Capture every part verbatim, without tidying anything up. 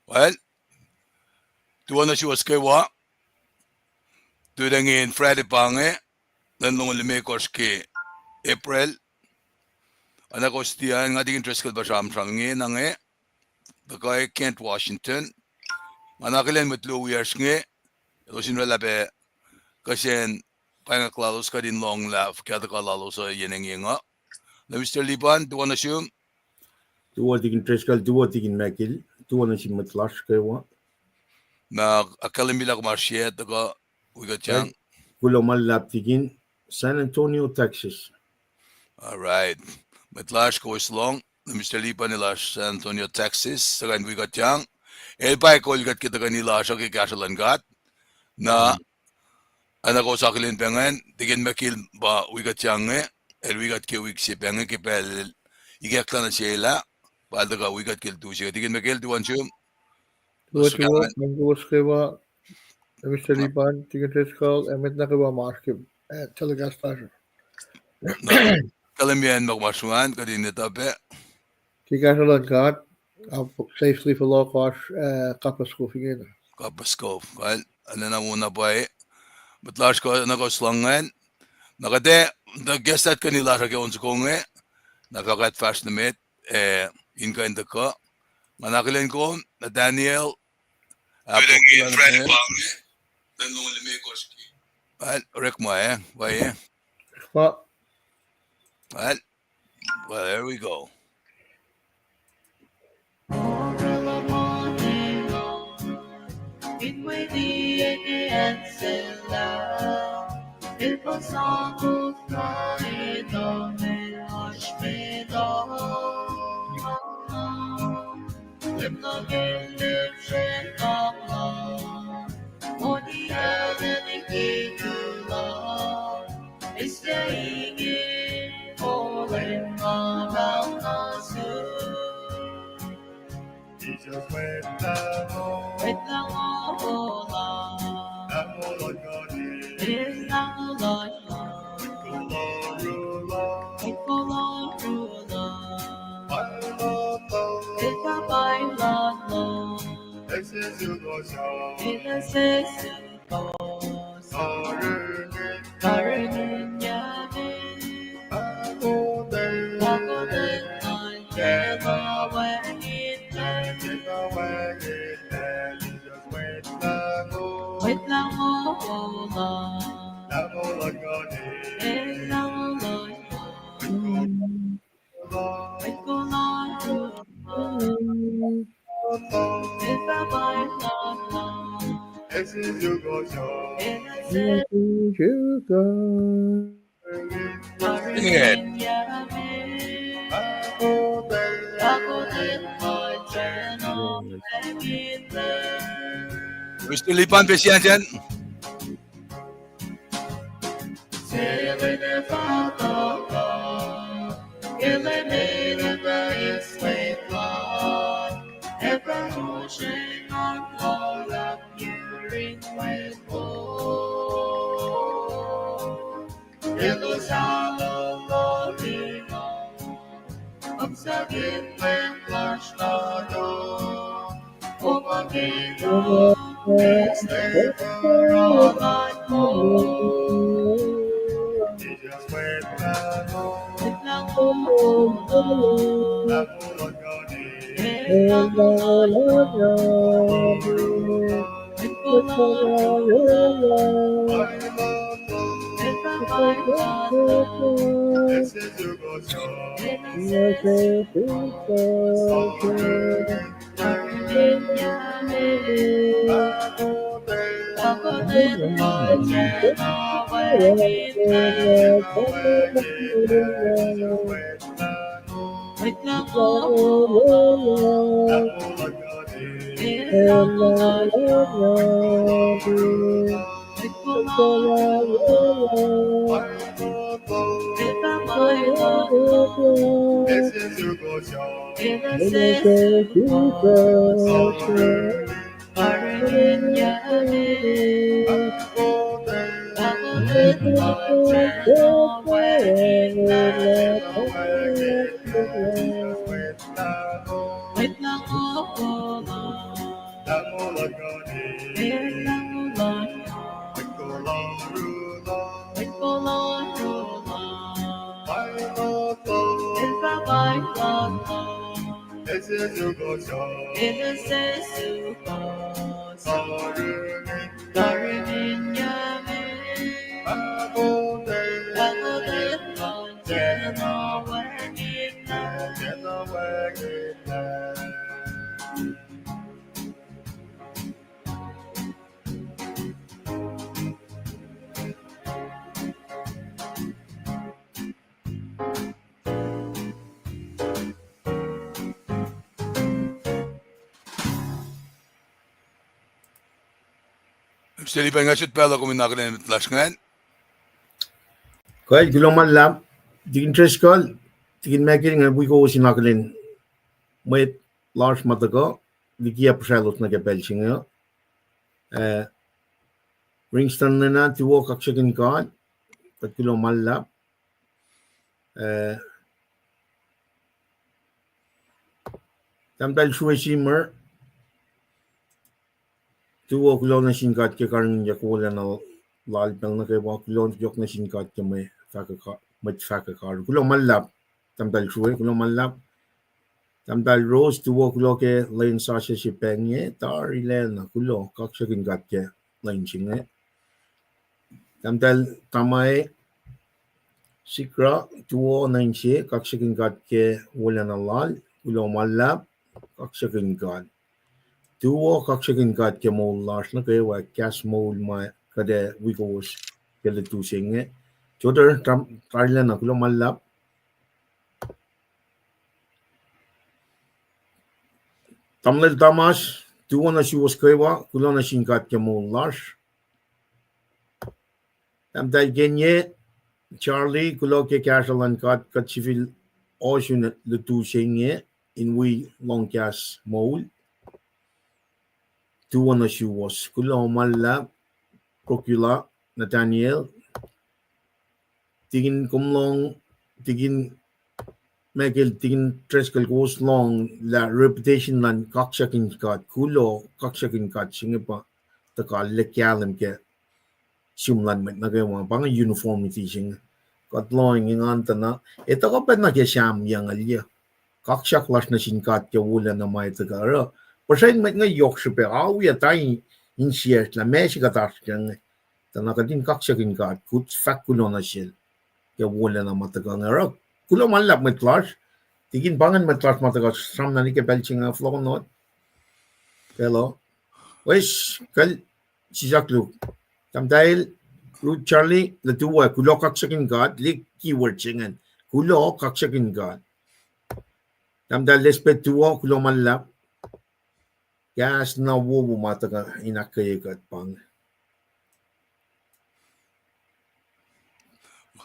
Well, tuo nuh suwos kwewa. Tuh ingacn Friday pa inge, lwen longoul limekohsr ke April. Oacna kowos tiac, nga Deacon Driscoll pa sramsram inge, na inge, tuhkuh Kent, Washington. Nga na akihlen mwet luo wiyacsr inge, elos in oraclah pac kihsen pwacngwack lalos kuht in lohng lah fuhkah tuhkuh lalos uh yen inge uh. Na Mister Lipan, tuwo nuh sum. Tuwo Deacon Driscoll, tuwo Deacon Michael, tuwo nuh sin mwet lasr kwewa. Na ahkkahlwemye lah kom oasr ye tuhkuh wi kuht yang. Kuloh ma luhlahp Deacon, San Antonio, Texas. All right. Mwet lasr kowos lohng, na Mister Lipan el oasr San Antonio, Texas, tuhkuh in wi kuht yang. El pa kol kuht ke tuhkweni lasr uh ke kahsruh luhn God. Na oacna kowos akihlen pac ingacn, Deacon Michael pa wi kuht yang inge, el wi kuht ke wik se pac inge ke pacl el ikacklah nuh sel ah, pa el tuhkuh wi kuht ke el tu se. Deacon Michael, tuwo nuh sum. Tuwo, tuwo, kowos kwewa, Mister Lipan, Deacon Driscoll, ac mwet nuh kwewa ma oasr ke, eh, telecast lasr uh. Kalem yen ma kom oasr an, kuht in etuh pac. Ke kahsruh luhn God, safely fohlohk oasr, eh, Copperas Cove ingena. Copperas Cove, kal, arulacna wona pwacye. Mwet lasr kuh, na kowos lohng ingacn. Na kuht ac, the guest at kweni lasr uh ke on soko inge, na fahkwack fahsr nuh met, eh, in kuh in tuhkuh. Nga na akihlen kom, Nathaniel, Apok, Friday pa inge, lwen longoul limekohsr ke. Well, orekma, eh, pwacye. Well, well, here we go. Sing it. Mister Lipan, pesian sian. Elos alu lal Leum, apsakihn Leum lasr na Leum, opa kena, meste pura lat mo. Jesus mwet lahngo, mwet lahngo, lahngo luhn God, el lahngo luhn God. Sel ipan nga sut pacl uh kom in akihlen mwet lasr ingacn. Kuh, kuloh ma luhlahp, Tikin Driscoll, Tikin Michael, nga wi kowos in akihlen mwet lasr ma tuhkuh liki apihsralos nuh ke pacl se inge. Eh, Ringston Lena, tuwo, kaksakihn God, kuht kuloh ma luhlahp. Eh, Tahmtahel Srue Simer, tuwo, kuloh nuh sin God ke karihngihnyuck wolacna lal pacl nuh kwewa, kuloh yohk nuh sin God ke mwe fahkwack, mwet fahkwack oaru. Kuloh ma luhlahp, Tahmtahel Srue, kuloh ma luhlahp. Tahmtahel Rose, tuwo, kuloh ke lwen sasuc se pacl inge, tarilacna, kuloh, kaksakihn God ke lwen se inge. Tahmtahel Tamae Sikra, tuwo nuh inse, kaksakihn God ke wolacna lal, kuloh ma luhlahp, kaksakihn God. Tuwo, kaksakihn God ke moul lasr nuh kwewa, kahs moul ma kuht ac wi kowos ke lutu se inge. Joder, tarilacna, kuloh ma luhlahp. Tamuhlwel Thomas, tuwo nuh suwos kwewa, kuloh nuh sin God ke moul lasr. Tahmtahel Kenye, Charlie, kuloh ke kahsruh luhn God, kuht sifil ohsun lutu se inge in wi lohng kahs moul. Tuwo nuh suwos, kuloh ma luhlahp. Procula, Nathaniel, Tikin, kom lohng, Tikin Michael, Tikin Driscoll, kowos lohng lah reputation luhn kaksakihn God, kuloh kaksakihn God se inge pa tuhkuh lah kahlwem ke sum luhn mwet nuh kwewa, pa inge uniformity se inge. Kuht lohng ingacn tuh na, ac tuhkuh pac nuh ke Sam yucngucul, kaksak lasr nuh sin God ke wolacna ma tuhkuh oruh. Puhsren mwet inge yohk srihpac, awi atac in siyacsr lah meac se kuht oasr ke inge. Tuh na kuht in kaksakihn God, kuht fahk kuloh nuh sel ke wolacna ma tuhkuh inge oruh. Kuloh ma luhlahp mwet lasr. Tikin, pa ingacn mwet lasr ma tuhkuh sramna nuh ke pacl se inge, fohlohk nuh pacl uh. Wes, kal, sisaklu. Tahmtahel Ruth Charlie, na tuwo, kuloh kaksakihn God, liki keyword se ingacn. Kuloh kaksakihn God. Tahmtahel Elspeth, tuwo, kuloh ma luhlahp. Kahs na wowo ma tuhkuh in ahkkweye kuht pang.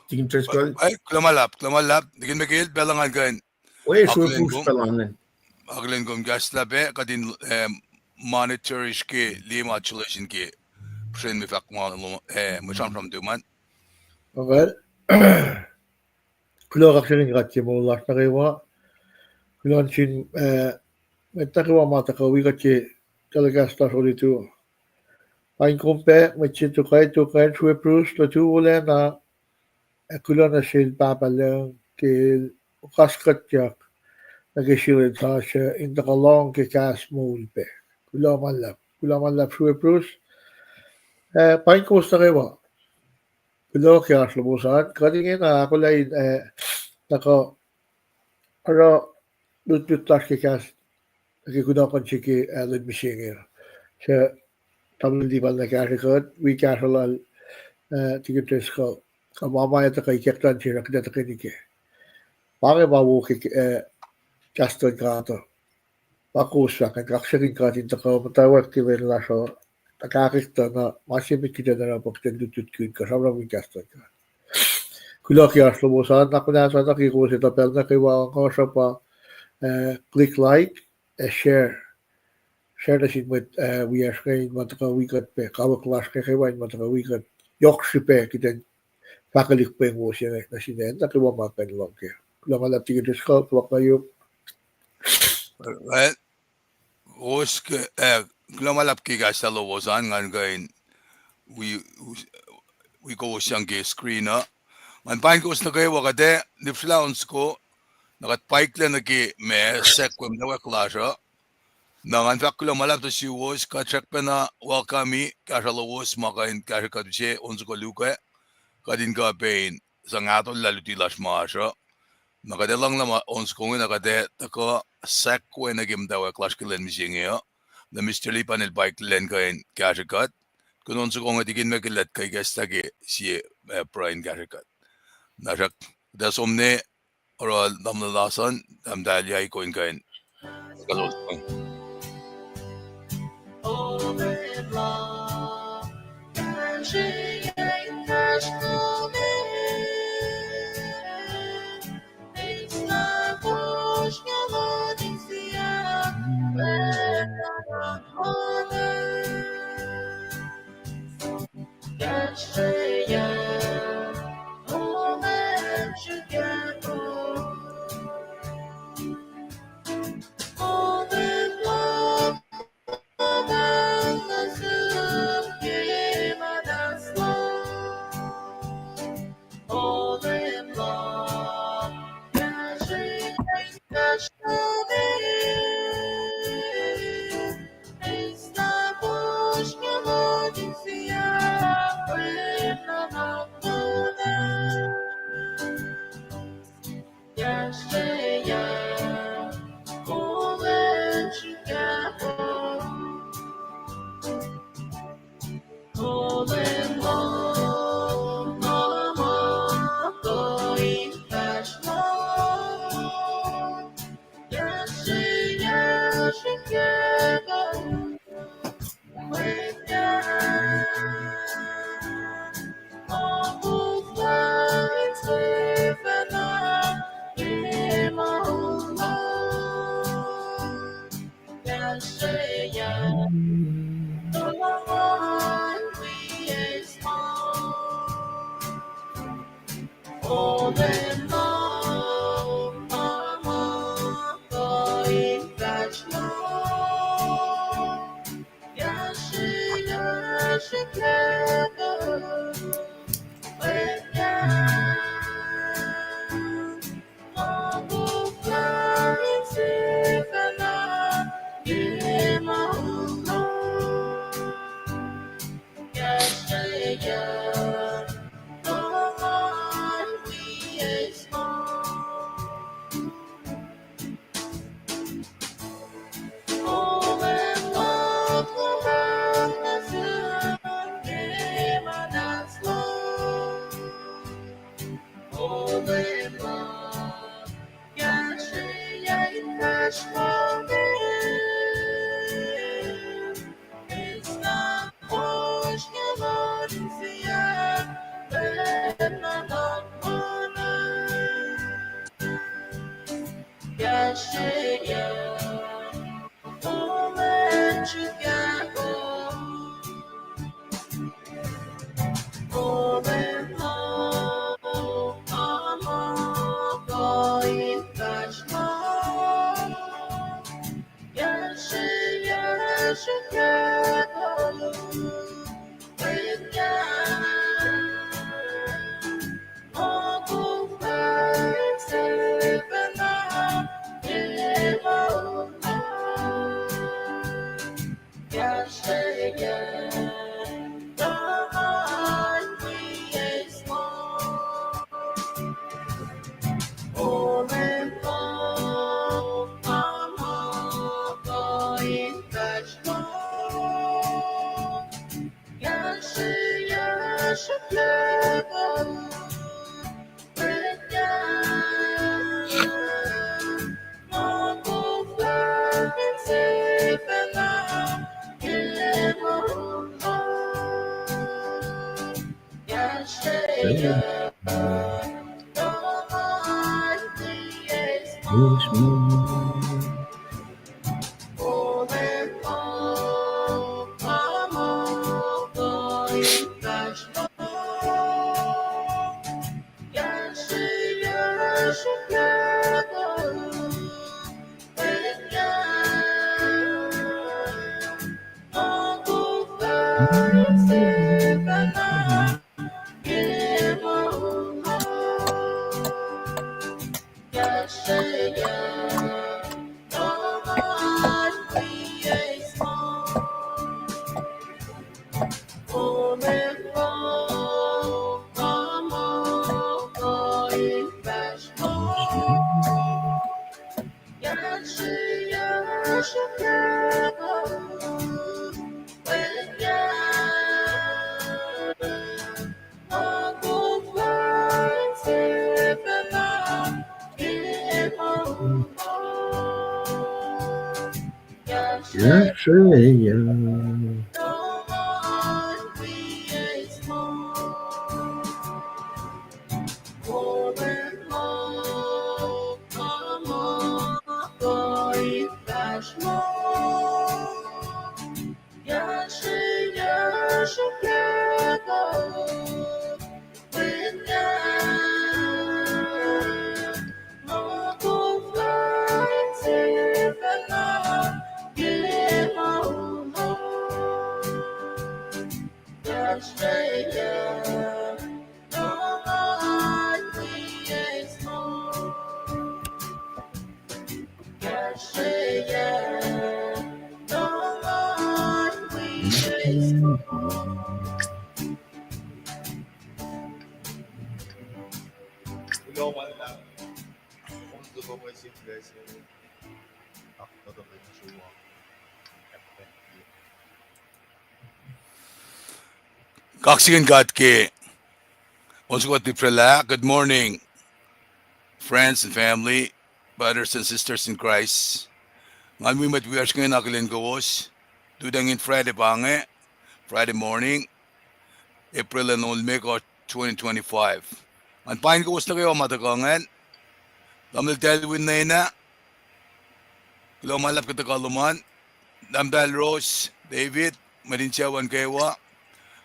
Tikin Driscoll. Kuloh ma luhlahp, kuloh ma luhlahp. Tikin Michael, pacl uh ngan kuh in akihlen kom, akihlen kom kahs lah pac kuht in, eh, monitor-iske liye ma solution ke puhsren mwe fahk ma, eh, mwe sramsram tuh man. Kuloh kaksakihn God ke moul lasr nuh kwewa. Kuloh nuh sin, eh, mwet nuh kwewa ma tuhkuh wi kuht ke telecast lasr olutu. Paing kom pac mwet se tok, tok an, Srue Bruce, lutu wolacna, ac kuloh nuh sel Pahpah Lucng ke el okaskuhtyak nuh ke srilen sasuc in tuhkuh lohng ke kahs moul pac. Kuloh ma luhlahp, kuloh ma luhlahp Srue Bruce. Eh, paing kowos nuh kwewa. Kuloh ke oasr lowos an, kuht ingena ahkolah in, eh, tuhkuh oruh lutlut lasr ke kahs, nuh ke kunohkohn se ke, eh, lwen mihsenge. Suc tamuhlwel Lipan el kahsrwe kuht, wi kahsruh lal, eh, Tikin Driscoll, kuh ma ma etuh kuh ikacklah se oruh kuht etuh ke nike. Pa inge ma wo ke, eh, kahs luhn God uh. Pa kowos fahk an, kaksakihn God in tuhkuh muhtwacwacack ke lwen lasr uh, tuhkahkihk tuh na ma se met kuht in oruh pa kuht in lutlutkihn kuh sramsramkihn kahs luhn God. Kuloh ke oasr lowos an, na kuhnahoslah nuh ke kowos etuh pacl nuh kwewa, ngohsr uh pa, eh, click like, ac share. Share nuh sin mwet, eh, wiyacsr inge in ma tuhkuh wi kuht pac, kawuck lasr inge kwewa in ma tuhkuh wi kuht. Yohk srihpac kuht in fahkwelihk pweng wo se inge nuh sin acn nuh kwewa ma kuh in lohng kac. Kuloh ma luhlahp Tikin Driscoll, fohlohk nuh yom. Kowos ke, eh, kuloh ma luhlahp ke kahsruh lowos an, ngan kuh in wi, wi kowos sang ke screen uh. Ngan paing kowos nuh kwewa kuht ac nipsrlah on soko, na kuht paiklah nuh ke ma sahk we muhtwacwacack lasr uh. Na ngan fahk kuloh ma luhlahp nuh suwos, kuht srackpacna welcome-i kahsruh lowos ma kuh in kahsrwe kuht use on soko luo, kuht in kuh pac in sang ahtolah luti lasr ma oasr uh. Na kuht ac lohng lah ma on soko inge na kuht ac tuhkuh sahk we nuh ke muhtwacwacack lasr ke lwen mihsenge uh. Na Mister Lipan el paiklah in kuh in kahsrwe kuht. Kuh on soko inge tikin Mekillet kuh ikacslah ke sie, eh, pruhe in kahsrwe kuht. Na srack, kuht ac som nuh oruh tamuhlwel Larson, tahmtahel Yaiko in kuh in Kaksakihn God ke on sukot lipsraclah. Good morning, friends and family, brothers and sisters in Christ. Ngan wi mwet wiyacsr inge in akihlen kowos. Lututacng in Friday pa inge, Friday morning, April an olmeko, twenty twenty-five. Ngan pain kowos nuh kwewa ma tuhkuh ingacn. Tamuhlwel Delwin Nena, kuloh ma luhlahp ke tuhkuh lom an. Tahmtahel Rose, David, mwet in sucu an kwewa.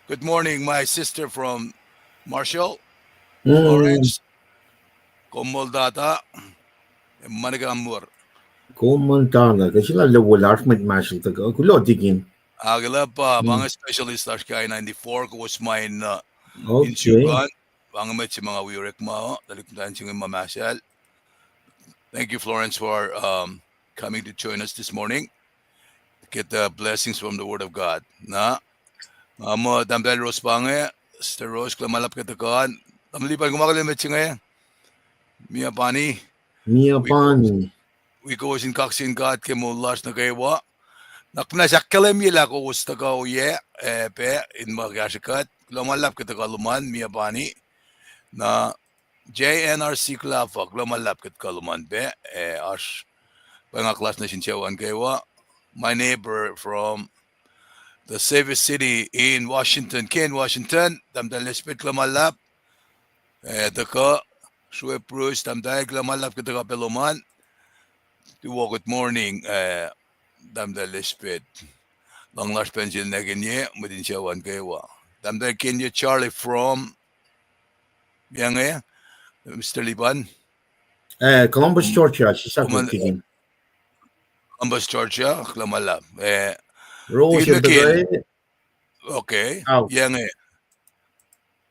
Good morning, my sister from Marshall, Florence. Kom moul tata, ma nuh ke amur. Kom moul tata, ke sila level oasr mwet Marshall tuhkuh, kuloh tikin. Akihlen pa, pa inge specialist lasr ke I ninety-four, kowos ma in, uh, in Sukan. Pa inge mwet se ma nga wi orekma uh, tuhlihk muhtwacn se inge ma Marshall. Thank you, Florence, for, um, coming to join us this morning. Get the blessings from the Word of God. Na, nga muh Tahmtahel Rose pa inge, Sister Rose, kuloh ma luhlahp ke tuhkuh an. Tamuhlwel Lipan, kom akihlen mwet se inge. Mia Pani. Mia Pani. Wi kowos in kaksakihn God ke moul lasr nuh kwewa. Na kuht ac ahkkahlwemye lah kowos tuhkuh oyac, eh, pac in ma kahsrwe kuht. Kuloh ma luhlahp ke tuhkuh lom an, Mia Pani. Na J N R C Klafa, kuloh ma luhlahp ke tuhkuh lom an pac, eh, oasr pweng lasr nuh sin sucu an kwewa. My neighbor from the safest city in Washington, Kent, Washington, Tahmtahel Elspeth, kuloh ma luhlahp. Eh, tuhkuh, Sue Bruce, Tahmtahel, kuloh ma luhlahp ke tuhkuh pac lom an. Tuwo, good morning, eh, Tahmtahel Elspeth. Luhng lasr Pennsylvania, mwet in sucu an kwewa. Tahmtahel Kenya Charlie from, yang eh, Mister Lipan. Eh, Columbus, Georgia, sisaktik tikin. Columbus, Georgia, kuloh ma luhlahp. Eh, Rose, okay. Yang eh.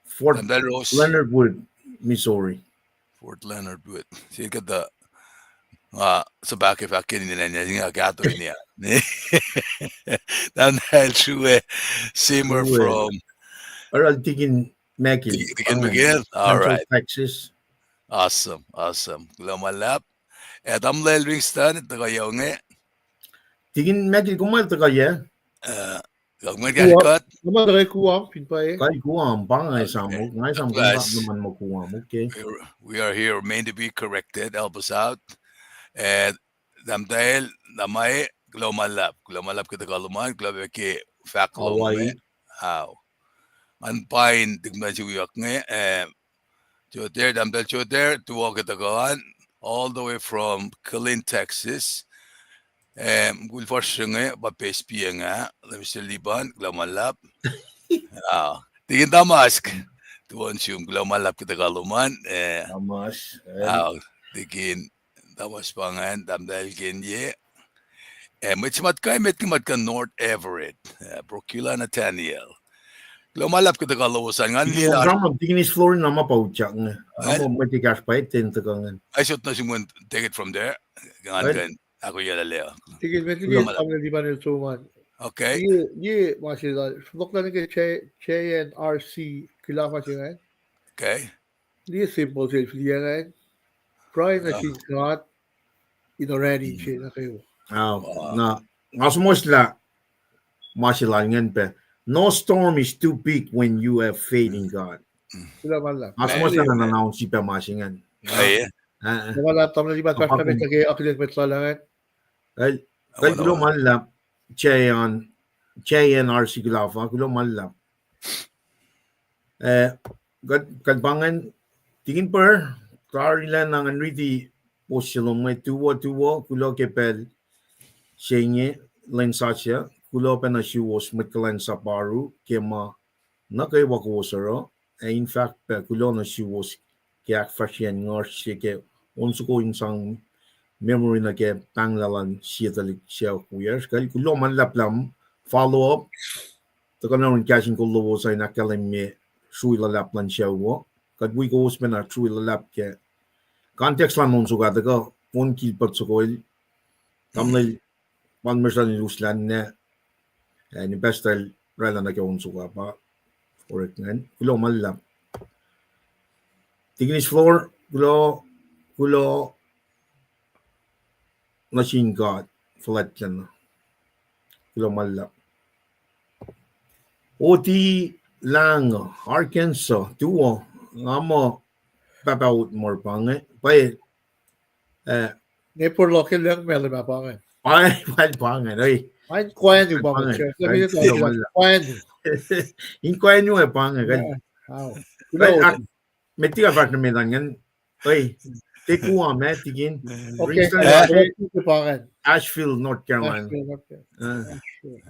Fort Leonard Wood, Missouri. Fort Leonard Wood. Sel kuhtuh, uh, suhpahke fahk ke ninac, ninac, ninac, kahto ninac. Tahmtahel Sue Seymour from. Oruh tikin Mackin. Tikin Mackin. All right. Texas. Awesome, awesome. Kuloh ma luhlahp. Eh, Tamuhlwel Ringston, tuhkuh yac inge. Tikin Mackin, kom ma tuhkuh yac? Uh, Kuh ma tuhkuh Guam, fin pwacye. Kuh Guam, pa nga esamuk, nga esamuk, nga esamuk, okay. We are here, meant to be corrected, help us out. Eh, Tahmtahel Namae, kuloh ma luhlahp, kuloh ma luhlahp ke tuhkuh lom an, kuloh pac ke fahk lom an. Ngan pain tuhlihk muhtwacn se wiyuck inge, eh, Joter, Tahmtahel Joter, tuwo ke tuhkuh an, all the way from Killeen, Texas. Eh, mukul fuhsr se inge pa Pespi eng ah, Mister Lipan, kuloh ma luhlahp. Ah, tikin Tamask, tuwo nuh sum, kuloh ma luhlahp ke tuhkuh lom an, eh. Tamask, ah, tikin Tamask pa ingacn, Tahmtahel Kenye. Eh, mwet se ma tuh kai met ke ma tuh kuh North Everett. Eh, Procula Nathaniel. Kuloh ma luhlahp ke tuhkuh lowos an, ngan liye. Nga ma tikinis Florin na ma pa utyak inge. Nga ma mwet ekahsr pa etuh in tuhkuh ingacn. Ai sot nuh sum, take it from there. Ngan kuh in ahkoyac lac. Tikin met liki tamuhlwel Libanel Soman. Okay. Ye, ye ma se lal, fohlohklah nuh ke J N R C Kuhla ma se ingacn. Okay. Liye simple se filiya ingacn. Pruhe nuh sin God in orani se nuh kwewa. Na nga suhmuhslah ma se lal ingacn pac, no storm is too big when you have faith in God. Nga suhmuhslah na nga na on sipa ma se ingacn. Kuloh ma luhlahp, tamuhlwel Liban, fahsr nuh met ke akihlen mwet lal ingacn. Kuloh ma luhlahp, J N R C Kuhla, kuloh ma luhlahp. Eh, kuht, kuht pa ingacn, tikin pur, tari lah na ngan riti post se lom inge, tuwo, tuwo, kuloh ke pacl se inge lwen sasuc, kuloh pac nuh suwos mwet kuhlwacnsap oaru ke ma nuh kwewa kowos oruh, ac in fact pac kuloh nuh suwos ke ahkfahsryeyacn nguhsr se ke on soko in sang memory nuh ke pahnglah luhn sie tuhlihk sacohk wiyacsr. Kuloh ma luhlahp lah follow up, tuhkuh na in kahs in kol lowos an in ahkkahlwemye srui luhlahp luhn sucu uh. Kuht wi kowos pacna srui luhlahp ke context luhn on soko ah tuhkuh on kihlpot soko el, tamuhlwel Palmer Stan el uslah na, ac pastor el oraclah nuh ke on soko ah pa orek ingacn. Kuloh ma luhlahp. Tikinis Floor, kuloh, kuloh nuh sin God fuhlwactlacna. Kuloh ma luhlahp. Oti Lahngo, Arkansas, tuwo, nga muh pahpah Otmar pa inge, pwacye, eh, nge por local lang ma luhma pa inge. Pwacye, pwacye pa inge, oi. Inkwacnu pa inge. Inkwacnu ac pa inge. Met tika fahsr nuh met an ingacn, oi, tiac Guam, eh, tikin. Asheville, North Carolina.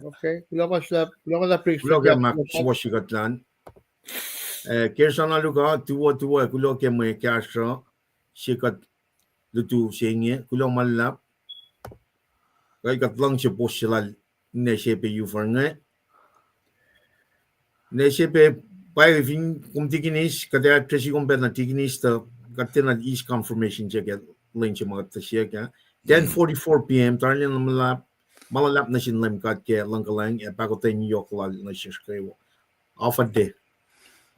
Okay, kuloh ma luhlahp, kuloh ma luhlahp, kuloh ke ma suwohs kuht lan. Eh, Kersana Luka, tuwo, tuwo, kuloh ke mwe kahsruh se kuht lutu se inge, kuloh ma luhlahp. Kuh kuht luhngse post se lal Nesepe Yufor inge. Nesepe, pwacye fin kom tikinis, kuht ac address-i kom pacna tikinis tuh kuht tiacna eis confirmation se ke lwen se ma kuht tuh siyuck ah. Ten forty-four p.m., tarilacna ma luhlahp nuh sin Leum God ke luhngkuhlwacng ac pahkotwen yohk lal nuh sesr kwewa. Afate,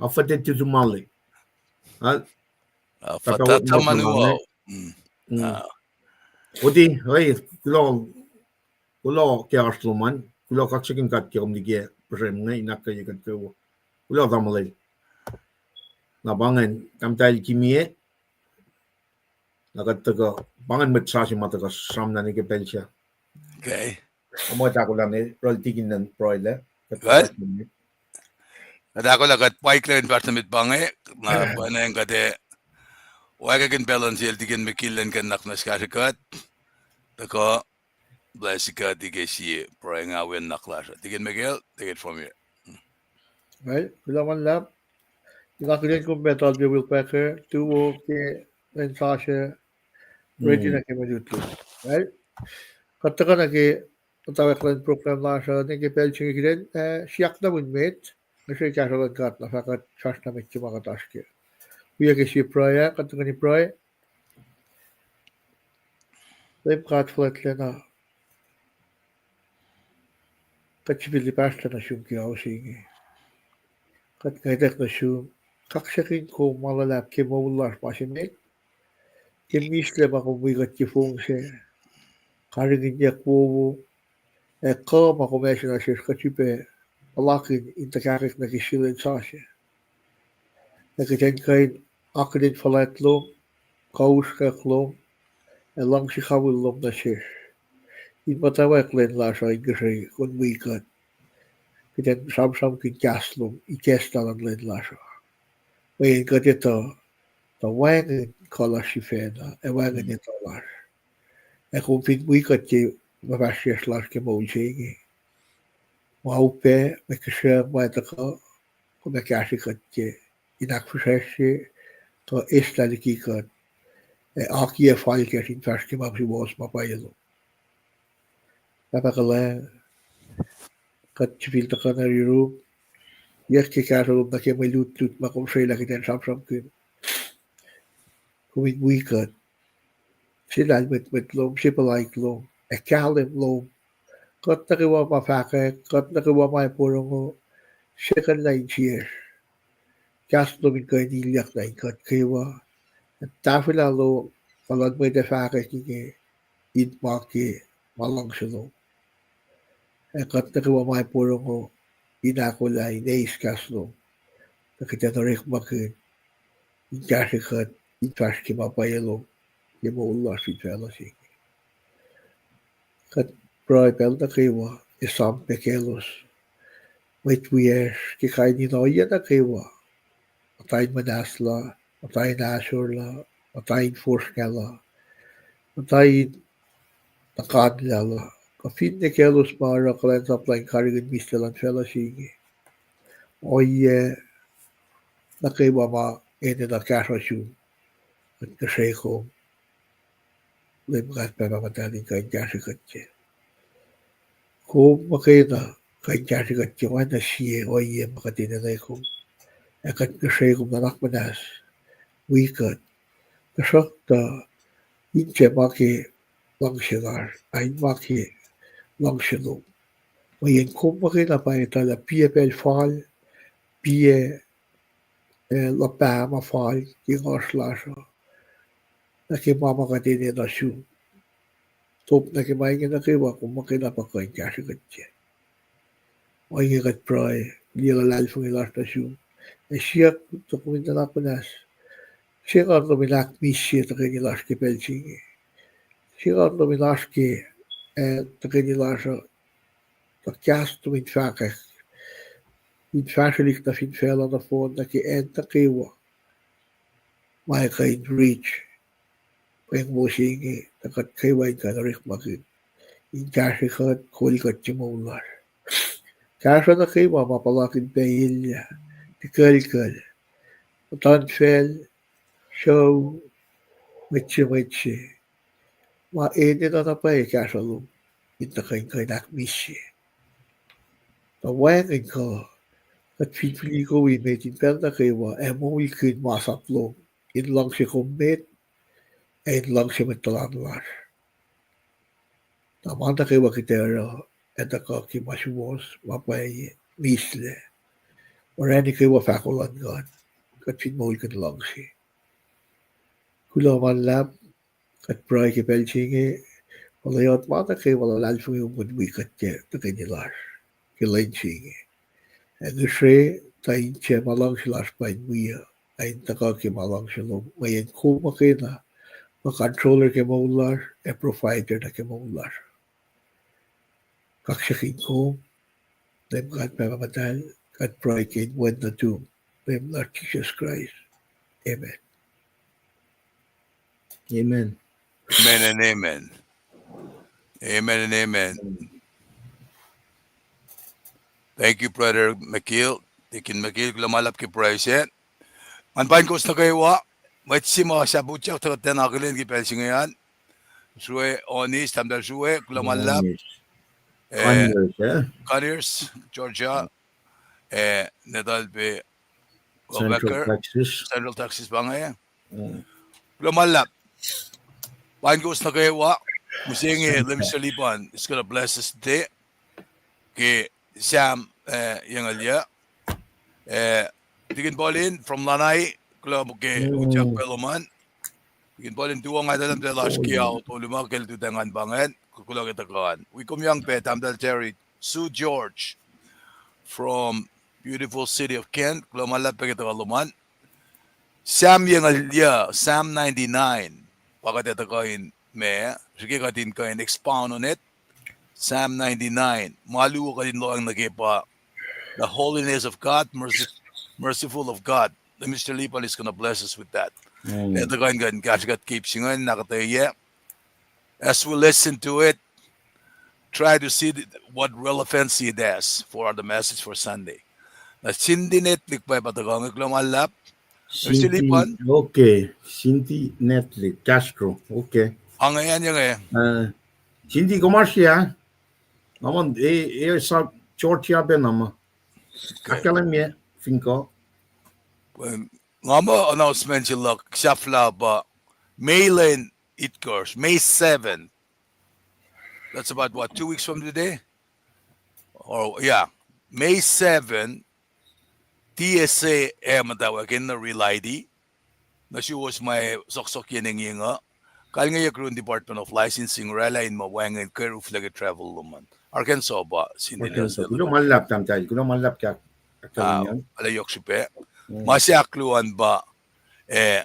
afate tutu male. Oti, oi, kuloh, kuloh ke oasr lom an, kuloh kaksakihn God ke kom liki pihsrem inge in ahkkweye kuht kwewa. Kuloh tamuhlwel. Na pa ingacn, tahmtahel Kimie, na kuht tuhkuh, pa ingacn mwet sasuc ma tuhkuh sramna nuh ke pacl sac. Mwet ahkolah ne, rol tikin an pruhe lac. Kuht ahkolah kuht pwacye in fahsr nuh met pa inge, na pwacnwacng kuht ac wacngihn pacl luhn sel tikin Mikil elan kuh in nuhnak muhnahs kahsrwe kuht, tuhkuh bless kuht ke sie pruhe nga wi nuhnak lasr uh. Tikin Mikil, take it from here. Kuloh ma luhlahp. Nga akihlen kom pacl Doctor Will Packer, tuwo ke lwen sasuc, ready nuh ke mwe lutlut. Kuht tuhkuh nuh ke muhtwacwacack luhn program lasr uh, nuh ke pacl se inge kihtin, eh, siyuck na un met, nga srui kahsruh luhn God na fah kuht fahsr nuh met ke ma kuht oasr kac. Wi ke sie pruhe ah, kuht tuhkweni pruhe. Leum God fuhlwactlacna, kuht sifilpac pahsrlah nuh sum ke ao se inge. Kuht ngwetack nuh sum, kaksakihn kom ma luhlahp ke moul lasr ma se met, ke mislac ma kom wi kuht ke fong sac, karihngihnyuck wowo, ac kuh ma kom ase nuh sesr kuht sifilpac puhlakihn in tuhkahkwack nuh ke sie lwen sasuc. Ac kuht in kuh in akihlen fuhlwact lom, kuh usrnguck lom, ac luhngse kawihl lom nuh sesr. In muhtwacwacack lwen lasr uh in kuhsrwe kom wi kuht, kuht in sramsramkihn kahs lom, ikacslah luhn lwen lasr uh. Mweyen kuht etuh tuh wacngihn kuh lasr sifacna, ac wacngihn etuh lasr. Ac kom fin wi kuht ke ma fahsryucsr lasr ke moul se inge, ma upac, ma kihsracng, ma tuhkuh, kom ac kahsre kuht ke in ahkfihsracsrye, kuh eislah liki kuht, ac akiyac fal kacsr in fahsr ke ma suwohs ma pwacye lom. Pahpah kuhlwacng, kuht sifil tuhkuh nuh yurum, yac ke kahsruh lom nuh ke mwe lutlut ma kom srwaclah kuht in sramsramkihn. Kom in wi kuht. Se lahlmwetmwet lom, se puhlaik lom, ac kahlwem lom. Kuht nuh kwewa ma fahkwack, kuht nuh kwewa ma ac porongo, second nuh insiyacsr. Kahs lom in kuh in ilyak nuh in kuht kwewa. Ac tahfwelah lom, kuh luhn mwet ac fahkwack inge, in ma ke ma luhngse lom. Ac kuht nuh kwewa ma ac porongo, in ahkolah in eis kahs lom, tuh kuht in orekmakihn, in kahsrwe kuht in fahsr ke ma pwacye lom ke moul lasr fin facluh se inge. Kuht pruhe pacl nuh kwewa, esam pac kaclos, mwet wiyacsr ke kain in ohiyac nuh kwewa, muhta in muhnahslah, muhta in ahsor lah, muhta in fosrngahlah, muhta in nuhkanlah lah, kuh finne kaclos ma oruh kuhlwacnsap luhn karihngihn mihslac luhn facluh se inge. Ohiyac nuh kwewa ma enenuh kahsruh sum, kuht ngihsre kom, Leum God Pahpah Muhtahl, in kuh in kahsrwe kuht ke. Kom muhkwena kuh in kahsrwe kuht ke oacna sie ohiyac ma kuht enenuh kom. Ac kuht ngihsre kom nuhnak muhnahs, wi kuht. Tuhsruhktuh, in tiac ma ke luhngse lasr, a in ma ke luhngse lom. Mweyen kom muhkwena pa etuh lah piac pacl fal, piac, eh, luhpah ma fal ke ngohsr lasr uh, nuh ke ma ma kuht enenuh sum. Top nuh ke ma inge nuh kwewa, kom muhkwena pa kuh in kahsrwe kuht ke. Ohinge kuht pruhe, liye luhlahlfongi lasr nuh sum. Ac siyuck tuh kom in nuhnak muhnahs, se ngan lom in ahkmihsye tuhkweni lasr ke pacl se inge. Se ngan lom in oasr ke, eh, tuhkweni lasr uh, tuh kahs lom in fahkwack, in fahsrwelihk nuh fin facluh nohfohn nuh ke acn nuh kwewa ma ac kuh in reach pweng wo se inge, tuh kuht kwewa in kuh in orekmakihn, in kahsrwe kuht, kol kuht ke moul lasr. Kahsruh nuh kwewa ma puhlakihn pac elyah, tikuclkucl, muhtuhnfacl, sucu, mwet se mwet se, ma enenuh na pwacye kahsruh lom, in tuhkuh in kuh in ahkmihsye. Tuh wacngihn kuh, kuht fin fihlikowi met in pacl nuh kwewa ac moulkihn masap lom, in luhngse kom met, ac in luhngse mwet tuhlan lasr. Na ma nuh kwewa kuht ac oruh, ac tuhkuh ke ma suwohs, ma pwacye, mihslac. Orani kwewa fahko luhn God, kuht fin moulkihn luhngse. Kuloh ma luhlahp, kuht pruhe ke pacl se inge, olwelah ma nuh kwewa luhlahlfongi lom in wi kuht ke tuhkweni lasr ke lwen se inge. Ac ngihsre, tuh in tiac ma luhngse lasr pa in wi uh, ac in tuhkuh ke ma luhngse lom, mweyen kom muhkwena pa controller ke moul lasr, ac provider nuh ke moul lasr. Kaksakihn kom, Leum God Pahpah Muhtahl, kuht pruhe ke inen Wen nuhtum, Leum lasr Jisus Kraist. Amen. Amen. Amen and amen. Amen and amen. Thank you, Brother McKeel. Deacon McKeel, kuloh ma luhlahp ke pruhe se. Ngan paing kowos nuh kwewa, mwet se ma sahp utyak tuh kuht tiacna akihlen ke pacl se inge an. Srue Onis, Tahmtahel Srue, kuloh ma luhlahp. Conyers, Georgia, ac Natalpe, Central Texas pa inge. Kuloh ma luhlahp. Paing kowos nuh kwewa, mihsenge, Minister Lipan is gonna bless us today. Ke Sam, eh, Yengalya. Eh, Deacon Paulin from Lanai, kuloh ke utyak pac lom an. Deacon Paulin, tuo nga etuh lah lasr ke ao tolu ma ke lututacng an pa ingacn, kuloh ke tuhkuh an. Wi kom yang pac Tahmtahel Terry, Sue George from beautiful city of Kent, kuloh ma luhlahp pac ke tuhkuh lom an. Sam Yengalya, Psalm ninety-nine, pa kuht ac tuhkuh in ma, srihke kuht in kuh in expound on it. Psalm ninety-nine, ma luo kuht in lohacng nuh ke pa, the holiness of God, mercy, merciful of God. Minister Lipan is gonna bless us with that. Ac tuhkuh in kuh in kahsrwe kuht ke ip se ingacn, na kuht ac, as we listen to it, try to see th-, what relevancy it has for the message for Sunday. Na Cindy Netlik pa tuhkuh inge, kuloh ma luhlahp. Cindy, okay. Cindy Netlik, Castro, okay. Ange an, ange. Cindy, kom oasr ya? Nga muh, e, e, sa Georgia pacna ma. Okay. Ahkkahlwemye, fin kuh. Well, nga muh announcement se luhk sahflah pa May lwen itkohsr, May seventh. That's about what, two weeks from today? Or, yeah, May seventh, T S A ac muhtwacwacack in na Real I D. Nuh suwos ma sohksohkye engyeng uh, kalngeyuck yurin Department of Licensing oraclah in ma wacngihn kweru flag travel lom an. Arkansas pa sin Arkansas. Kuloh ma luhlahp tahmtahel, kuloh ma luhlahp ke ahkkahlwemye. Ala yohk srihpac. Ma se ahkluo an pa, eh,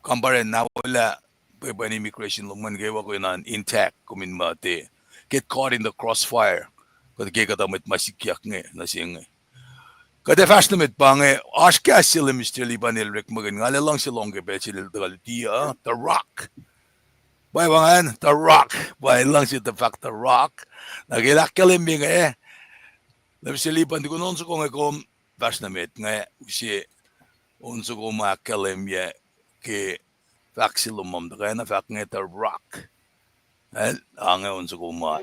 kampare na wolac pwepuh immigration lom an kwewa kuh in an intact, kom in muh tiac get caught in the crossfire. Kuht ke kuhtuh mwet ma sikyak inge nuh se inge. Kuht ac fahsr nuh met pa inge, oasr kahs se Lemister Lipan el orekmakihn, nga ac luhngse lohng ke pacl se el tuhkuh luti uh, The Rock. Pwacye pa ingacn, The Rock. Pwacye, luhngse tuh fahk The Rock. Na ke el ahkkahlwemye inge, Lemister Lipan, tukun on soko inge kom fahsr nuh met inge, use on soko ma ahkkahlwemye ke fahk se lom an tuhkuh na fahk inge The Rock. El, ange on soko ma.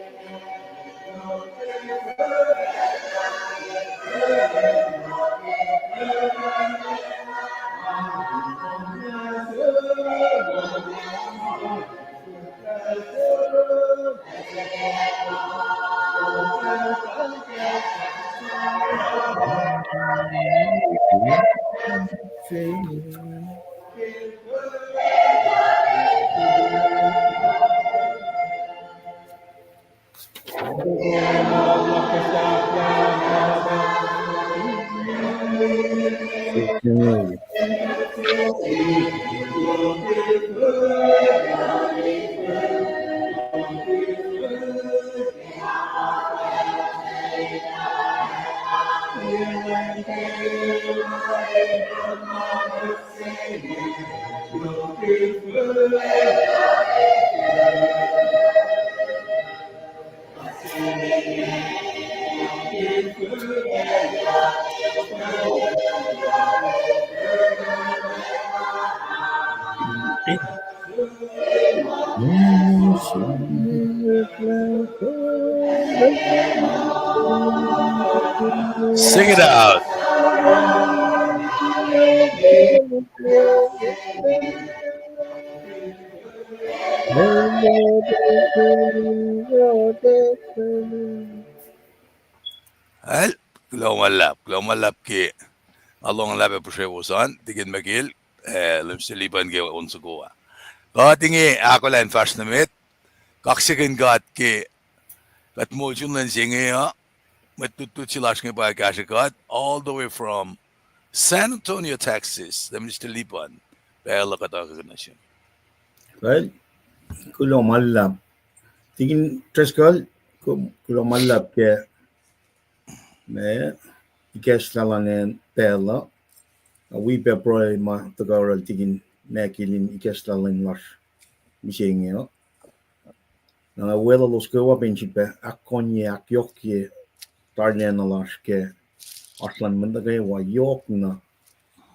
Sing it out. Well, kuloh ma luhlahp, kuloh ma luhlahp ke nga lohng lah pac pihsrewos an, tikin Michael, eh, Lemister Lipan ke on soko ah. Kuht inge ahkolah in fahsr nuh met, kaksakihn God ke kuht moul sun lwen se inge uh, mwet lutlut se lasr inge pa kahsre kuht, all the way from San Antonio, Texas, Lemister Lipan, pacl uh kuht oakiyac nuh sum. Well, kuloh ma luhlahp. Tikin Driscoll, ku-, kuloh ma luhlahp ke ma ikacslah luhn pacl uh. Wi pac pruhe ma tuhkuh oruh tikin Michael in ikacslah lwen lasr mihsenge uh. Na nga weluhlos kwewa pac in sifilpac ahkkonye, ahkyohkye tarilacna lasr ke oasr luhn mwet nuh kwewa yohkna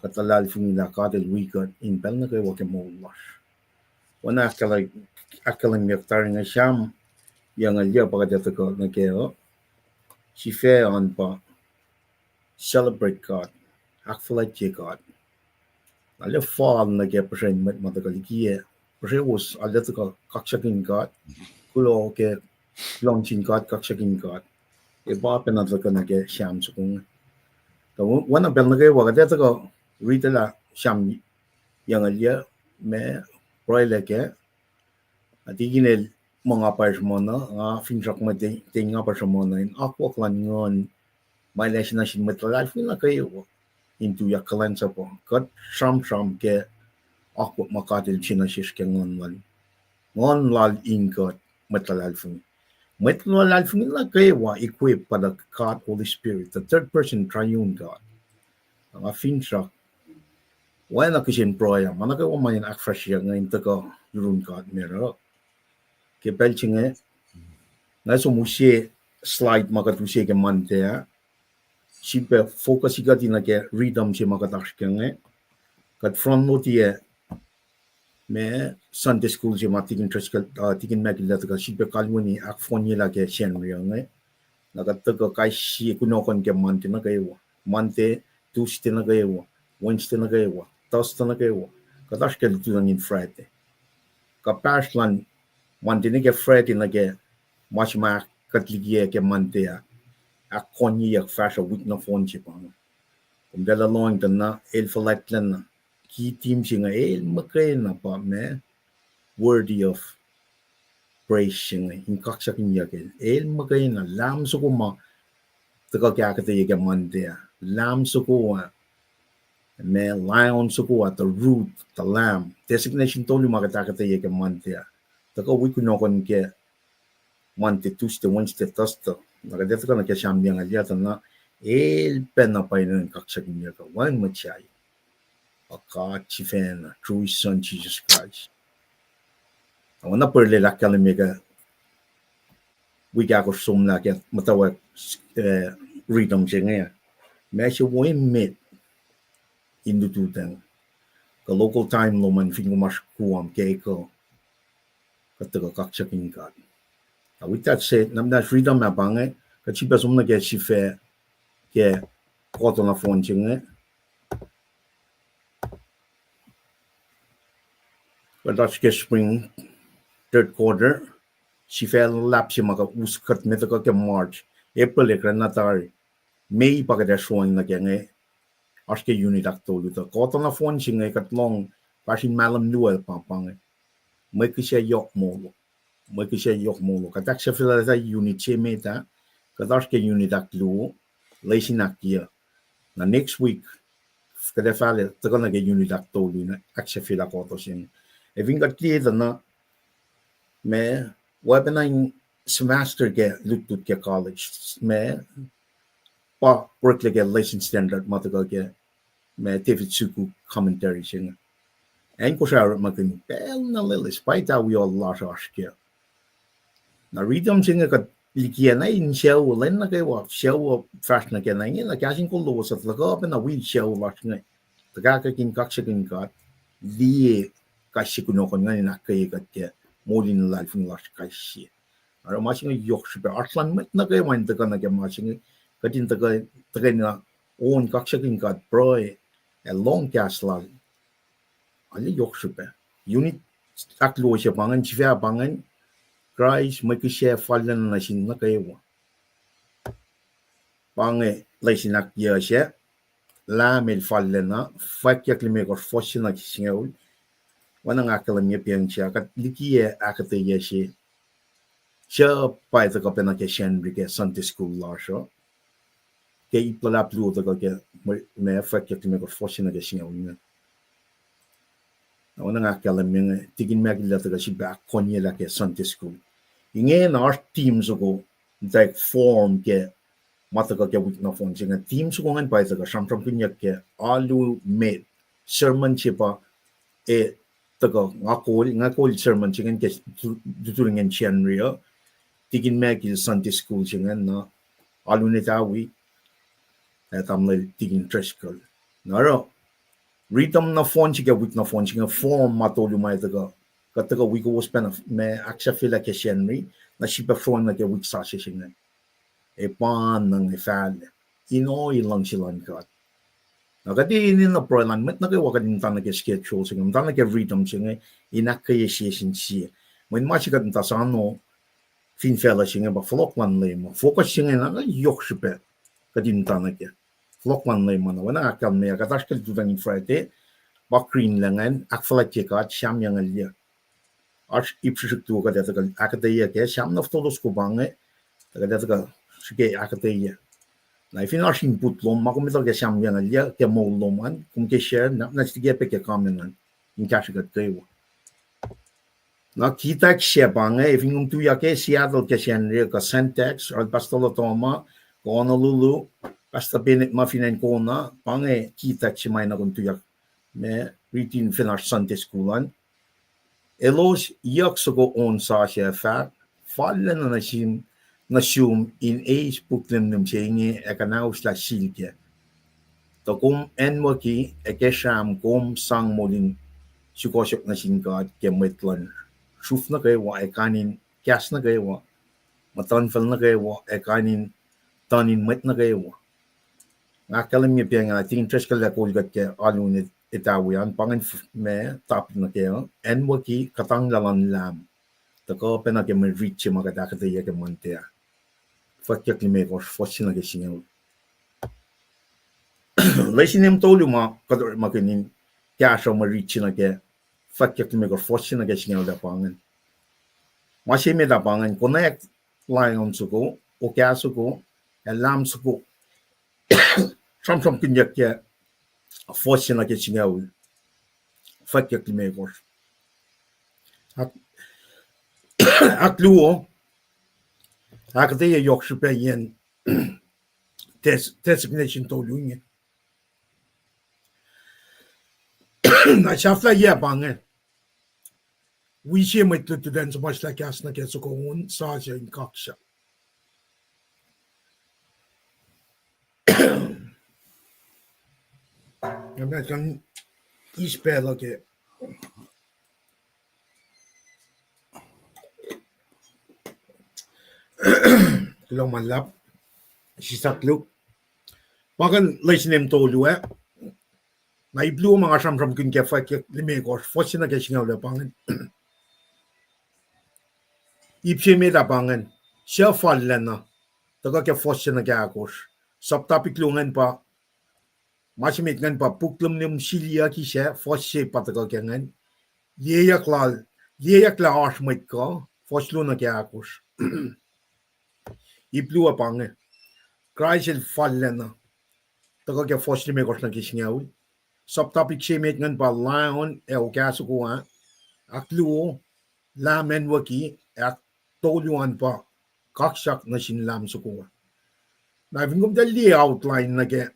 kuht luhlahlfongi lah God El wi kuht in pacl nuh kwewa ke moul lasr. Oacna ahkkahlwemyeyuck tari inge, Sam yucngucul yac pa kuht ac tuhkuh nuh kac uh, sifac an pa celebrate God, ahkfuhlwactye God. Arlac fal nuh ke puhsren mwet ma tuhkuh likiyac, puhsrewos arlac tuhkuh kaksakihn God, kuloh ke kuloh sin God, kaksakihn God. Ac pa pacna tuhkuh nuh ke Sam soko inge. Tuh oacna pacl nuh kwewa kuht ac tuhkuh ritilah Sam yucngucul yac, ma pruhelac kac, na tikin el muh nga pa sruhmuhn uh, nga finsrak muh tikin nga pa sruhmuhn uh in akwuck luhn Nguhn ma El ase nuh sin mwet luhlahlfongi nuh kwewa in tuyak kuhlwacnsapuh. Kuht sramsram ke akwuck ma God El use nuh sesr ke Nguhn Lal, Nguhn Lal in kuht mwet luhlahlfongi. Mwet luhlahlfongi nuh kwewa equip by the God Holy Spirit, the third person triune God. Nga finsrak oacna kihsen pruhe ma nuh kwewa ma in ahkfahsryeyuck inge in tuhkuh yurun God me oruh ke pacl se inge. Nga som use slide ma kuht use ke Monday ah, sifilpac focus-i kuht nuh ke rhythm se ma kuht oasr ke inge. Kuht front load-i ah ma Sunday school se ma tikin Driscoll, uh, tikin Mackillatuh kuh sifilpac kalweni ahkfohnyelah ke Sacnri uh inge. Na kuht tuhkuh kais sie kunohkohn ke Monday nuh kwewa. Monday, Tuesday nuh kwewa, Wednesday nuh kwewa, Thursday nuh kwewa. Kuht oasr ke lututacng in Friday. Kuhpahsr luhn Monday nuh ke Friday nuh ke ma se ma kuht likiyac ke Monday ah, ahkkongyeyuck fahsruh wik nohfohn se pa inge. Kom lwelah lohng tuh na el fuhlwactlacna ki team se inge el muhkwena pa ma worthy of praise se inge in kaksakihnyuck el. El muhkwena lahm soko ma tuhkuh ke ahkuhtweyac ke Monday ah. Lahm soko ah, ma lion soko ah, the root, the lamb. Designation tolu ma kuht ahkuhtweyac ke Monday ah. Tuhkuh wi kunohkohn ke Monday, Tuesday, Wednesday, Thursday. Na kuht ac tuhkuh nuh ke Sam Liyacngalyuc tuh na el pacna pwacye in kaksakihnyuck uh, wacngihn mwet sahyac. A God sifacna, through his son Jesus Christ. Oacna pwacrlac ahkkahlwemye ke wik ahkosr somlah ke muhtwacwacack, eh, rhythm se inge. Ma se wo emet in lututacng. Kuh local time lom an fin kom oasr Guam ke ekuh, kuht tuhkuh kaksakihn God. Na with that said, na muhnahs rhythm ah pa inge, kuht sifilpac som nuh ke sifac ke quarter nohfohn se inge. Kuht oasr ke spring, third quarter, sifac luhlahp se ma kuht us kuht met tuhkuh ke March, April ac kena tari. May pa kuht ac sroang nuh ke inge, oasr ke unit ahktolu tuh. Quarter nohfohn se inge kuht lohng fahsr in mahlwem luo pa, pa inge. Mwe kihsac yohk molo. Mwe kihsac yohk molo. Kuht ahksahfyelah unit se met ah, kuht oasr ke unit ahkluo, lesin ahkyac. Na next week, kuht ac fahla tuhkuh nuh ke unit ahktolu in ahksahfyelah quarter se inge. Ac fin kuht liye tuh na, ma, oacpacna in semester ke lutlut ke college, ma, pa oreklac ke lesson standard ma tuhkuh ke, ma David Suku commentary se inge. Acn Kosrae orekmakihn pacl na loeloes, pa ita wi ohl lasr oasr kac. Na rhythm se inge kuht likiyac na in sucu, lwen nuh kwewa sucu fahsr nuh kac na inge, na kahs in kol lowos uh tuhkuh pacna wi sucu lasr inge. Tuhkahkihn kaksakihn God, liye kais sie kunohkohn ingacn in ahkkweye kuht ke moul in luhlahlfongi lasr kais sie. Oruh ma se inge yohk srihpac. Oasr luhn mwet nuh kwewa in tuhkuh nuh ke ma se inge, kuht in tuhkuh, tuhkweni on kaksakihn God, pruhe, ac lohng kahs lal. Arlac yohk srihpac. Unit ahkluo se pa ingacn, sifac pa ingacn, Kraist mwe kihsac fallacna nuh sin nuh kwewa. Pa inge lesin ahkyac se, Lahm el fallacna, fwackyuck limekohsr, fuhs se nuh ke singucul. Oacna nga ahkkahlwemye pacng se, kuht likiyac ahkuhtweyac se, suc pa tuhkuh pacna ke Sacnri ke Sunday school lasr uh. Ke ip luhlahp luo tuhkuh ke, ma, fwackyuck limekohsr, fuhs se nuh ke singucul inge. Na oacna nga ahkkahlwemye inge, tikin Mackillatuh kuh sifilpac ahkkonyelah ke Sunday school. Ingena oasr team soko, muhtwacwacack form ke ma tuhkuh ke wik nohfohn se inge. Team soko ingacn pa tuhkuh sramsramkihnyuck ke alu met, sermon se pa, e, tuhkuh nga kol, nga kol sermon se ingacn ke tu-, lututacng in Sacnri uh, tikin Mackill Sunday school se ingacn na, alu netawi, ac tamuhlwel tikin Driscoll. Na oruh, rhythm nohfohn se ke wik nohfohn se inge, form ma tolu ma tuhkuh, kuht tuhkuh wi kowos pacna ma ahksahfyelah ke Sacnri, na sifilpac sroang nuh ke wik sasuc se inge. Ac pa na inge fahlac in ohiyac luhngse luhn God. Na kuht enenuh pruhe luhn mwet nuh kwewa kuht in muhta nuh ke schedule se inge, muhta nuh ke rhythm se inge, in ahkkweye sie sin sie. Mweyen ma se kuht muhta sano fin facluh se inge pa fohlohk luhn Leum uh. Focus se inge na yohk srihpac kuht in muhta nuh ke fohlohk luhn Leum uh. Na oacna nga ahkkahlwemye, kuht oasr ke lututacng in Friday, pa Greenland ingacn, ahkfuhlwactye God, Sam Liyacngalyuc. Oasr ip srihsrihk luo kuht ac tuhkuh ahkuhtweyac kac, Sam na fototo soko pa inge, tuh kuht ac tuhkuh srihke ahkuhtweyac. Na fin oasr input lom, ma kom etuh ke Sam Liyacngalyuc, ke moul lom an, kom ke share, na, na srihke pac ke comment an, in kahsrwe kuht kwewa. Na kitack se pa inge, fin kom tuyak ke Seattle ke Sacnri, kuh Sentex, oruh Pastor Lotoma, kuh Honolulu, Pastor Bennett ma fin acn Kona, pa inge kitack se ma na kom tuyak, ma riti fin oasr Sunday school an. Elos yuck soko on sasuc ac fahk, fallacna nuh sum, nuh sum in eis puk nihmnihm se inge ac kuhnahoslah sil kac. Tuh kom acnwucki ac ke sram kom sang moul in sukohsohk nuh sin God ke mwet luhn sruf nuh kwewa, ac kain in kahs nuh kwewa, muhtuhnfacl nuh kwewa, ac kain in tuhn in mwet nuh kwewa. Nga ahkkahlwemye pa inge, I think interest kuh lah kol kuht ke alu in etawi an, pa ingacn ma topic nuh ke, acnwucki kuhtanglah luhn Lam. Tuhkuh pacna ke mwe rit se ma kuht ahkuhtweyac ke Monday ah. Fwackyuck limekohsr, fuhs se nuh ke singucul. Lesin em tolu ma kuht orekmakihn in kahsruh mwe rit se nuh ke, fwackyuck limekohsr, fuhs se nuh ke singucul ah pa ingacn. Ma se met ah pa ingacn, konwacack lion soko, okah soko, ac lam soko, sramsramkihnyuck ke fuhs se nuh ke singucul, fwackyuck limekohsr. Ahk-, ahkluo, ahkuhtweyac yohk srihpac yen des-, designation tolu inge. Na sahflahiyac pa inge. Wi sie mwet lututacng suhmuhslah kahs nuh ke soko on sasuc in kaksak. Nga muh kuht in eis pacl uh ke kuloh ma luhlahp, sislah luhk. Pa ingacn lesin em tolu ah. Na ip luo ma nga sramsramkihn ke fwackyuck limekohsr, fuhs se nuh ke singucul ah pa ingacn. Ip se met ah pa ingacn, suc fallacna, tuhkuh ke fuhs se nuh ke ahkosr. Sub-topic luo ingacn pa, ma se met ingacn pa puk luhmnum siliyucki sac, fuhs se pa tuhkuh ke ingacn. Liyeyuck lal, liyeyuck lah oasr mwet kuh, fuhs luo nuh ke ahkosr. Ip luo pa inge, Kraist el fallacna, tuhkuh ke fuhs limekohsr nuh ke singucul. Sub-topic se met ingacn pa lion ac okah soko ah, ahkluo, lam acnwucki, ahktolu an pa kaksak nuh sin lam soko ah. Na fin komtal liye outline nuh ke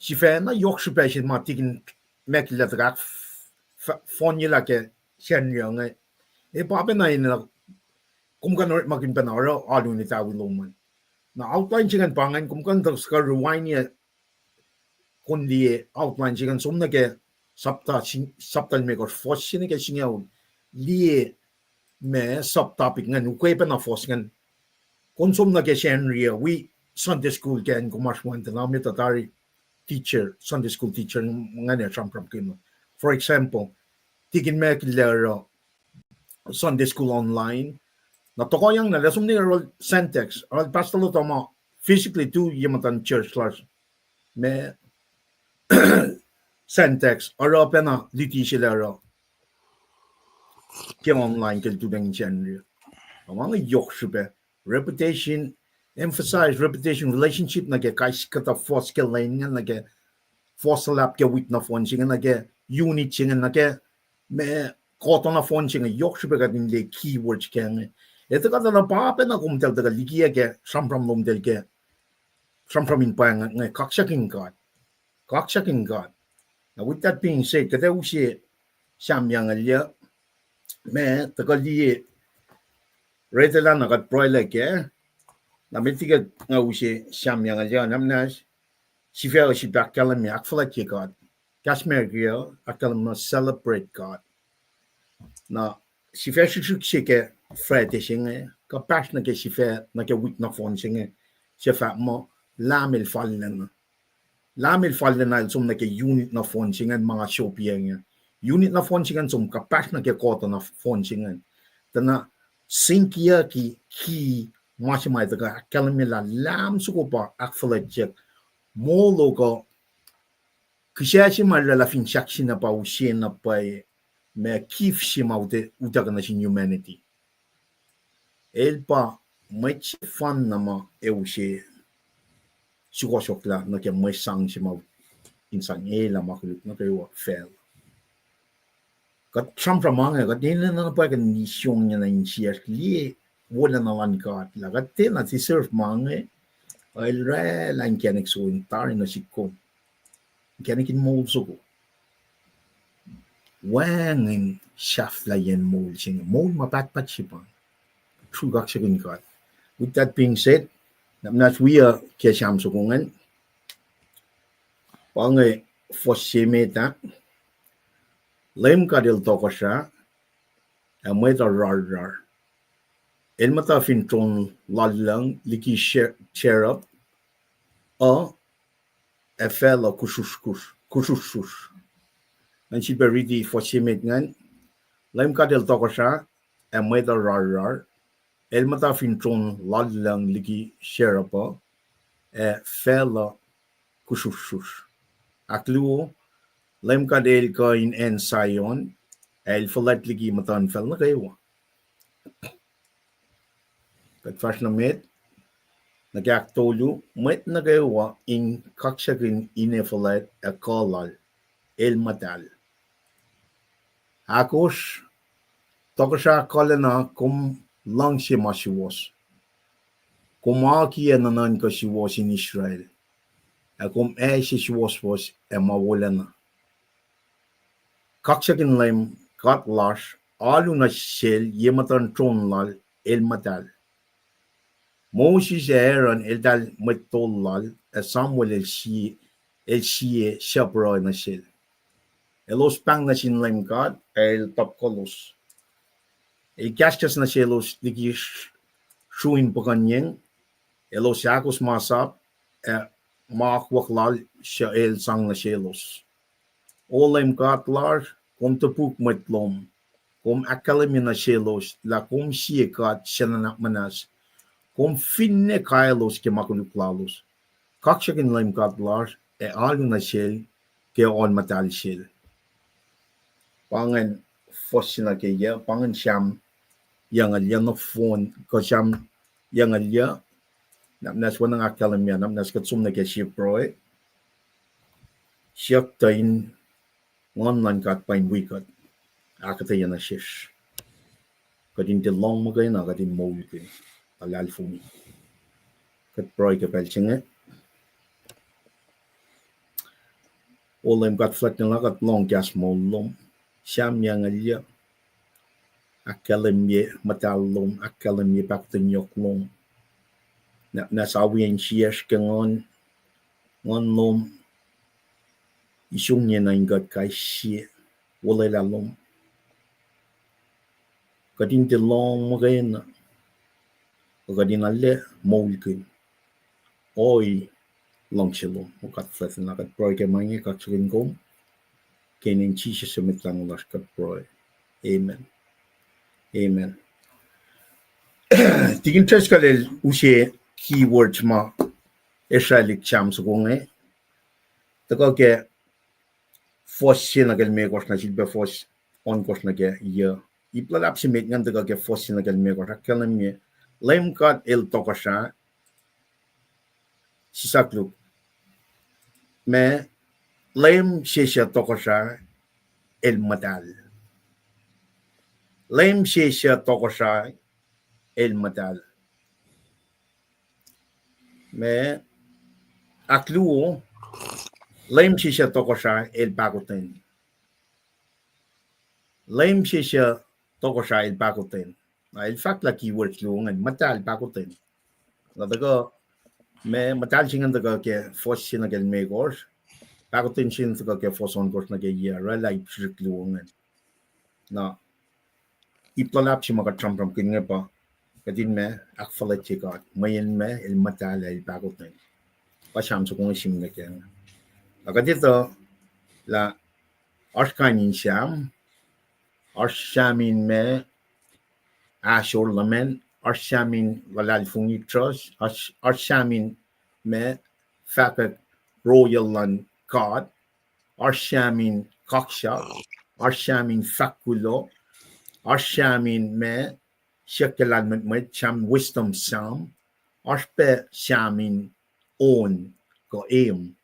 sifac na yohk srihpac se ma tikin Mac el tuhkuh ahk f-, f-, fohnyelah ke Sacnri inge. E pa pacna in, kom kuh in orekmakihn pacna oruh alu in etawi lom an. Na outline se ingacn pa ingacn, kom kuh in tuhkuh rewind-ye, kom liye outline se ingacn som nuh ke sapta sin-, sapta limekohsr, fuhs se nuh ke singucul, liye ma sub-topic ingacn, ukwe pacna fuhs ingacn. Kom som nuh ke Sacnri uh, wi Sunday school ke acn kom oasr wacngihn, na met uh tari teacher, Sunday school teacher ingacn ac sramsramkihn. For example, tikin Mac el oruh Sunday school online. Na tohkohyang na lah som nuh yohrohl Sentex, oruh pastor luhk uh ma physically tu ye muhtuhn church lasr, ma Sentex, oruh pacna luti se lah oruh ke online ke lututacng in Sacnri. Ma inge yohk srihpac. Repetition, emphasize repetition, relationship nuh ke kais kuhtuh fuhs ke lwen inge, nuh ke fuhs luhlahp ke wik nohfohn se inge, nuh ke unit se inge, nuh ke ma kuhtuh nohfohn se inge, yohk srihpac kuht in liye keywords ke inge. Etuh kuhtuh na pa pacna komtal tuhkuh likiyac ke sramsram lomtal ke sramsram in pwacye inge, kaksakihn God. Kaksakihn God. Now, with that being said, kuht ac use Sam Yangalia, ma tuhkuh liye retelah na kuht pruhelah kac. Na met liki nga use Sam Yangalia, na muhnahs sifac uh srihpac ahkkahlwemye ahkfuhlwactye God. Kahs Merika ahkkahlwemye celebrate God. Na sifac srihsrihk se ke Friday se inge, kuhpahsr nuh ke sifac nuh ke wik nohfohn se inge, se fahk muh Lam el fallacna. Lam el fallacna el som nuh ke unit nohfohn se ingacn ma nga sopiyuck inge. Unit nohfohn se ingacn som kuhpahsr nuh ke kuhtuh nohfohn se ingacn. Tuh na sinkiyucki ki ma se ma tuhkuh ahkkahlwemye lah Lam soko pa ahkfuhlwactye moul uh, kuh kihsac se ma oraclah fin sahk se na pa use na pwacye, ma gift se ma utuckuh nuh sin humanity. El pa mwet sefanna ma ac use sukohsohklah nuh ke mwe sang se ma in sang elah ma koluk nuh kwewa facl. Kuht sramsram ma inge, kuht enenuh na pwacye kuh in isongyac na insiyacsr liye wolacna luhn God lah kuht tiacna deserve ma inge, el oraclah inkacnek soko in tari nuh sihk kom, inkacnek in moul soko. Wacngihn sahflahiyacn moul se inge, moul ma pahtpaht se pa true kaksakihn God. With that being said, na muhnahs wi uh ke Sam soko ingacn, pa inge fuhs se met ah. Leum God El tohkohsrah, ac mwet uh rarrar. El muhta fin tron lal lucng liki cherub uh, ac facluh kusrusrusr. Ngan sifilpac riti fuhs se met ingacn. Leum God El tohkohsrah, ac mwet uh rarrar. El muhta fin tron lal lucng liki cherub uh, ac facluh kusrusrusr. Ahkluo, Leum God El kuh in acn Zion, ac El fuhlwact liki muhtuhnfacl nuh kwewa. Kuht fahsr nuh met, nuh ke ahktolu, mwet nuh kwewa in kaksakihn ine fuhlwact ac kuh lal, El muhtahl. Ahkosr, tohkohsrah kuhlacna, kom luhngse ma suwohs. Kom akiyac nuhnuhnkuh suwohs in Israel, ac kom ase suwohswohs ac ma wolacna. Kaksakihn Leum God lasr, alu nuh sel ye muhtuhn tron lal, El muhtahl. Moses ac Aaron eltahl mwet tol lal, ac Samuel el sie, el sie suc pruhe nuh sel. Elos pahng nuh sin Leum God, ac El topkolos. El kahskahs nuh selos liki sruin puhkuhnyeng, elos ahkos masap, ac ma akwuck lal suc El sang nuh selos. O Leum God lasr, kom topuk mwet lom, kom ahkkahlwemye nuh selos lah kom sie God suc nuhnak muhnahs, kom finne kaelos ke ma koluk lalos. Kaksakihn Leum God lasr, ac alu nuh sel ke on muhtahl sel. Pa ingacn fuhs se nuh ke yac, pa ingacn Sam yucngucul yac, nohfohn kuh Sam yucngucul yac. Nahtuhnas wacngihn ahkkahlwemye, nahtuhnas kuht som nuh ke sie pruhe. Siyuck tuh in nguhn luhn God pa in wi kuht, ahkuhtweyac nuh sesr. Kuht in tiac lohng muhkwena, kuht in moulkihn luhlahlfongi. Kuht pruhe ke pacl se inge. O Leum God fuhlwactlacna, kuht lohng kahs moul lom. Sam yucngucul yac, ahkkahlwemye muhtahl lom, ahkkahlwemye pahkotwen yohk lom. Nahtuhnas ahkwoye insiyacsr ke nguhn, nguhn lom, isongye nuh in kuht kais sie, olwelah lom. Kuht in tiac lohng muhkwena, kuht in arlac moulkihn ohiyac luhngse lom. O God fuhlwactlacna, kuht pruhe ke ma inge, kaksakihn kom. Ke inen Jisus Mwet Lahngo lasr kuht pruhe. Amen. Amen. Tikin Driscoll el use keywords ma esralihk Sam soko inge. Tuhkuh ke fuhs se nuh ke limekohsr nuh sifilpac fuhs ohnkohsr nuh ke yac. Ip luhlahp se met ingacn tuhkuh ke fuhs se nuh ke limekohsr, ahkkahlwemye Leum God El tohkohsrah. Sisaklu, ma, Leum se suc tohkohsrah El muhtahl. Leum se suc tohkohsrah El muhtahl. Ma, ahkluo, Leum se suc tohkohsrah El pahkotwen. Leum se suc tohkohsrah El pahkotwen. Na el fahk lah keyword luo ingacn, muhtahl, pahkotwen. Na tuhkuh, ma muhtahl se ingacn tuhkuh ke fuhs se nuh ke limekohsr, pahkotwen se ingacn tuhkuh ke fuhs ohnkohsr nuh ke yac, oraclah ip srihsrihk luo ingacn. Na ip luhlahp se ma kuht sramsramkihn inge pa, kuht in ma, ahkfuhlwactye God, mweyen ma El muhtahl ac El pahkotwen. Pa Sam soko inge sim nuh ke. Na kuht etuh lah oasr kain in Sam, oasr Sam in ma, ahsor luhman, oasr Sam in luhlahlfongi, trust, oasr, oasr Sam in ma, fahkwack royal luhn God, oasr Sam in kaksak, oasr Sam in fahk kuloh, oasr Sam in ma, siyuck ke lahlmwetmwet, Sam, wisdom Sam, oasr pac Sam in on kuh em.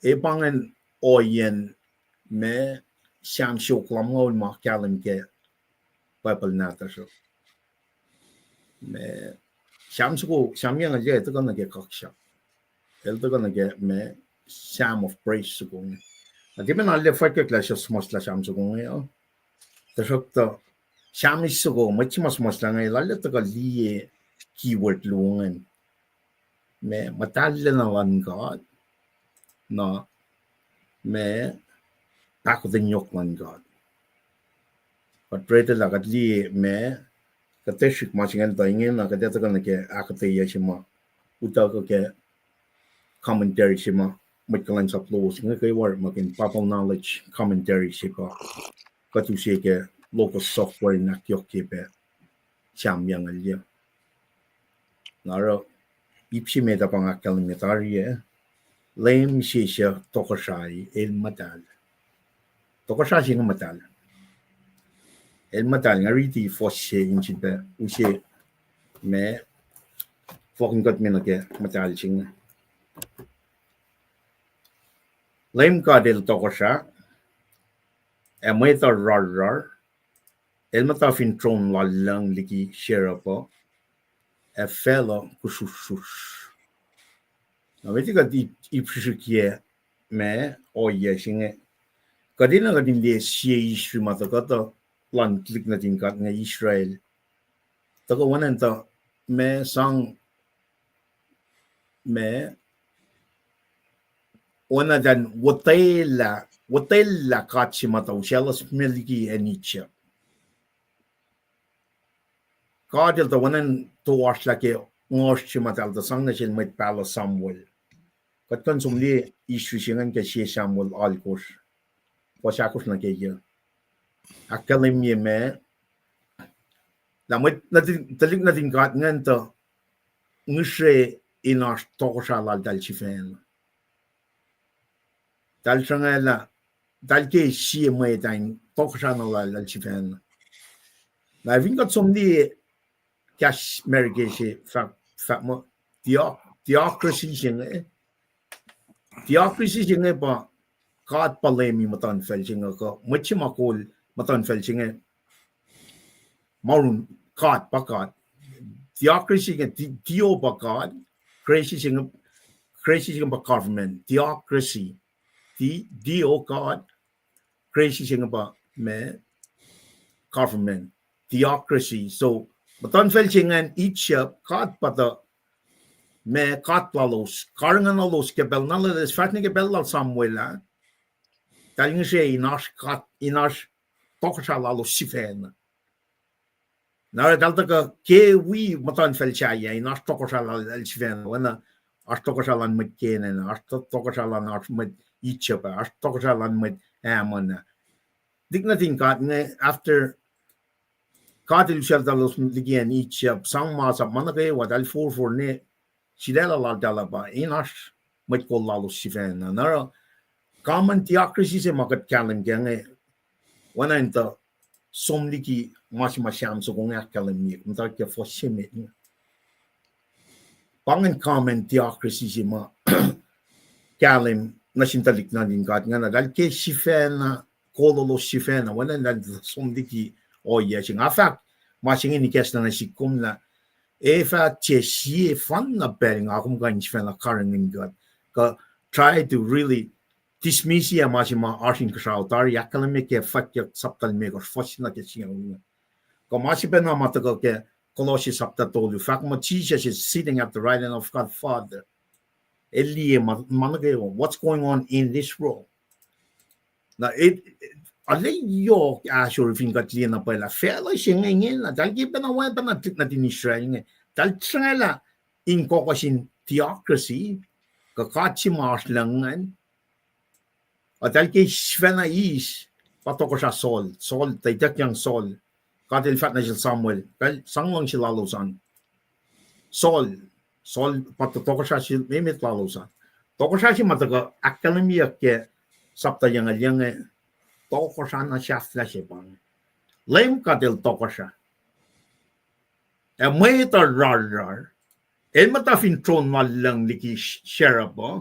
E pa ingacn ohiyacn ma Sam siofok lumngaul ma kahlwem ke Bible nahtuhsr uh. Ma Sam soko, Sam yucngucul yac, tuhkuh nuh ke kaksak. El tuhkuh nuh ke ma Psalm of Praise soko inge. Na tiac pacna arlac fwackyuck lah suhmuhslah Sam soko inge uh. Tuhsruhktuh Sam soko, mwet se ma suhmuhslah inge, arlac tuhkuh liye keyword luo ingacn. Ma muhtahllacna luhn God. Na ma ahkuhtweyac yohk luhn God. Kuht read lah kuht liye ma, kuht tiac srihk ma se ingacn tuh ingena kuht etuh kuh nuh ke ahkuhtweyac se ma utuckuh ke commentary se ma mwet kuhlwacnsap lowos inge kwewa orekmakihn Bible Knowledge Commentary se pa kuht use ke Logos software in ahkyohkye pac Sam yucngucul yuc. Na oruh ip se met ah pa nga ahkkahlwemye tari ah, Leum sesr tohkohsrahi, el muhtahl. Tohkohsrahi se inge muhtahl. El muhtahl. Nga riti fuhs se in sifilpac use ma fohlohkihn kuht me nuh ke muhtahl se inge. Leum God el tohkohsrah, ac mwet uh rarrar, el muhta fin tron lal lucng liki sherub uh, ac facluh kusrusrusr. Na met kuht ip, ip srihsrihkye ma ohiyac se inge, kuht enenuh kuht in liye sie history ma tuhkuh tuh luhn tuhlihk nuhtin God inge Israel. Tuhkuh oacna tuh ma sang ma oacna tuh in wotwelah, wotwelah god se ma tuh usaclosme liki acn Egypt. God el tuh oacna in toasrlah ke ngohsr se ma eltahl tuh sang nuh sel mwet pahluh Samuel. Kuht kuh in som liye history se ingacn ke sie Samuel alkosr, fuhs ahkosr nuh ke yuc. Ahkkahlwemye ma lah mwet nuhtin, tuhlihk nuhtin God ingacn tuh ngihsre in oasr tohkohsra laltahl sifacna. Eltahl sruhnga lah eltahl ke sie mwet ah in tohkohsra na laltahl sifacna. Na fin kuht som liye kahs America se fahk, fahk muh theo-, theocracy se inge, theocracy se inge pa God pa Leum muhtuhnfacl se inge, kuh mwet se ma kol muhtuhnfacl se inge, ma oruh God pa God. Theocracy inge, the-, theo pa God, cracy se inge, cracy se inge pa government, theocracy. The-, theo God, cracy se inge pa ma government, theocracy. So muhtuhnfacl se ingacn Egypt, God pa tuh ma god lalos, karihngihn lalos ke pacl na lalos, fahsr nuh ke pacl lal Samuel ah, eltahl ngihsre in oasr god, in oasr tohkohsra lalos sifacna. Na oruh eltahl tuhkuh ke wi muhtuhnfacl sahyac in oasr tohkohsra lal, lal sifacna, oacna oasr tohkohsra luhn mwet Canaan, oasr to-, tohkohsra luhn oasr mwet Egypt ah, oasr tohkohsra luhn mwet Ammon ah. Tuhlihk nuhtin God inge, after God el usacltalos liki acn Egypt, sang masap ma nuh kwewa, eltahl forfor ne sulaclah laltahl uh pa in oasr mwet kol lalos sifacna. Na oruh common theocracy se ma kuht kahlwem kac inge, oacna in tuh som liki ma se ma Sam soko inge ahkkahlwemye, muhta ke fuhs se met inge. Pa ingacn common theocracy se ma kahlwem nuh sin tuhlihk nuhtin God ingacn, eltahl ke sifacna, kololos sifacna, oacna eltahl som liki ohiyac se inge. Nga fahk ma se inge in ikacslah nuh sihk kom lah, ac fah tiac sie fanna pacl nga kom kuh in sifacna karihngihn God, kuh try to really dismiss ma se ma oasr inkuhsrao tari, ahkkahlwemye ke Fwackyuck sapta limekohsr, fuhs se nuh ke singucul. Kuh ma se pacna ma tuhkuh ke Colossians sapta tolu, fahk muh Jesus is sitting at the right hand of God Father. El liye ma, ma nuh kwewa, what's going on in this world. Na, arlac yohk ahsor fin kuht liye na pwacye lah facluh se inge, ingena, eltahl ke pacna wacngihn pacna tuhlihk nuhtin Israel inge, eltahl sruhnga lah in kohkohsin theocracy, kuh god se ma oasr lucng ingacn. Eltahl ke sifacna eis, pa tohkohsra Saul, Saul, tuh ituckyang Saul. God el fahk nuh sel Samuel, pacl sang luhngse lalos an. Saul, Saul pa tohkohsra se emet lalos an. Tohkohsra se ma tuhkuh ahkkahlwemyeyuck ke sapta yucngucul inge, tohkohsra na sahflah se pa inge. Leum God el tohkohsra. Ac mwet uh rarrar, el muhta fin tron lal lucng liki sh-, sherub uh,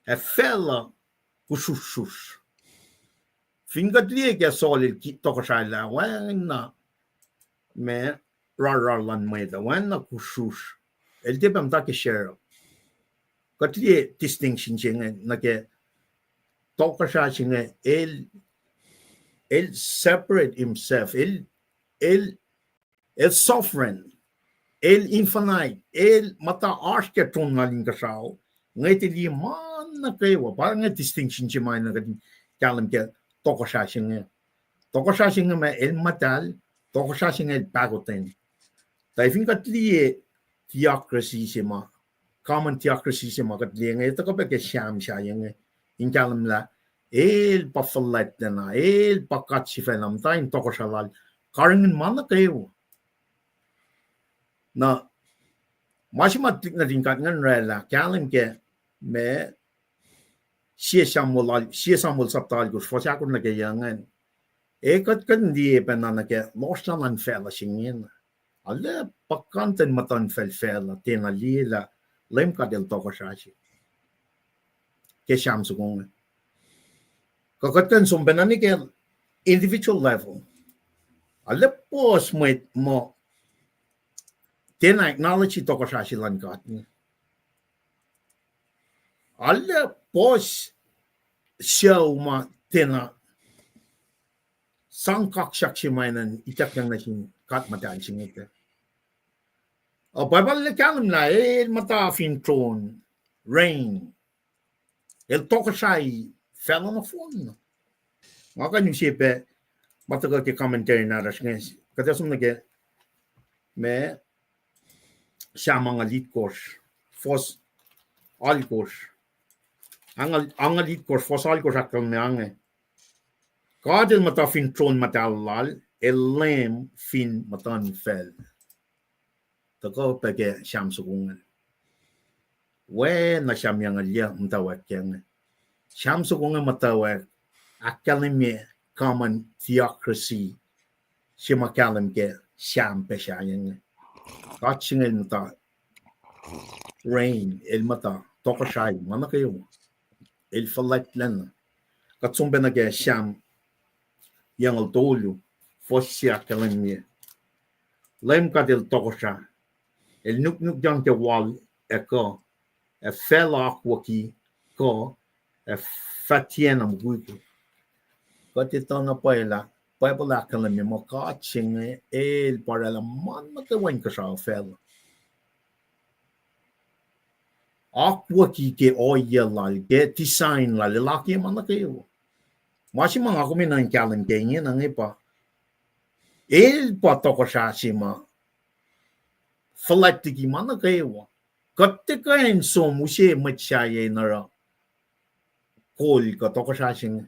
ac facluh kusrusrusr. Fin kuht liye ke Saul el ki-, tohkohsralah, wacngihn na ma rarrar luhn mwet uh, wacngihn na kusrusr. El tiac pac muhta ke sherub. Kuht liye distinction se inge nuh ke tohkohsra se inge, el, el separate himself, el, el, el sovereign, el infinite, el muhta oasr ke tron lal inkuhsrao, ngwet el liye ma nuh kwewa, pa inge distinction se ma na kuht in kahlwem ke tohkohsrah se inge. Tohkohsrah se inge ma el muhtahl, tohkohsrah se inge el pahkotwen. Tuh fin kuht liye theocracy se ma, common theocracy se ma kuht liye inge, tuhkuh pac ke Sam sahyac inge, in kahlwem lah el pa fuhlwactlacna, el pa God sifacna, muhta in tohkohsrah lal karihngihn ma nuh kwewa. Na ma se ma tuhlihk nuhtin God ingacn oraclah, kahlwem ke ma, sie Samuel, sie Samuel sapta alkosr, fuhs ahkosr nuh ke yuc ingacn. E kuht kuh in liye pacna nuh ke lohsr lal an facluh se ingena. Arlac puhkantwen muhtuhnfacl facluh tiacna liye lah Leum God El tohkohsrah se ke Sam soko inge. Kuh kuht kuh in som pacna nuh ke individual level. Arlac puhs mwet muh tiacna acknowledge tohkohsrah se luhn God inge. Arlac puhs sucu ma tiacna sang kaksak se ma enenuh ituckyang nuh sin God muhtahl se inge. Ac Bible el kahlwem lah el muhta fin tron, reign. El tohkohsrahi facluh nohfohn. Nga kuh in use pac ma tuhkuh ke commentary nahtuhsr inge, kuht ac som nuh ke ma, Sam angngaul itkohsr, fuhs alkosr. Angngaul, angngaul itkohsr, fuhs alkosr ahkkahlwemye inge. God El muhta fin tron muhtahl lal, El Leum fin muhtuhnfacl. Tuhkuh pac ke Sam soko inge. Oacna Sam yucngucul yuc muhtwacwacack inge. Sam soko inge muhtwacwacack, ahkkahlwemye common theocracy se ma kahlwem ke Sam pac sahyac inge. God se inge El muhta reign, El muhta tohkohsrahi ma nuh kwewa. El fuhlwactlacna. Kuht som pacna ke Sam yucngucul tolu, fuhs se ahkkahlwemye. Leum God El tohkohsrah, El nuknukyang ke wal ac kuh, ac facluh akwucki kuh, ac fah tiacna mukwikwi. Kuht etuh na pwacye lah Bible ahkkahlwemye muh God se inge El pa oraclah ma nuh kwewa inkuhsrao facluh. Akwucki ke ohiyac lal, ke design lal, El akiyac ma nuh kwewa. Ma se ma nga kom enenuh in kahlwem ke ingena inge pa, El pa tohkohsrah se ma fuhlwact liki ma nuh kwewa. Kuht tiac kuh in som use mwet sahyac in oruh kol kuh tohkohsrah se inge.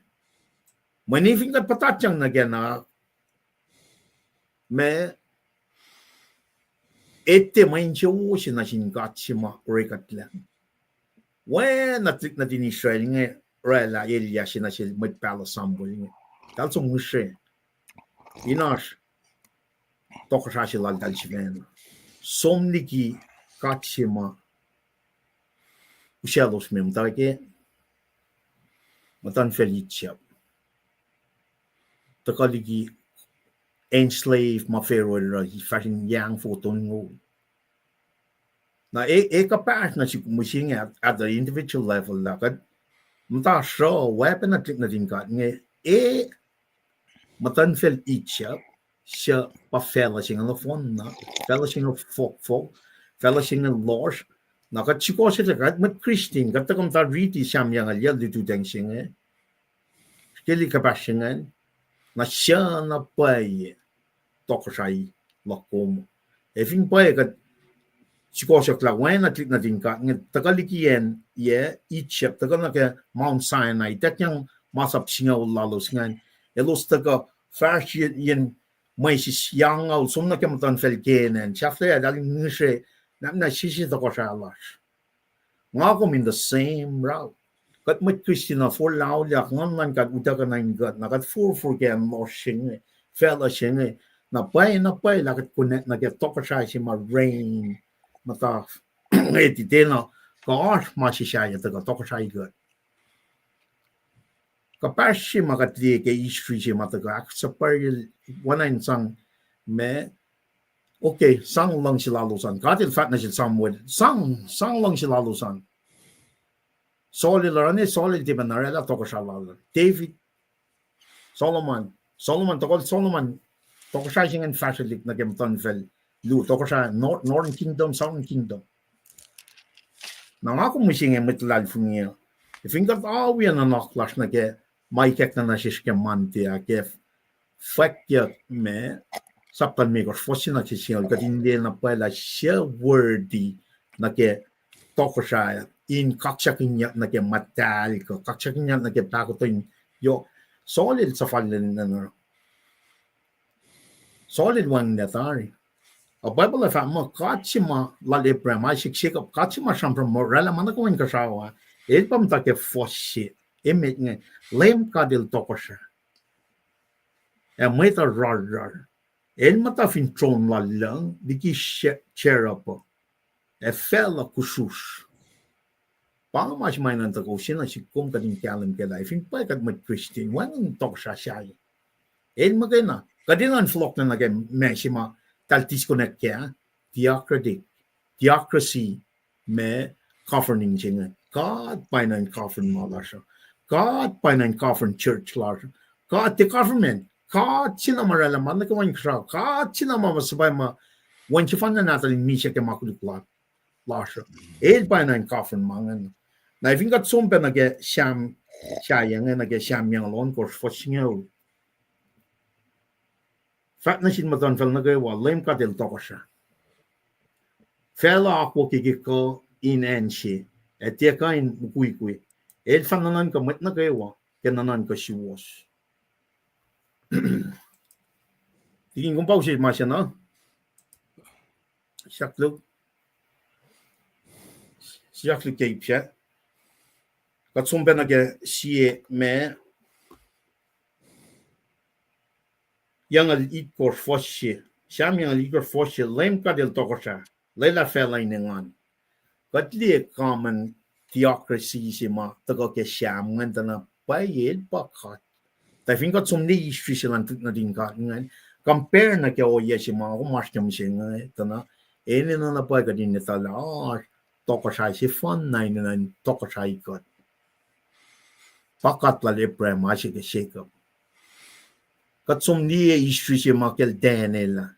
Mweyen fin kuht puhtatyang nuh kac na, ma etuh mwe insewowo se nuh sin God se ma orekuhtlac. Oacna tuhlihk nuhtin Israel inge oraclah elyah se nuh sel mwet pahluh Samuel inge. Eltahl som ngihsre in oasr tohkohsrah se laltahl sifacna. Som liki God se ma usaclos me muhta ke muhtuhnfacl Egypt. Tuhkuh liki enslave ma Pharaoh el oruh fahsr in yang foko tolngoul. Na e, e kuhpahsr nuh sihk mihsenge at, at the individual level lah kuht muhta sruh oacpacna tuhlihk nuhtin God inge, e muhtuhnfacl Egypt, suc pa facluh se inge nohfohn na, facluh se inge fohkfohk, facluh se inge lohsr. Na kuht sukohsohk lah kuht mwet Christian, kuht tuhkuh muhta riti Sam yucngucul yuc, lututacng se inge, srihke liki kuhpahsr se ingacn, na suc na pwacye tohkohsrahi luhk kom. Ac fin pwacye kuht sukohsohk lah oacna tuhlihk nuhtin God inge tuhkuh liki acn, yac, Egypt, tuhkuh nuh ke Mount Sinai, ituckyang masap singucul lalos ingacn, elos tuhkuh fahsr yen, yen Moses, yang uh, som nuh ke muhtuhnfacl Canaan, sahflahiyac, eltahl ngihsre, na, na sisi tohkohsrah lasr. Nga kom in the same route. Kuht mwet Christian uh forlah auliyak, Nguhn luhn God utuckuh nuh in kuht, na kuht forfor ke acn lohsr se inge, facluh se inge, na pwacye, na pwacye lah kuht connect nuh ke tohkohsrahi se ma reign, muhta, e, titena, kuh oasr ma se sahyac tuhkuh tohkohsrahi kuht. Kuhpahsr se ma kuht liye ke history se ma tuhkuh ahksuhpwacrye, oacna in sang ma, okay, sang luhngse lalos an. God El fahk nuh sel Samuel, sang, sang luhngse lalos an. Saul el oruh ne, Saul el tiac pacna oraclah tohkohsrah lal. David, Solomon, Solomon, tohkohl Solomon, tohkohsrah se ingacn fahsrwelihk nuh ke muhtuhnfacl luo, tohkohsrah Nor-, Northern Kingdom, Southern Kingdom. Na nga kom mihsenge mwet luhlahlfongi uh, fin kuht awi nuhnak lasr nuh ke ma ikackna nuh sesr ke Monday ah ke fwackyuck me, sapta limekohsr, fuhs se nuh ke singucul, kuht in liye na pwacye lah suc worthy nuh ke tohkohsrah in kaksakihnyuck nuh ke muhtahl kuh kaksakihnyuck nuh ke pahkotwen. Yohk, Saul el suhfal lal, Saul el wacngihnlac tari. Ac Bible ah fahk muh God se ma lal Abraham, Isaac, Jacob, God se ma sramsram oraclah ma nuh kwewa inkuhsrao ah, el pa muhta ke fuhs se, emet inge, Leum God El tohkohsrah, ac mwet uh rarrar. El muhta fin tron lal lucng liki cherub uh, ac facluh kusrusr. Pa inge ma se ma enenuh in tuhkuh use nuh sihk kom kuht in kahlwem kac lah fin pwacye kuht mwet Christian, wacngihn tohkohsrah sahyac. El muhkwena, kuht enenuh in fohlohklac nuh ke ma se ma eltahl disconnect kac, theocratic, theocracy, ma governing se inge. God pa enenuh in govern ma lasr uh. God pa enenuh in govern church lasr uh. God, the government, God se na ma oraclah ma nuh kwewa inkuhsrao, God se na ma suhpwacma wen sefanna nahtuhl in misac ke ma koluk lasr uh. El pa enenuh in govern ma ingacn. Na fin kuht som pac nuh ke Sam, sahyac inge, nuh ke Sam yucngucul ohnkohsr, fuhs singucul. Fahk nuh sin muhtuhnfacl nuh kwewa, Leum God El tohkohsrah. Facluh akwuck ke kuh in acn se, ac tiac kuh in mukwikwi. El fah nuhnuhnkuh mwet nuh kwewa ke nuhnuhnkuh suwohs. Tikin, kom pa use ma se na? Siyuck luhk, siyuck luhk ke ip sac. Kuht som pac nuh ke sie ma, yucngucul itkohsr, fuhs se. Sam yucngucul itkohsr, fuhs se, Leum God El tohkohsrah, lwelah facluh in engan. Kuht liye common theocracy se ma tuhkuh ke Sam ingacn tuh na pwacye el pa God. Tuh fin kuht som liye history se luhn nuhtin God ingacn, compare nuh ke ohiyac se ma kom oasr ke mihsenge tuh na, enenuh na pwacye kuht in etuh lah oasr tohkohsrah sefanna enenuh in tohkohsrahi kuht. Pa God lal Abraham, Isaac, ac Jacob. Kuht som liye history se ma kacl Daniel ah.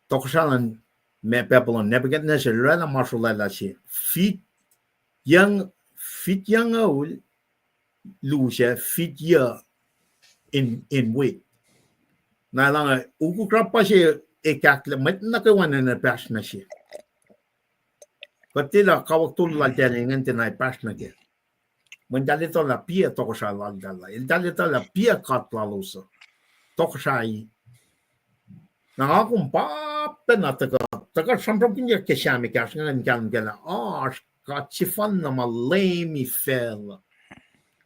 Tohkohsrah luhn ma Babylon, Nebuchadnezzar, el oraclah ma srolwaclah se. Fit yucng-, fit yucngucul luo sac, fit yuc in, in wait. Na elan ukuk rapah se ekahklah, mwet nuh kwewa enenuh pahsr nuh se. Kuht tiac lah kawuck tolu lal Daniel ingacn tiacna pahsr nuh kac. Mweyen eltahl etuh lah piac tohkohsrah laltahl uh. Eltahl etuh lah piac God lalos uh. Tohkohsrahi. Na nga kom pa pacna tuhkuh, tuhkuh sramsramkihnyuck ke Sam ekahsr ingacn, kahlwem kac lah oasr God sefanna ma leumi facluh.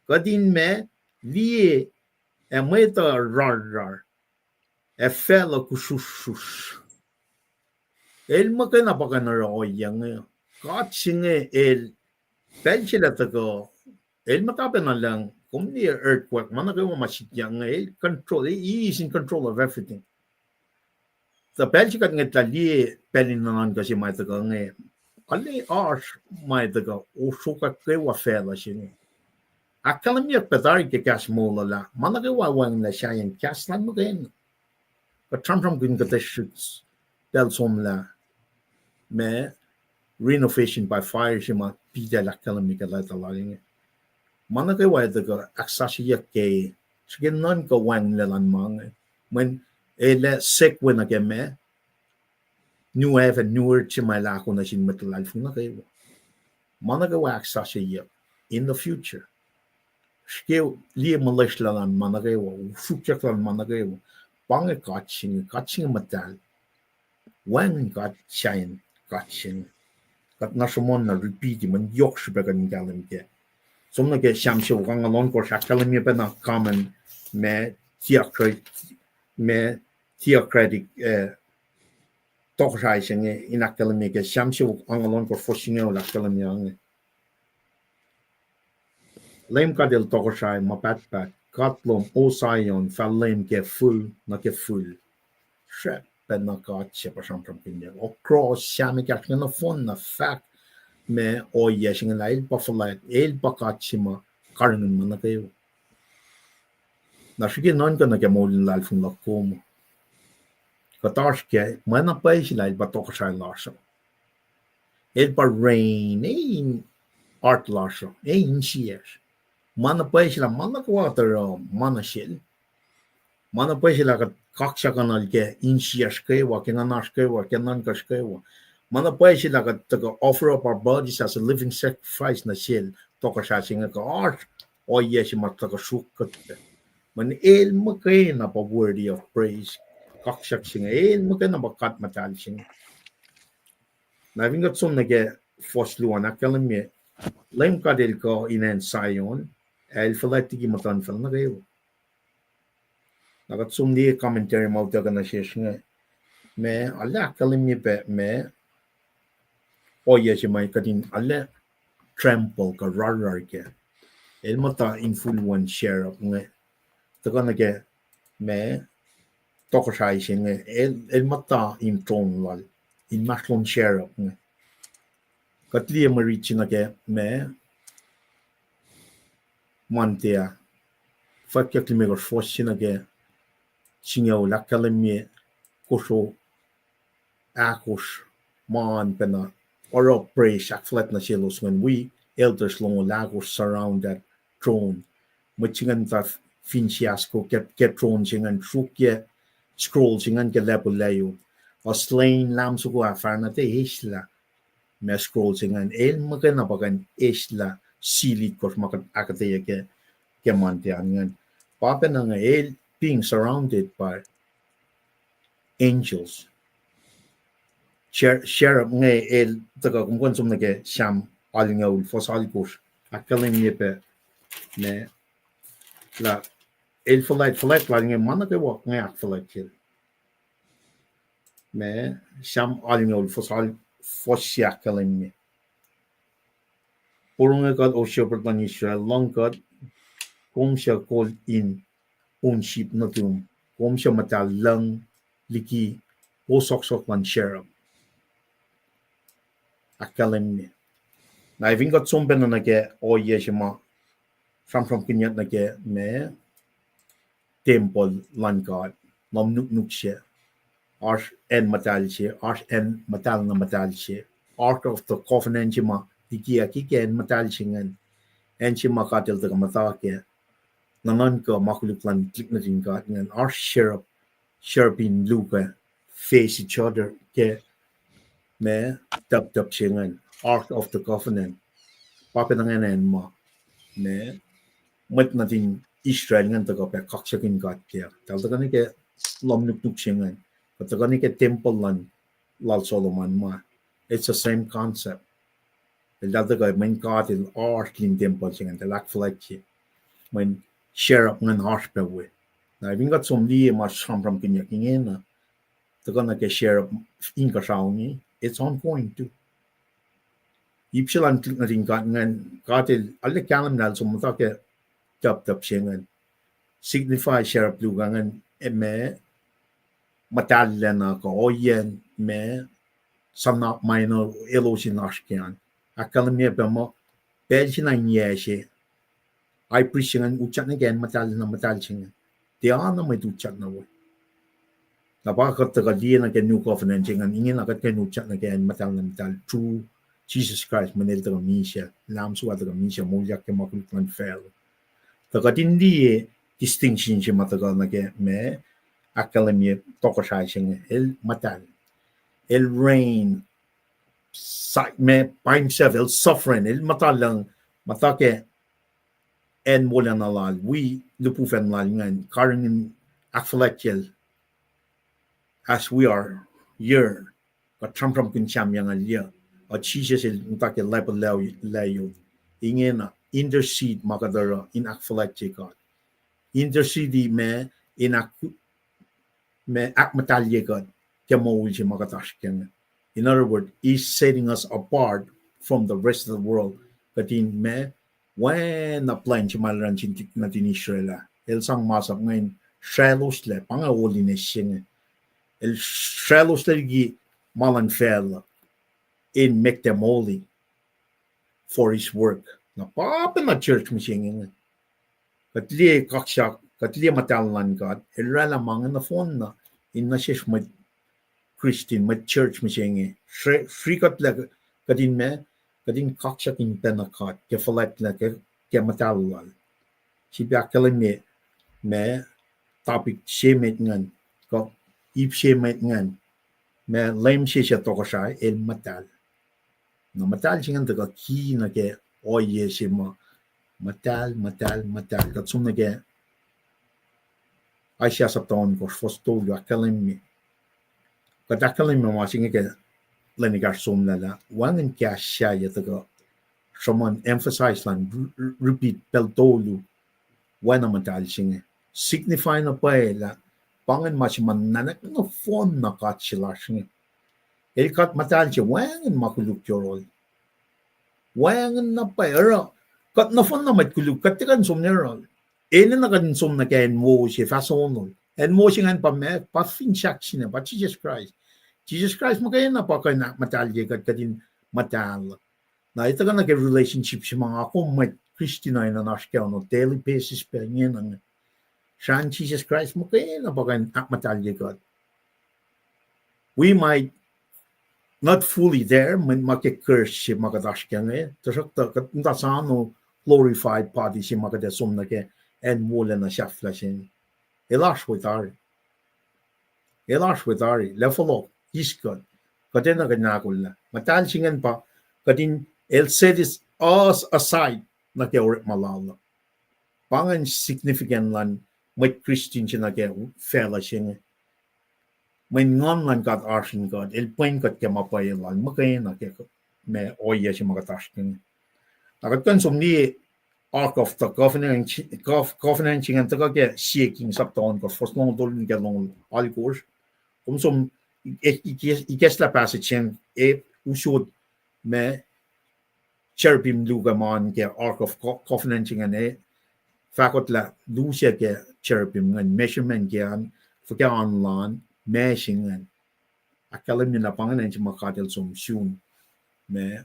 Kuht in ma liye, ac mwet uh rarrar, ac facluh kusrusrusr. El muhkwena pa kuh in oruh ohiyac inge. God se inge el, pacl se lah tuhkuh, el muhta pacna lucng, kom liye earthquake, ma nuh kwewa ma sikyak inge, el control, he is in control of everything. Tuh pacl se kuht ngwetlah liye pacl in nuhnuhnkuh se ma tuhkuh inge, arlac oasr ma tuhkuh, osrokwack kwewa facluh se inge. Ahkkahlwemyeyuck pac tari ke kahs moul uh lah ma nuh kwewa wacngihnlac sahyacn kahs lal muhkwena. Kuht sramsramkihn kuhtuh srihk pacl somlah ma renovation by fire se ma Peter el ahkkahlwemye ke leta lal inge. Ma nuh kwewa tuhkuh ahksasucyeyuck ke, srihke nuhnkuh wacngihnlac luhn ma inge. Mweyen el ac segue nuh ke ma new heaven, new earth se ma el ahko nuh sin mwet luhlahlfongi nuh kwewa. Ma nuh kwewa ahksasucyeyuck in the future. Srihke liye muhlwesrlah luhn ma nuh kwewa, usrukyak luhn ma nuh kwewa. Pa inge God se inge, God se inge muhtahl. Wacngihn God sahyacn God se inge. Kuht na sruhmuhn na repeat-i mweyen yohk srihpac kuht in kahlwem kac. Som nuh ke Sam siofok angngaul ohnkohsr, ahkkahlwemye pacna common ma theocra-, ma theocratic, eh, tohkohsrahi se inge in ahkkahlwemye ke Sam siofok angngaul ohnkohsr, fuhs singucul, ahkkahlwemye inge. Leum God El tohkohsrahi ma pahtpaht, God lom, O Zion, fal Leum ke fihl nuh ke fihl. Srwackpacna God se pa sramsramkihnyuck. Across Sam ekahsr inge nohfohn na fahk ma ohiyac se inge lah el pa fuhlwact, el pa God se ma karihngihn ma nuh kwewa. Na srihke nuhnkuh nuh ke moul in luhlahlfongi luhk kom, kuht oasr ke ma na pwacye se lah el pa tohkohsrahi lasr uh. El pa reign, e in heart lasr uh, e insiyacsr. Ma na pwacye se lah ma nuh kwewa tuh oruh ma nuh sel. Ma na pwacye se lah kuht kaksakuhnuhl ke insiyacsr kwewa, ke nguhnasr kwewa, ke nuhnkuhsr kwewa. Ma na pwacye se lah kuht tuhkuh offer up our bodies as a living sacrifice nuh sel, tohkohsrah se inge kuh oasr ohiyac se ma tuhkuh sruok kuht pac. Mweyen el muhkwena pa worthy of praise, kaksak se inge, el muhkwena pa God muhtahl se inge. Na fin kuht som nuh ke fuhs luo an, ahkkahlwemye, Leum God El kuh in acn Zion, ac El fuhlwact liki muhtuhnfacl nuh kwewa. Na kuht som liye commentary ma utuckuh nuh sesr inge, ma arlac ahkkahlwemye pac ma ohiyac se ma kuht in arlac trample kuh rarrar kac. El muhta infulwen cherub inge, tuhkuh nuh ke ma tohkohsrah se inge, el, el muhta in throne lal, inmahsrlon cherub inge. Kuht liye mwe rit se nuh ke ma Monday ah, fwackyuck limekohsr, fuhs se nuh ke singucul, ahkkahlwemye kosro ahkosr ma an pacna oruh praise, ahkfuhlwact nuh selos ingacn wi elders longoul ahkosr surround that throne. Mwet se ingacn muhta fin siasko ke, ke throne se ingacn, sruokyac scroll se ingacn ke lacpo layot. A slain lamb soko ah fahsr na tiac eslah ma scroll se ingacn, el muhkwena pa kuh in eslah seal itkohsr ma kuht ahkuhtweyac ke, ke Monday an ingacn. Pa pacna inge el being surrounded by angels. Cher-, cherub inge el tuhkuh, kom kuh in som nuh ke Sam alngoul, fuhs alkosr, ahkkahlwemye pac ma lah el fuhlwact, fuhlwact lal inge ma nuh kwewa inge ahkfuhlwactyacl. Ma Sam alngoul, fuhs al-, fuhs se ahkkahlwemye, Porongo kuht, O shepherd luhn Israel, lohng kuht, kom suc kol in on sip nuhtum, kom suc muhtahl lucng liki kosohksohk luhn cherub. Ahkkahlwemye. Na fin kuht som pacna nuh ke ohiyac se ma sramsramkihnyuck nuh ke ma tempuhl luhn God, lohm nuknuk se, oasr acn muhtahl se, oasr acn muhtahl na muhtahl se, Ark of the Covenant se ma likiyucki ke acn muhtahl se ingacn, acn se ma God El tuhkuh muhta kac, nuhnuhnkuh ma koluk luhn tuhlihk nuhtin God ingacn, oasr cherub, cherubim luo ke face each other ke ma tuptup se ingacn, Ark of the Covenant. Pa pacna ingacn acn ma ma mwet nuhtin Israel ingacn tuhkuh pac kaksakihn God kac. Eltahl tuhkuh nuh ke lohm nuknuk se ingacn, kuh tuhkuh nuh ke tempuhl luhn, lal Solomon ma. It's the same concept. Eltahl tuhkuh, mweyen God El oasr liki tempuhl se ingacn, eltahl ahkfuhlwactye. Mweyen cherub ingacn oasr pac we. Na fin kuht som liye ma sramsramkihnyuck ingena, tuhkuh nuh ke cherub inkuhsrao inge, it's ongoing too. Ip se luhn tuhlihk nuhtin God ingacn, God El arlac kahlwem lah El som muhta ke tuptup se ingacn. Signify cherub luo ingacn, ma muhtahllacna kuh ohiyacn ma suhnak ma elos in oasr ke an. Ahkkahlwemye pac muh pacl se na in yac se, high priest se ingacn utyak nuh ke acn muhtahl na muhtahl se ingacn. Tiac na mwet utyak na we. Na pa kuht tuhkuh liye nuh ke New Covenant se ingacn, ingena kuht kuh in utyak nuh ke acn muhtahl na muhtahl through Jisus Kraist, mweyen El tuhkuh misac, Lamb suc tuhkuh misac, moulyak ke ma koluk luhn facluh. Tuh kuht in liye distinction se ma tuhkuh nuh ke ma ahkkahlwemye tohkohsrah se inge, el muhtahl, el reign, sa-, ma by himself, el sovereign, el muhta lucng, muhta ke acn wolacna lal, wi lihpufacn lal ingacn, karihngihn ahkfuhlwactyacl as we are here, kuht sramsramkihn Sam yucngucul, uh, Jisus El muhta ke lacpo layot, ingena intercede ma kuht oruh in ahkfuhlwactye God. Intercede ma in ahk-, ma ahkmuhtahlye kuht ke moul se ma kuht oasr kac inge. In other words, He's setting us apart from the rest of the world. Kuht in ma, oacna plan se ma El oruh nuh sin tuhlihk nuhtin Israel ah. El sang masap ingacn, sracloslac, pa inge holiness se inge. El sracloslac liki ma luhn facluh in make them holy for His work. Na pa pacna church mihsenge inge. Kuht liye kaksak, kuht liye muhtahl luhn God, El oraclah ma inge nohfohn na, in nuh sesr mwet Christian, mwet church mihsenge, sri-, srihkuhtlac kuht in ma, kuht in kaksak in pacna God ke fuhlwactlac ke, ke muhtahl Lal. Sifilpac ahkkahlwemye ma topic se met ingacn, kuh ip se met ingacn, ma Leum se suc tohkohsrahi el muhtahl. Na muhtahl se ingacn tuhkuh ki nuh ke ohiyac se ma muhtahl, muhtahl, muhtahl. Kuht som nuh ke Isaiah sapta ohnkohsr, fuhs tolu, ahkkahlwemye. Kuht ahkkahlwemye ma se inge ke lwen ekahsr somlah lah wacngihn kahs sahyac tuhkuh sruhmuhn emphasize lan, r-, r-, repeat pacl tolu, oacna muhtahl se inge. Signify na pwacye lah pa ingacn ma se ma nuhnak nohfohn na God se lasr inge. El God muhtahl se, wacngihn ma koluk yohrohl. Wacngihn na pwacye, oruh kuht nohfohn na mwet koluk, kuht tiac kuh in som nuh yohrohl. Enenuh kuht in som nuh ke acn wo se fah sonol. Acn wo se ingacn pa ma, pa finsrak se inge, pa Jisus Kraist. Jisus Kraist muhkwena pa kuh in ahkmuhtahlye kuht, kuht in muhtahl. Na etuh kuh nuh ke relationship se ma nga kom mwet Kristin uh enenuh in oasr kac on a daily basis pac ingena inge. Srahn Jisus Kraist muhkwena pa kuh in ahkmuhtahlye kuht. We might not fully there, mweyen ma ke curse se ma kuht oasr kac inge, tuhsruhktuh kuht muhta soano glorified body se ma kuht ac som nuh ke acn wolacna sahflah se inge. El oasr we tari. El oasr we tari, lah fohlohk, eis kuht. Kuht enenuh kuht in ahkolah. Muhtahl se ingacn pa, kuht in, el set us aside nuh ke orekma lal uh. Pa ingacn significant luhn mwet Kristin se nuh ke facluh se inge. Mweyen Nguhn luhn God oasr in kuht, el pwen kuht ke ma pwacye lal, muhkwena ke ma ohiyac se ma kuht oasr ke inge. Na kuht kuh in som liye Ark of the Covenant, Cof-, Covenant se ingacn tuhkuh ke Sie Kings sapta ohnkohsr, fuhs longoul tolu nuh ke longoul alkosr. Kom som, e, ike-, ikacslah passage se inge, e, usot ma cherubim luo ke ma ke Ark of Co-, Covenant se ingacn, e, fahkotlah luo se ke cherubim ingacn, measurement ke an, fuhkah oan lal, ma se ingacn. Ahkkahlwemye na pa ingacn se ma God el som sun, ma,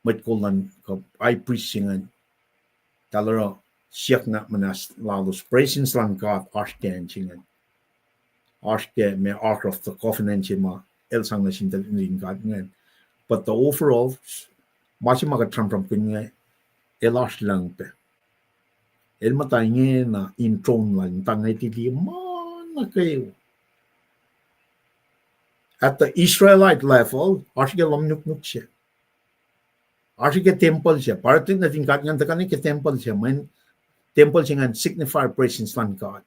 mwet kol luhn kuh high priest se ingacn, tahl oruh siyuck na muhnahs lalos, presence luhn God oasr ke acn se ingacn. Oasr ke ma Ark of the Covenant se ma el sang nuh sin tuhlihk nuhtin God ingacn. But the overall, ma se ma kuht sramsramkihn inge, el oasr lucng pac. El muhta ingena in throne lal, muhta ngwetili ma nuh kwewa. At the Israelite level, oasr ke lohm nuknuk se. Oasr ke tempuhl se. Pa tuhlihk nuhtin God ingacn tuhkuh nuh ke tempuhl se, mweyen tempuhl se ingacn signify presence luhn God.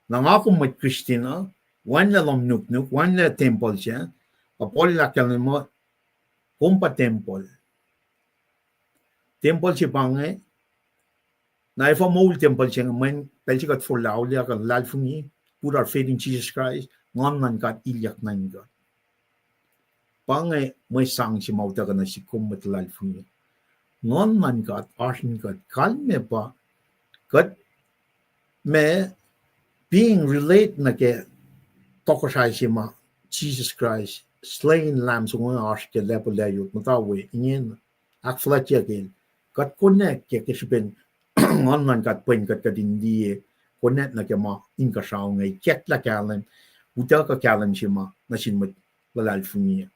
Na nga kom mwet Kristin uh, wacnlah lohm nuknuk, wacnlah tempuhl se, a Paul el ahkkahlwemye muh, kom pa tempuhl. Tempuhl se pa inge, na efuh moul tempuhl se inge, mweyen pacl se kuht forlah auliyak, luhlahlfongi, put our faith in Jesus Christ, Nguhn luhn God ilyak nuh in kuht. Pa inge mwe sang se ma utuckuh nuh sik kom mwet luhlahlfongi. Nguhn luhn God oasr in kuht, kalmac pa kuht ma being relate nuh ke tohkohsrahi se ma Jesus Christ, slain lamb, songo oasr ke lacpo layot, muhta we ingena, ahkfuhlwactyeyuck el. Kuht connect ke, ke srihpen Nguhn luhn God pwen kuht, kuht in liye, connect nuh ke ma inkuhsrao inge, ikacklah kahlwem, utuckuh kahlwem se ma nuh sin mwet luhlahlfongi.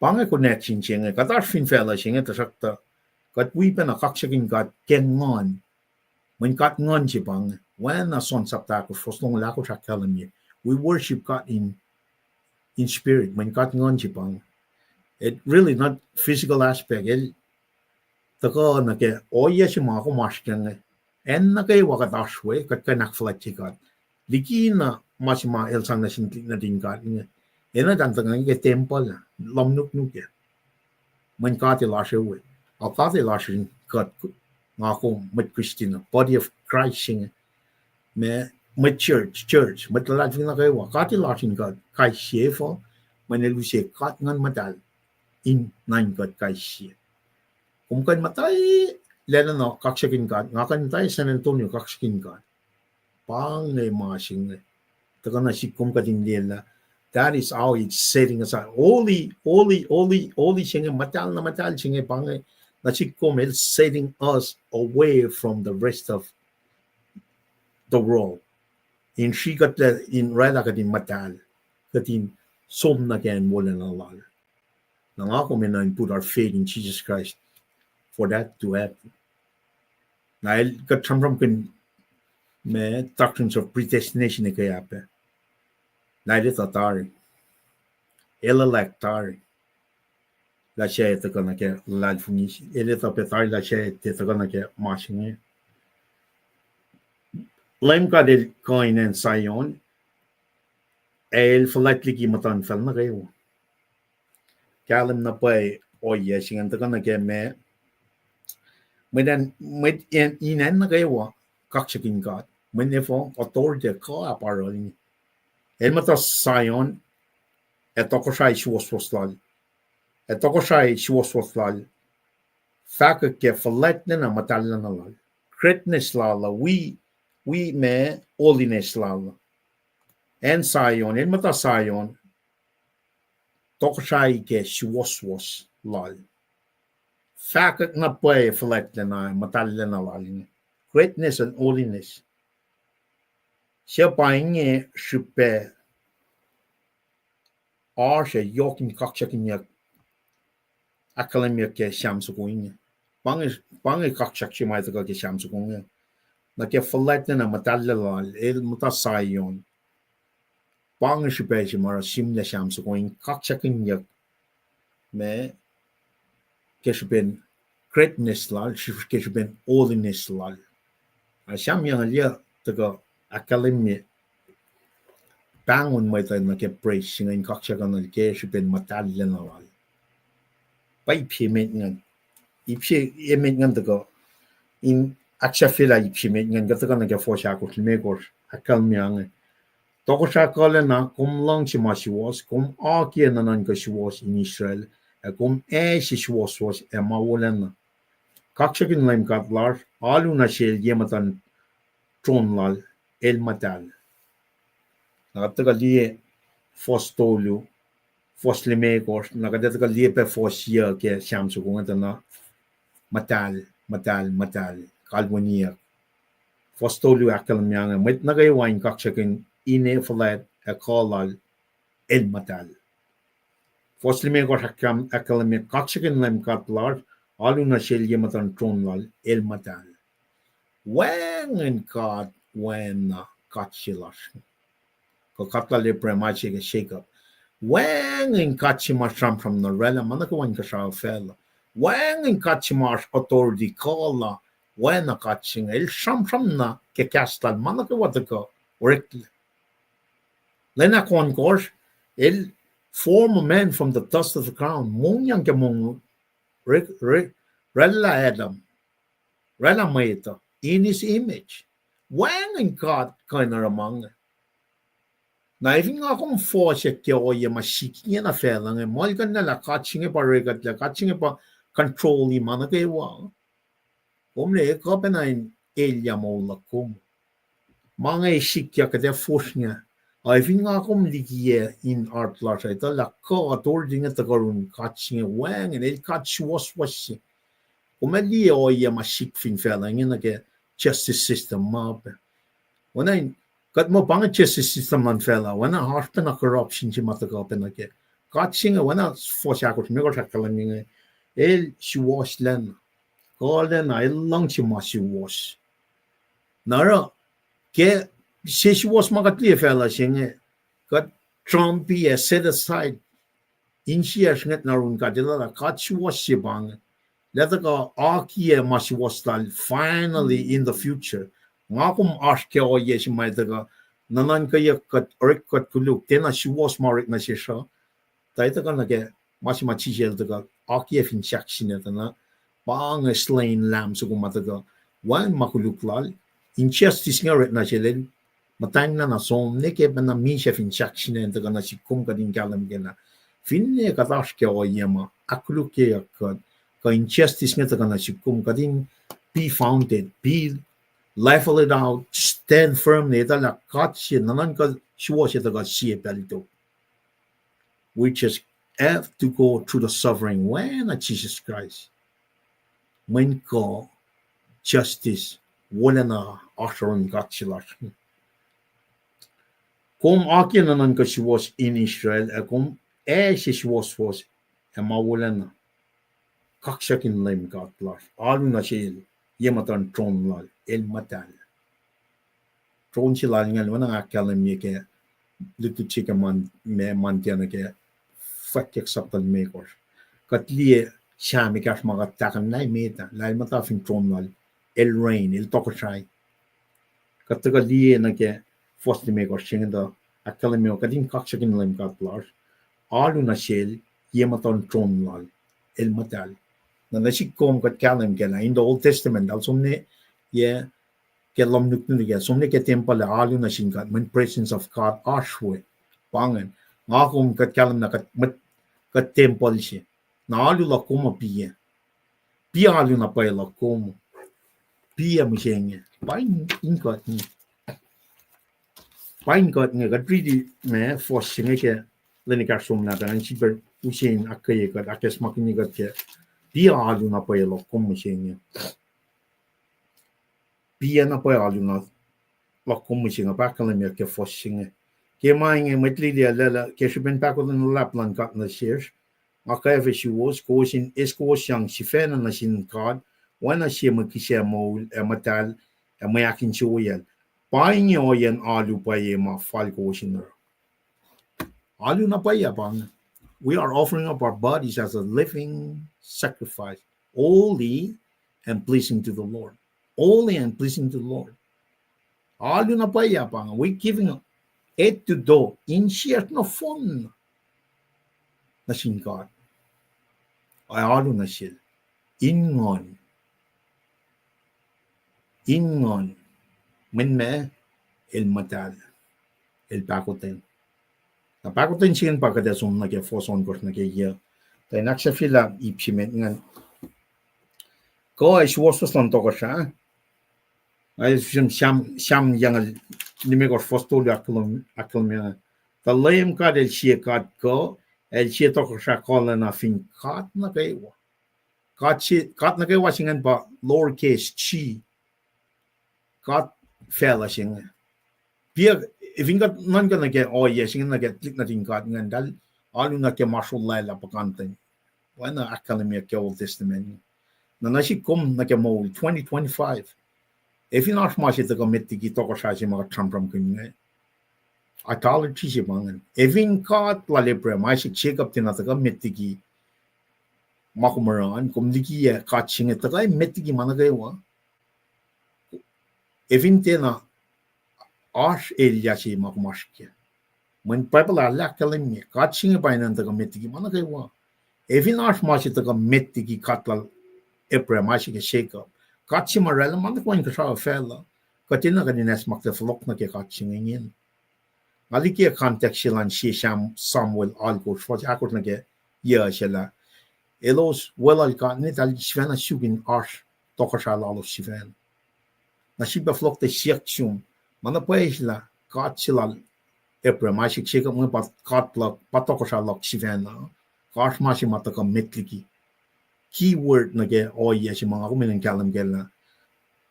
Pa inge connection se inge, kuht oasr fin facluh se inge, tuhsruhktuh kuht wi pacna kaksakihn God ke Nguhn. Mweyen God Nguhn se pa inge, oacna John sapta ahkosr, fuhs longoul ahkosr ahkkahlwemye. We worship God in, in spirit, mweyen God Nguhn se pa inge. It really not physical aspect, el tuhkuh nuh ke ohiyac se ma kom oasr ke inge. Acn nuh kwewa kuht oasr we, kuht kuh in ahkfuhlwactye God. Likina ma se ma el sang nuh sin tuhlihk nuhtin God inge. Enenuh in tuhkuh ke tempuhl, lohm nuknuk ah. Mweyen God el oasr we. Ac God el oasr in kuht, nga kom mwet Kristin, body of Christ se inge. Ma, mwet church, church, mwet luhlahlfongi nuh kwewa. God el oasr in kuht kais sie efuh, mweyen el use God Nguhn Muhtahl in nuh in kuht kais sie. Kom kuh in muhta lacna kaksakihn God, nga kuh in muhta San Antonio kaksakihn God. Pa inge ma se inge. Tuhkuh nuh sik kom kuht in liye lah that is how it's setting us up. Holy, holy, holy, holy se inge, muhtahl na muhtahl se inge, pa inge nuh sik kom el setting us away from the rest of the world. In srihk kuht lah in oraclah kuht in muhtahl, kuht in som nuh ke acn wolacna lal. Na nga kom enenuh in put our faith in Jesus Christ for that to happen. Na el kuht sramsramkihn ma doctrines of predestination ke ahpac. Na el etuh tari. El elect tari. Lah sahyac tuhkuh nuh ke luhlahlfongi se. El etuh pac tari lah sahyac tiac tuhkuh nuh ke ma se inge. Leum God El kuh in acn Zion, ac El fuhlwact liki muhtuhnfacl nuh kwewa. Kahlwem na pwacye ohiyac se ingacn tuhkuh nuh ke ma, mwet, mwet in acn nuh kwewa kaksakihn God. Mwet efuh authority kuh ah pa oruh inge. El muhta Zion, ac tohkohsrahi suwohswohs lal. Ac tohkohsrahi suwohswohs lal fahkwack ke fuhlwactlacna muhtahllacna lal. Greatness lal uh, wi, wi ma holiness lal uh. Acn Zion, el muhta Zion, tohkohsrahi ke suwohswohs lal. Fahkwack na pwacye fuhlwactlacna, muhtahllacna lal inge. Greatness and holiness. Suc pa inge srihpac oasr ac yohk in kaksakihnyuck, ahkkahlwemyeyuck ke Sam soko inge. Pa inge, pa inge kaksak se ma tuhkuh ke Sam soko inge. Nuh ke fuhlwactlacna muhtahl lal, el muhta Zion. Pa inge srihpac se ma oruh sihmlac Sam soko in kaksakihnyuck ma ke srihpen greatness lal, ke srihpen holiness lal. Ac Sam yanglya tuhkuh ahkkahlwemye pahngon mwet uh nuh ke praise se inge in kaksakihn lal ke srihpen muhtahllacna lal. Pa ip se emet ingacn. Ip se emet ingacn tuhkuh in ahksahfyelah ip se emet ingacn kuht tuhkuh nuh ke fuhs ahkosr limekohsr, ahkkahlwemye inge. Tohkohsrah kuhlacna, kom luhngse ma suwohs, kom akiyac nuhnuhnkuh suwohs in Israel, ac kom ase suwohswohs ac ma wolacna. Kaksakihn Leum God lasr, alu nuh sel ye muhtuhn tron lal, el muhtahl. Na kuht tuhkuh liye fuhs tolu, fuhs limekohsr, na kuht tuhkuh liye pac fuhs yuc ke Sam soko inge tuh na muhtahl, muhtahl, muhtahl, kalweniyuck. Fuhs tolu ahkkahlwemye inge, mwet nuh kwewa in kaksakihn ine fuhlwact ac kuh lal, el muhtahl. Fuhs limekohsr ahkkahlwemye, kaksakihn Leum God lasr, alu nuh sel ye muhtuhn tron lal, el muhtahl. Wacngihn God oacna God se lasr. Kuh God lal Abraham, Isaac, ac Jacob. Wacngihn God se ma sramsram na oraclah ma nuh kwewa inkuhsrao facluh. Wacngihn God se ma oasr authority kuh la oacna God se inge. El sramsram na ke kahs lal ma nuh kwewa tuhkuh oreklac. Lwen ahkohnkohsr, el form a man from the dust of the ground. Mongyang ke mong, oraclah Adam, oraclah mwet uh, in his image. Wacngihn God kuh in oruh ma inge. Na efin nga kom fohsack ke ohiyac ma sik ingena facluh inge, muhlkuhnlah lah God se inge pa oreklah, God se inge pa control-i ma nuh kwewa. Kom liye kuh pacna in elyah moul luhk kom. Ma inge sikyak kuht ac fosrngah. Ac fin nga kom likiyac in heart lasr uh, etuh lah kuh authority inge tuhkuh yurin God se inge wacngihn, el God suwohswohs se. Kom ac liye ohiyac ma sik fin facluh inge nuh ke justice system ma pac. Oacna in, kuht muh pa inge justice system luhn facluh, oacna oasr pacna corruption se ma tuhkuh pacna ke. God se inge oacna fuhs ahkosr limekohsr ahkkahlwemye inge, el suwohslacna, kuhlacna, el luhngse ma suwohs. Na oruh, ke sesuwohs ma kuht liye facluh se inge, kuht trumpy ac set aside insiyacsr ngwet na yurin God, etuh lah God suwohs se pa inge. Lah tuhkuh akiyac ma suwohs lal finally in the future. Nga kom oasr ke ohiyac se ma tuhkuh nuhnuhnkweyuck kuht, orek kuht koluk, tiacna suwohs ma orek nuh sesr uh. Tuh tuhkuh nuh ke ma se ma Jisus El tuhkuh akiyac fin sahkseng tuh na, pa inge slain lamb soko ma tuhkuh wacngihn ma koluk lal, injustice inge orek nuh sel, el muhtwacnglah na som, ne ke pacna misac fin sahkseng tuhkuh nuh sihk kom kuht in kahlwem kena. Finne kuht oasr ke ohiyac ma ahkkolukyeyuck kuht, kuh injustice inge tuhkuh nuh sihk kom kuht in be founded, be, level it out, stand firmly, etuh lah God se, nuhnuhnkuh suwohs se tuhkuh sie pacl tok. We just have to go through the suffering oacna Jisus Kraist. Mweyen kuh, justice, wolacna oasr yurin God se lasr. Kom akiyac nuhnuhnkuh suwohs in Israel, ac kom ase suwohswohs ac ma wolacna. Kaksakihn Leum God lasr, alu nuh sel ye muhtuhn tron lal, el muhtahl. Tron se lal ingacn oacna nga ahkkahlwemye ke lutlut se ke Mon-, ma Monday nuh ke fwackyuck sapta limekohsr. Kuht liye Sam ekahsr ma kuht tahkuhnlah met ah, lah el muhta fin tron lal, el reign, el tohkohsrahi. Kuht tuhkuh liye nuh ke fuhs limekohsr se inge tuh ahkkahlwemye kuht in kaksakihn Leum God lasr, alu nuh sel, ye muhtuhn tron lal, el muhtahl. Na nuh sihk kom kuht kahlwem kac lah in the Old Testament, eltahl som nuh, ye, ke lohm nuknuk nuh kac, som nuh ke tempuhl ac alu nuh sin God, mweyen presence of God oasr we. Pa ingacn. Nga kom kuht kahlwem na kuht, kuht tempuhl se. Na alu luhk kom uh piyac? Piyac alu na pwacye luhk kom uh? Piyac mihsenge? Pa in, in kuht inge. Pa in kuht inge, kuht riti ma fuhs se inge ke lwen ekahsr somlah ah, in sifilpac use in ahkkweye kuht, ahkacsmakihnye kuht ke piyac alu na pwacye luhk kom mihsenge. Piyac na pwacye alu na luhk kom mihsenge, pa ahkkahlwemyeyuck ke fuhs se inge. Ke ma inge mwet lili ah lwelah ke srihpen pahkotwen luhlahp luhn God nuh sesr, nga kwacfe suwos, kowos in eis kowosyang sifacna nuh sin God, oacna sie mwe kihsac moul ac muhtahl ac mwe ahkinsewowoyacl. Pa inge ohiyacn alu pwacye ma fal kowos in oruh. Alu na pwacye pa inge. We are offering up our bodies as a living sacrifice, holy and pleasing to the Lord. Holy and pleasing to the Lord. Alu na pwacye pa inge. We giving head to toe, insiyacsr nohfohn nuh sin God. Ac alu nuh sel in nguhn. In nguhn. Mweyen ma, el muhtahl. El pahkotwen. Na pahkotwen se ingacn pa kuht ac som nuh ke fuhs ohnkohsr nuh ke yac. Tuh in ahksahfyelah ip se met ingacn. Kuh ac suwohswohs luhn tohkohsrah. Ac Sam, Sam, Sam yang limekohsr fuhs tolu ahkkahlwem-, ahkkahlwemye, tuh Leum God el sie God kuh, el sie tohkohsrah kuh lacna fin god nuh kwewa. God se, god nuh kwewa se ingacn pa lowercase g. God facluh se inge. Piac, efin kuht nuhnkuh nuh ke ohiyac se inge nuh ke tuhlihk nuhtin God ingacn, eltahl alu nuh ke ma srolwaclah puhkantwen. Oacna ahkkahlwemyeyuck ke Old Testament. Na nuh sihk kom nuh ke moul twenty twenty-five, efin oasr ma se tuhkuh met liki tohkohsrah se ma kuht sramsramkihn inge? Idolatry se pa ingacn. Efin God lal Abraham, Isaac, Jacob tiacna tuhkuh met liki ma kom oruh an, kom likiyac god se inge tuhkuh met liki ma nuh kwewa. Efin tiacna oasr elyah se ma kom oasr kac. Mweyen Bible ah ahkkahlwemye, god se inge pa enenuh in tuhkuh met liki ma nuh kwewa. Efin oasr ma se tuhkuh met liki God lal Abraham, Isaac, ac Jacob, god se ma oraclah ma nuh kwewa inkuhsrao facluh, kuht enenuh kuht in acsmaklac fohlohk nuh ke god se inge ingena. Nga likiyac context se lun sie Sam-, Samuel alkosr, fuhs ahkosr nuh ke yac se lah elos weluhl God inge, eltahl sifacna suk in oasr tohkohsrah lalos sifacna. Na sifilpac fohlohk tuh siyuck sum, ma na pwacye lah God se lal Abraham, Isaac, Jacob inge pa God luhk, pa tohkohsrah luhk sifacna? Kuh oasr ma se ma tuhkuh met liki? Keyword nuh ke ohiyac se ma nga kom enenuh in kahlwem kac lah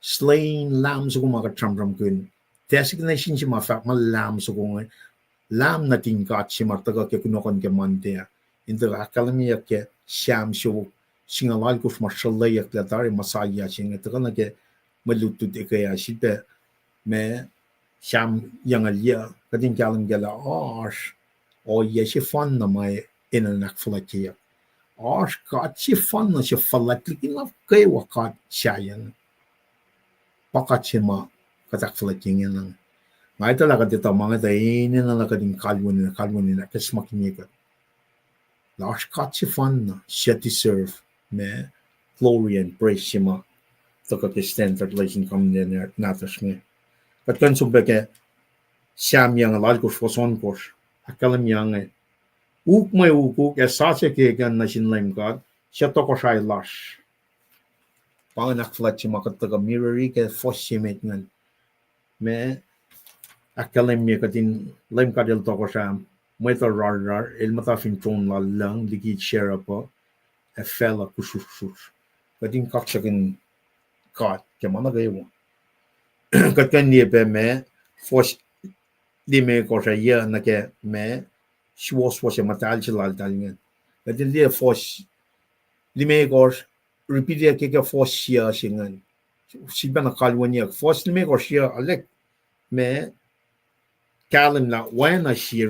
slain lamb soko ma kuht sramsramkihn. Designation se ma fahk muh lamb soko inge, lamb nuhtin God se ma tuhkuh ke kunohkohn ke Monday ah, in tuhkuh ahkkahlwemyeyuck ke Sam siofok singucul alkosr ma sruhlweyucklac tari Messiah se inge tuhkuh nuh ke mwe lutlut eke ah, sifilpac ma Sam yucngucul yac, kuht in kahlwem kac lah oasr ohiyac sefanna ma enenuh in ahkfuhlwactyeyuck. Oasr god sefanna se fuhlwact liki na kwewa god sahyacn. Pa god se ma kuht ahkfuhlwactye ingena. Nga etuh lah kuht etuh ma inge tuh enenuh na kuht in kalweni, kalweni in ahkacsmakihnye kuht lah oasr god sefanna suc deserve ma glory and praise se ma tuhkuh ke standard lesson kam nahtuhsr inge. Kuht kuh in som pac ke Sam yucngucul alkosr fuhs ohnkohsr, ahkkahlwemye inge: Uk mwe ukuk ac sasuc kekihn nuh sin Leum God, suc tohkohsrah lasr. Pa ingacn ahkfuhlwactye ma kuht tuhkuh mirror-i ke fuhs se met ingacn. Ma ahkkahlwemye kuht in Leum God el tohkohsrah, mwet uh rarrar, el muhta fin tron lal lucng liki cherub uh, ac facluh kusrusrusr. Kuht in kaksakihn God ke ma nuh kwewa. Kuht kuh in liye pac ma fuhs limekohsr ah, yac nuh ke ma suwohswohs ac muhtahl se laltahl ingacn. Kuht in liye fuhs limekohsr, repeat-i ke, ke fuhs yac se ingacn. sifilpacna kalweniyuck. Fuhs limekohsr yac, alek ma kahlwem lah oacna sie,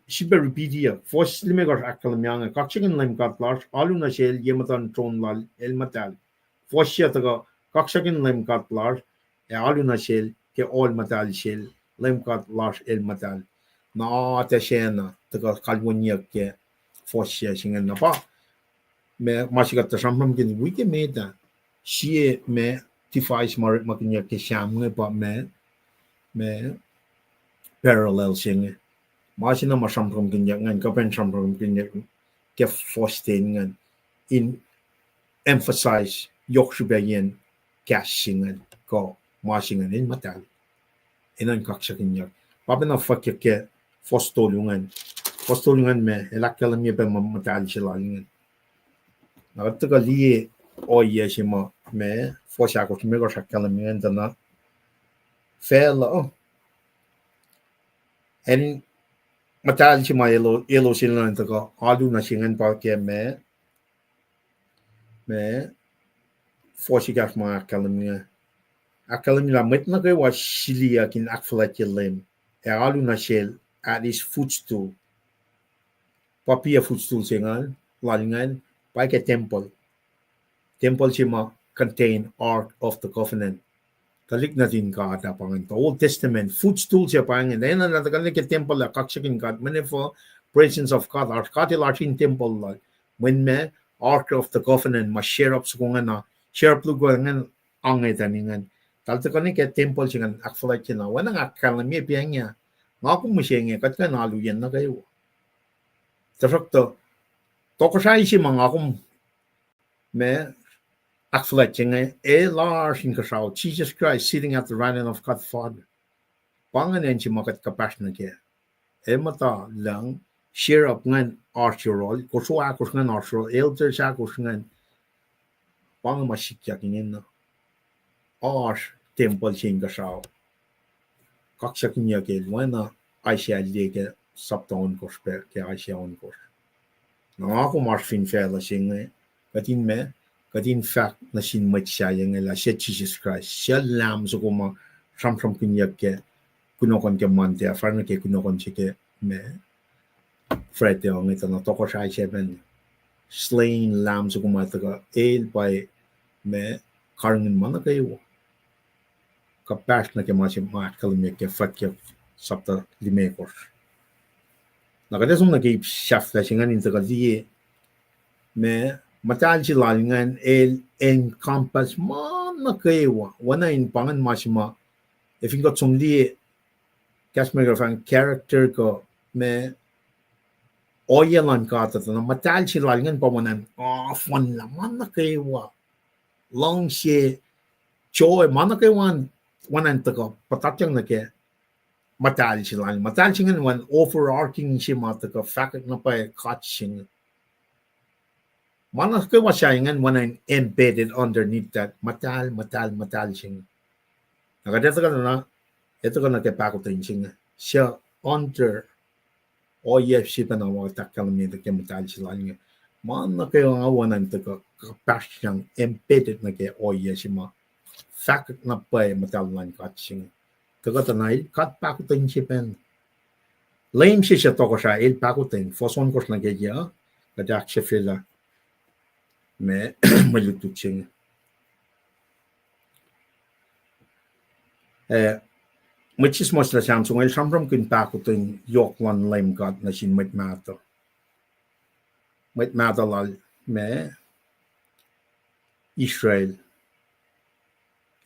sifilpac repeatiyuck. Fuhs limekohsr ahkkahlwemye inge, kaksakihn Leum God lasr, alu nuh sel ye muhtuhn tron lal el muhtahl. Fuhs yac, tuhkuh, kaksakihn Leum God lasr, ac alu nuh sel ke ohl muhtahl sel, Leum God lasr el muhtahl. Na atac sacna tuhkuh kalweniyuck ke fuhs yac se ingacn. Na pa ma, ma se kuht tuh sramsramkihn wi ke met ah, sie ma device ma orekmakihnyuck ke Sam inge pa ma, ma parallel se inge. Ma se na ma sramsramkihnyuck ingacn, kuh pacna sramsramkihnyuck ke fuhs ten ingacn, in emphasize yohk srihpac yen kahs se ingacn, kuh ma se ingacn, el muhtahl. Enenuh in kaksakihnyuck. Pa pacna fwackyuck ke fuhs tolu ingacn. Fuhs tolu ingacn ma el ahkkahlwemye pac ma muhtahl se lal ingacn. Na kuht tuhkuh liye ohiyac se ma, ma, fuhs ahkosr limekohsr ahkkahlwemye ingacn tuh na facluh, acn muhtahl se ma el, elos enenuh in tuhkuh alu nuh se ingacn pa ke ma, ma, fuhs ekahsr ma ahkkahlwemye, ahkkahlwemye lah mwet nuh kwewa siliyuck in ahkfuhlwactye Leum, ac alu nuh sel at his footstool. Pa piyac footstool se ingacn, lal ingacn, pa ke tempuhl. Tempuhl se ma contain Ark of the Covenant. Tuhlihk nuhtin God ah pa ingacn. The Old Testament, footstool se pa ingacn. Enenuh lah tuhkuh nuh ke tempuhl ah kaksakihn God, mweyen presence of God, oasr God el oasr in tempuhl lal. Mweyen ma, Ark of the Covenant, ma cherub soko ingacn, cherub luo ingacn, ange tani ingacn. Tuh el tuhkuh nuh ke tempuhl se ingacn ahkfuhlwactye na. Oacna nga ahkkahlwemye pa inge, nga kom mihsenge, kuht kuh in alu yen nuh kwewa. Tuhsruhktuh, tohkohsrahi se ma nga kom, ma, ahkfuhlwactye inge, el oasr inkuhsrao, Jesus Christ sitting at the right hand of God Father. Pa ingacn acn se ma kuht kuhpahsr nuh kac. El muhta lucng, cherub ingacn oasr yohrohl, kosro ahkosr ingacn oasr yohrohl, elders ahkosr ingacn. Pa inge ma sikyak ingena. Oasr tempuhl se inkuhsrao. Kaksakihnyuck el oacna Isaiah el liye ke sapta ohnkohsr pac ke Isaiah ohnkohsr. Na nga kom oasr fin facluh se inge, kuht in ma, kuht in fahk nuh sin mwet sahyac inge lah suc Jesus Christ, suc Lamb soko ma sramsramkihnyuck ke kunohkohn ke Monday, fahsr nuh ke kunohkohn se ke ma, Friday inge tuh na tohkohsrahi se pacna. Slain Lamb soko ma tuhkuh el pa ma karihngihn ma nuh kwewa. Kuhpahsr nuh ke ma se ma ahkkahlwemye ke Fwackyuck sapta limekohsr. Na kuht ac som nuh ke ip sahflah se ingacn in tuhkuh liye ma, muhtahl se lal ingacn el encompass ma nuh kwewa. Oacna in pa ingacn ma se ma, ac fin kuht som liye, kahs America fahk character kuh ma, ohiyac luhn God uh, na muhtahl se lal ingacn pa oacna, ah, fohnlah ma nuh kwewa. Luhngse, joy, ma nuh kwewa, oacna in tuhkuh puhtatyang nuh ke muhtahl se lal. Muhtahl se ingacn oacna overarching se ma tuhkuh fahkwack na pwacye God se inge. Ma nuh kwewa sahyac ingacn oacna embedded underneath that. Muhtahl, muhtahl, muhtahl se inge. Na kuht etuh kuh na, etuh kuh nuh ke pahkotwen se inge. Suc under ohiyac se pacna ma kuht ahkkahlwemye ke muhtahl se lal inge. Ma nuh kwewa oacna in tuhkuh kuhpahsryang embedded nuh ke ohiyac se ma fahkwack na pwacye muhtahl luhn God se inge. Tuhkuh tuh na el God pahkotwen se pacna. Leum se suc tohkohsrah el pahkotwen, fuhs ohnkohsr nuh ke yac, kuht ahksahfyelah ma, mwe lutlut se inge. Eh, mwet Jisus Kraist lah Samson el sramsramkihn pahkotwen yohk luhn Leum God nuh sin mwet mahtuh. Mwet mahtuh lal ma, Israel.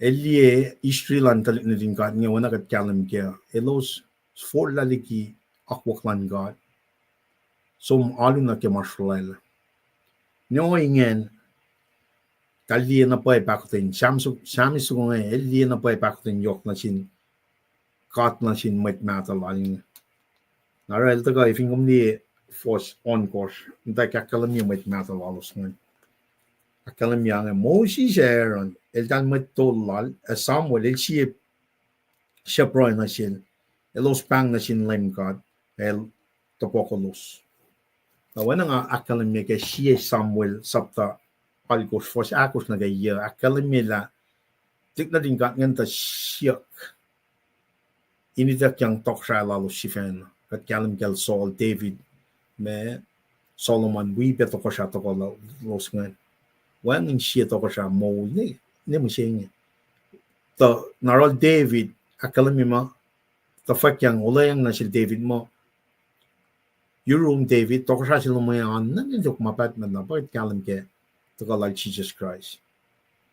El liye history luhn tuhlihk nuhtin God inge oacna kuht kahlwem kac. Elos forlah liki akwuck luhn God. Som alu nuh ke ma srolwaclah. Ne ohinge, eltahl liye na pwacye pahkotwen, Sam, Sam soko inge, el liye na pwacye pahkotwen yohk nuh sin God nuh sin mwet mahtuh lal inge. Na oruh el tuhkuh, fin kom liye fuhs ohnkohsr, muhta ahkkahlwemye mwet mahtuh lalos ingacn. Ahkkahlwemye inge, Moses ac Aaron, eltahl mwet tol lal, ac Samuel, el sie shepherd nuh sel, elos pahng nuh sin Leum God, el tohpohkolos. Na oacna nga ahkkahlwemye ke sie Samuel sapta alkosr fuhs ahkosr nuh ke yac, ahkkahlwemye lah Tuhlihk nuhtin God ingacn tuh siyuck in ituckyang tohkohsrahi lalos sifacna. Kuht kahlwem kacl Saul, David, ma Solomon, wi pac tohkohsrah tohkoh lalos ingacn. Wacngihn sie tohkohsrah moul ne, ne mihsenge. Tuh na oruh David, ahkkahlwemye ma, tuh fwackyang, olweacng nuh sel David muh, yurum David, tohkohsrah se lom an, na nwe tok ma pahtpaht na pa kuht kahlwem ke tuhkuh lal Jisus Kraist.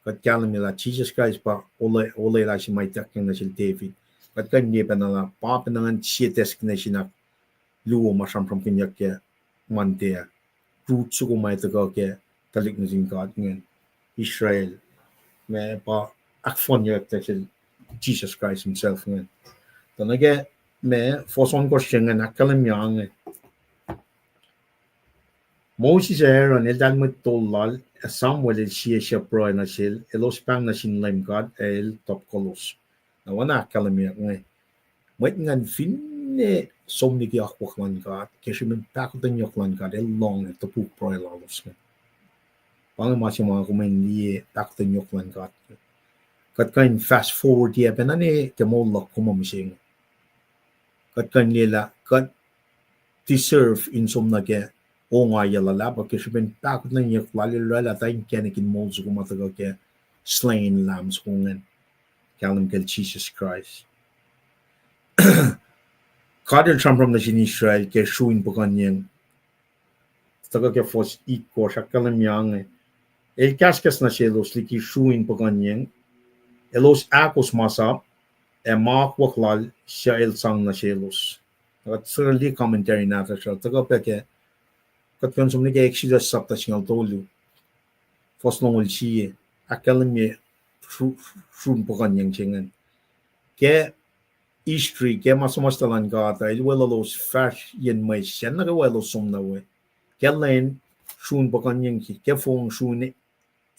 Kuht kahlwem lah Jisus Kraist pa ole-, olwelah se ma ituckyang nuh sel David. Kuht kuh in liye pacna lah pa pacna ingacn sie designation ahkluo ma sramsramkihnyuck ke Monday ah. Rut soko ma tuhkuh ke tuhlihk nuhtin God ingacn, Israel. Ma pa ahkfohnyuck nuh sel Jesus Christ himself ingacn. Tuh nuh ke ma fohs ohnkohsr se ingacn ahkkahlwemye inge. Moses ac Aaron eltahl mwet tol lal, ac Samuel el sie suc pruhe nuh sel, elos pahng nuh sin Leum God, ac el topkolos. Na oacna ahkkahlwemyeyuck inge, mwet ingacn finne som liki akwuck luhn God, ke srihpen pahkotwen yohk luhn God, el lohng ac topuk pruhe lalos inge. Pa inge ma se ma kom in liye pahkotwen yohk luhn God. Kuht kuh in fast forward-ye pacna ne ke moul luhk kom mihsenge. Kuht kuh in liye lah kuht deserve in som nuh ke ongaiyac luhlahp, ke srihpen pahkotwen yohk lal el oraclah tuh inkacnek in moul soko ma tuhkuh ke slain lamb soko ingacn. Kahlwem kacl Jesus Christ. God el sramsram nuh sin Israel ke sun puhkuhnyeng. Tuhkuh ke fohs itkohsr ahkkahlwemye inge. El kahskahs nuh selos liki sun puhkuhnyeng, elos ahkos masap ac ma akwuck lal suc el sang nuh selos. Kuht suli commentary nahtuhsr uh, tuhkuh pac ke, kuht kuh in som nuh ke Exodus sapta singucul tolu, fohs longoul sie, ahkkahlwemye su-, sun puhkuhnyeng se ingacn. Ke history, ke ma suhmuhslah luhn God uh, el weluhlos fahsr yen mwesis, nuh kwewa elos som nuh we. Ke lwen, sun puhkuhnyeng se, ke fong, sun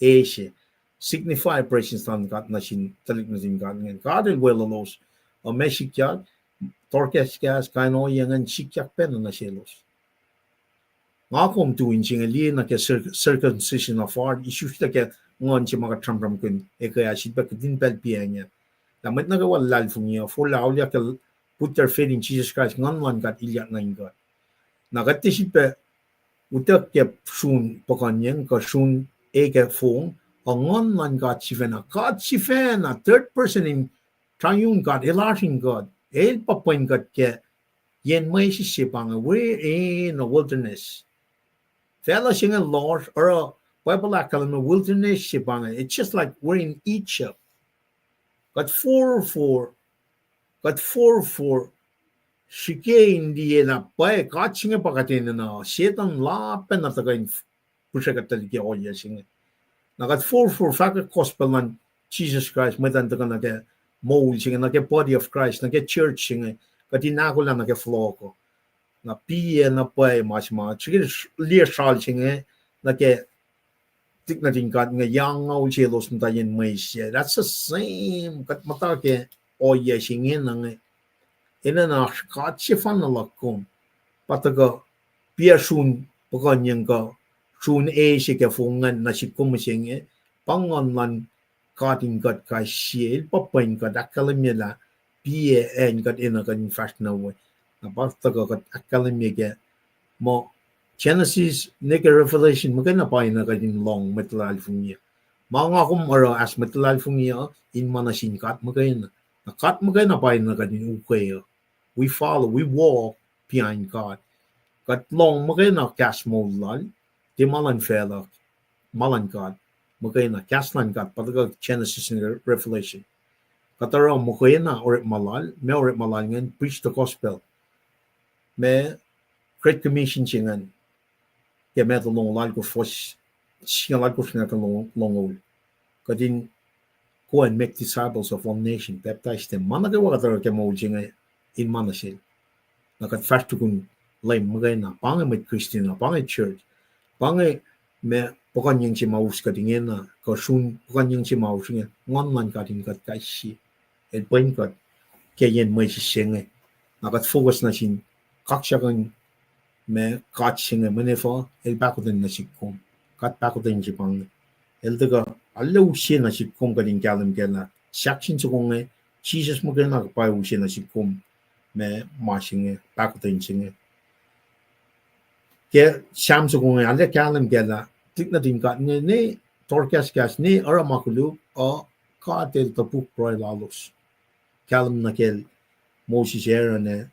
e se, signify presence luhn God nuh sin tuhlihk nuhtin God ingacn. God el weluhlos, uh, ma sikyak, tohrkahskahs, kain ohiyac ingacn sikyak pacna nuh selos. Nga kom tu in se inge liye nuh ke cir-, circumcision of heart, isuslah ke nguhn se ma kuht sramsramkihn ekuh ah, sifilpac kihtin pacl piacng ah. Lah mwet nuh kwewa luhlahlfongi uh, forlah auliyak ke put their faith in Jesus Christ, nguhn luhn God ilyak nuh in God. Na kuht tiac sifilpac utuck ke sun puhkuhnyeng kuh sun e ke fong, uh, nguhn luhn God sifacna, God sifacna, third person in triune God, el oasr in God, el pa pwen kuht ke yen mwesis se pa inge, we're in a wilderness. Facluh se inge lohsr, oruh Bible ahkkahlwemye wilderness se pa inge, it's just like we're in Egypt. Kuht forfor, kuht forfor, srihke in liye lah pwacye God se inge pa kuht enenuh, Setuhn la pacna tuhkuh in pihsre kuht tuh liki ohiyac se inge. Na kuht forfor fahkwack gospel luhn Jesus Christ, mwet an tuhkuh nuh ke moul se inge, nuh ke body of Christ, nuh ke church se inge, kuht in ahkolah nuh ke fohlohk uh. Na piyac na pwacye ma se ma srihke liye sral se inge nuh ke tuhlihk nuhtin God inge, yang ngaul selos muhta yen mwesis. That's the same. Kuht muhta ke ohiyac se inge na inge. Enenuh oasr God sefanna luhk kom. Pa tuhkuh piac sun puhkuhnyeng kuh sun e se ke fong ingacn nuh sihk kom mihsenge, pa nguhn luhn God in kuht kais sie, el pa pwen kuht, ahkkahlwemye lah piac acn kuht enenuh kuht in fahsr nuh we. Na pa tuhkuh kuht ahkkahlwemye ke muh Genesis nuh ke Revelation muhkwena pa enenuh kuht in lohng mwet luhlahlfongi uh. Ma nga kom oruh as mwet luhlahlfongi uh, in ma nuh sin God muhkwena. Na God muhkwena pa enenuh kuht in ukwe uh. We follow, we walk behind God. Kuht lohng muhkwena kahs moul lal, tiac ma luhn facluh, ma luhn God muhkwena, kahs luhn God, pa tuhkuh Genesis nuh ke Revelation. Kuht oruh muhkwena orekma lal, ma orekma lal ingacn, preach the gospel. Ma Great Commission se ingacn, ke Matthew longoul alkosr, fuhs singucul alkosr nuh ke longoul. Kuht in go and make disciples of all nations, baptize them. Ma nuh kwewa kuht oruh ke moul se inge, in ma nuh sel. Na kuht fahsr tukun Leum muhkwena, pa inge mwet Christian uh, pa inge church, pa inge ma puhkuhnyeng se ma us kuht ingena, kuh sun puhkuhnyeng se ma us inge, nguhn luhn God in kuht kais sie. El pwen kuht ke yen mwesis se inge. Na kuht focus nuh sin kaksakihn ma God se inge, mweyen efuh, el pahkotwen nuh sihk kom. God pahkotwen se pa inge. El tuhkuh, arlac use nuh sihk kom kuht in kahlwem kac lah sahk sin soko inge, Jisus muhkwena pwacye use nuh sihk kom, ma, ma se inge, pahkotwen se inge. Ke Sam soko inge, arlac kahlwem kac lah tuhlihk nuhtin God inge, ne tohrkahskahs, ne oruh ma koluk, uh, God El topuk pruhe lalos. Kahlwem nuh kacl Moses, Aaron, ac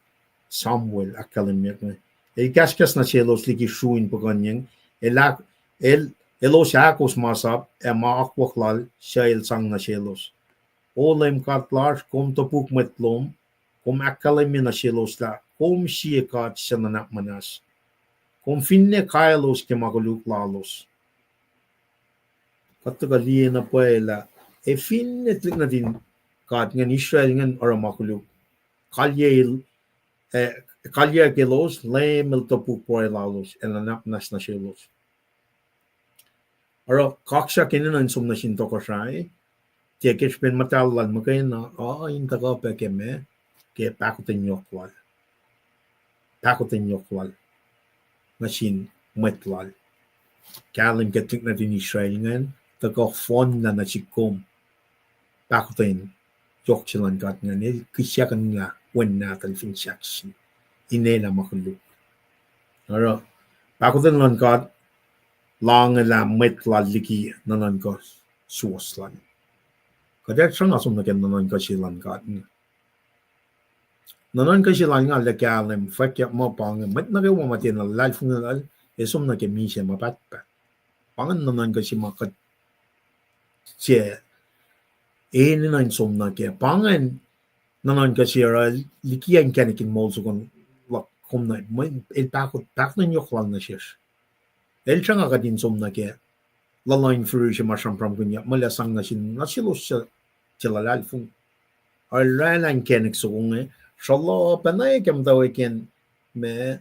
Samuel ahkkahlwemyeyuck inge. El kahskahs nuh selos liki sru in puhkuhnyeng. El, el, elos ahkos masap ac ma akwuck Lal suc El sang nuh selos. O Leum God lasr, kom topuk mwet lom, kom ahkkahlwemye nuh selos lah kom sie God suc nuhnak muhnahs. Kom finne kaelos ke ma koluk lalos. Kuht tuhkuh liye na pwacye lah, ac finne tuhlihk nuhtin God ingacn, Israel ingacn oruh ma koluk, kalye, eh, kalye kelos, Leum El topuk pruhe lalos, ac nuhnak muhnahs nuh selos. Oruh kaksak enenuh in som nuh sin tohkohsrahi, tiac ke srihpen muhtahl lal muhkwena, uh, in tuhkuh pac ke ma, ke pahkotwen yohk lal. Pahkotwen yohk lal nuh sin mwet lal. Kahlwem ke tuhlihk nuhtin Israel ingacn, tuhkuh fohnlah nuh sihk kom pahkotwen yohk se luhn God ingacn, El kihsackuhnlah Wen Nahtuhl fin sahk sin, in elah ma koluk. Oruh, pahkotwen luhn God, loangelah mwet lal liki nuhnuhnkuh suwohs lal. Kuht ac sruhnga som nuh ke nuhnuhnkuh se luhn God. Nuhnuhnkuh se lal inge arlac kahlwem, fwackyuck muh pa inge, mwet nuh kwewa ma tiacna luhlahlfongi lal, ac som nuh ke misac ma pahtpaht. Pa ingacn nuhnuhnkuh se ma kuht, se, enenuh in som nuh ke. Pa ingacn nuhnuhnkuh se oruh liki inkacnek in moul soko luhk kom na, el pahkot, pahkotwen yohk lal nuh sesr. El sruhnga kuht in som nuh ke luhluh in firir se ma sramsramkihnyuck, muh el ac sang nuh sin, nuh selos suc, suc luhlahlfongi. Oruh el oraclah inkacnek soko inge, sruhluh pacna ke muhtwacwacack in ma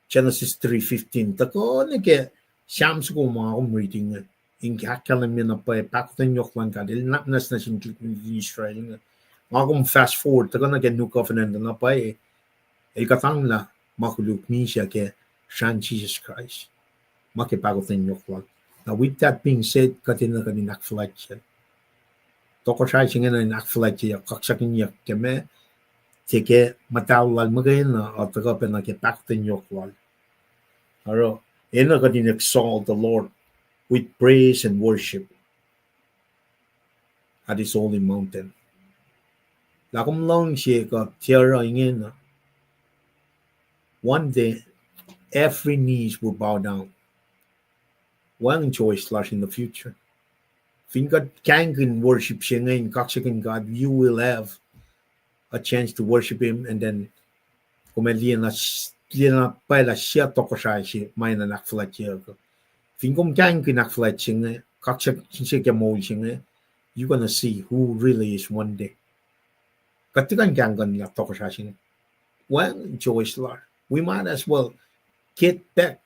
Genesis three fifteen, tuhkuh nuh ke Sam soko ma kom riti inge, in ahkkahlwemye na pwacye pahkotwen yohk luhn God, El nuhnak muhnahs nuh sin tuhlihk nuhtin Israel inge. Nga kom fast forward, tuhkuh nuh ke New Covenant na pwacye, el kuhtanglah ma koluk misac ke srahn Jisus Kraist. Ma ke pahkotwen yohk lal. Now, with that being said, kuht enenuh kuht in ahkfuhlwactye tohkohsrahi se ingena in ahkfuhlwactyeyuck, kaksakihnyuck ke ma, se ke muhtahl lal muhkwena, uh, tuhkuh pacna ke pahkotwen yohk lal. Oruh, enenuh kuht in exalt the Lord with praise and worship at His holy mountain. Lah kom luhngse kuht tiac oruh ingena, one day every knees will bow down. Wacngihn choice lasr in the future. Fin kuht kahingkihn worship se inge in kaksakihn God, you will have a chance to worship Him, and then kom ac liye na, liye na pwacye lah sie tohkohsrahi se ma enenuh in ahkfuhlwactyeyuck. Fin kom kahingkihn ahkfuhlwact se inge, kaksakihn se ke moul se inge, you're gonna see who really is one day. Kuht tiac kuh in kahingkihn lah tohkohsrahi se inge. Wacngihn choice lasr. We might as well get back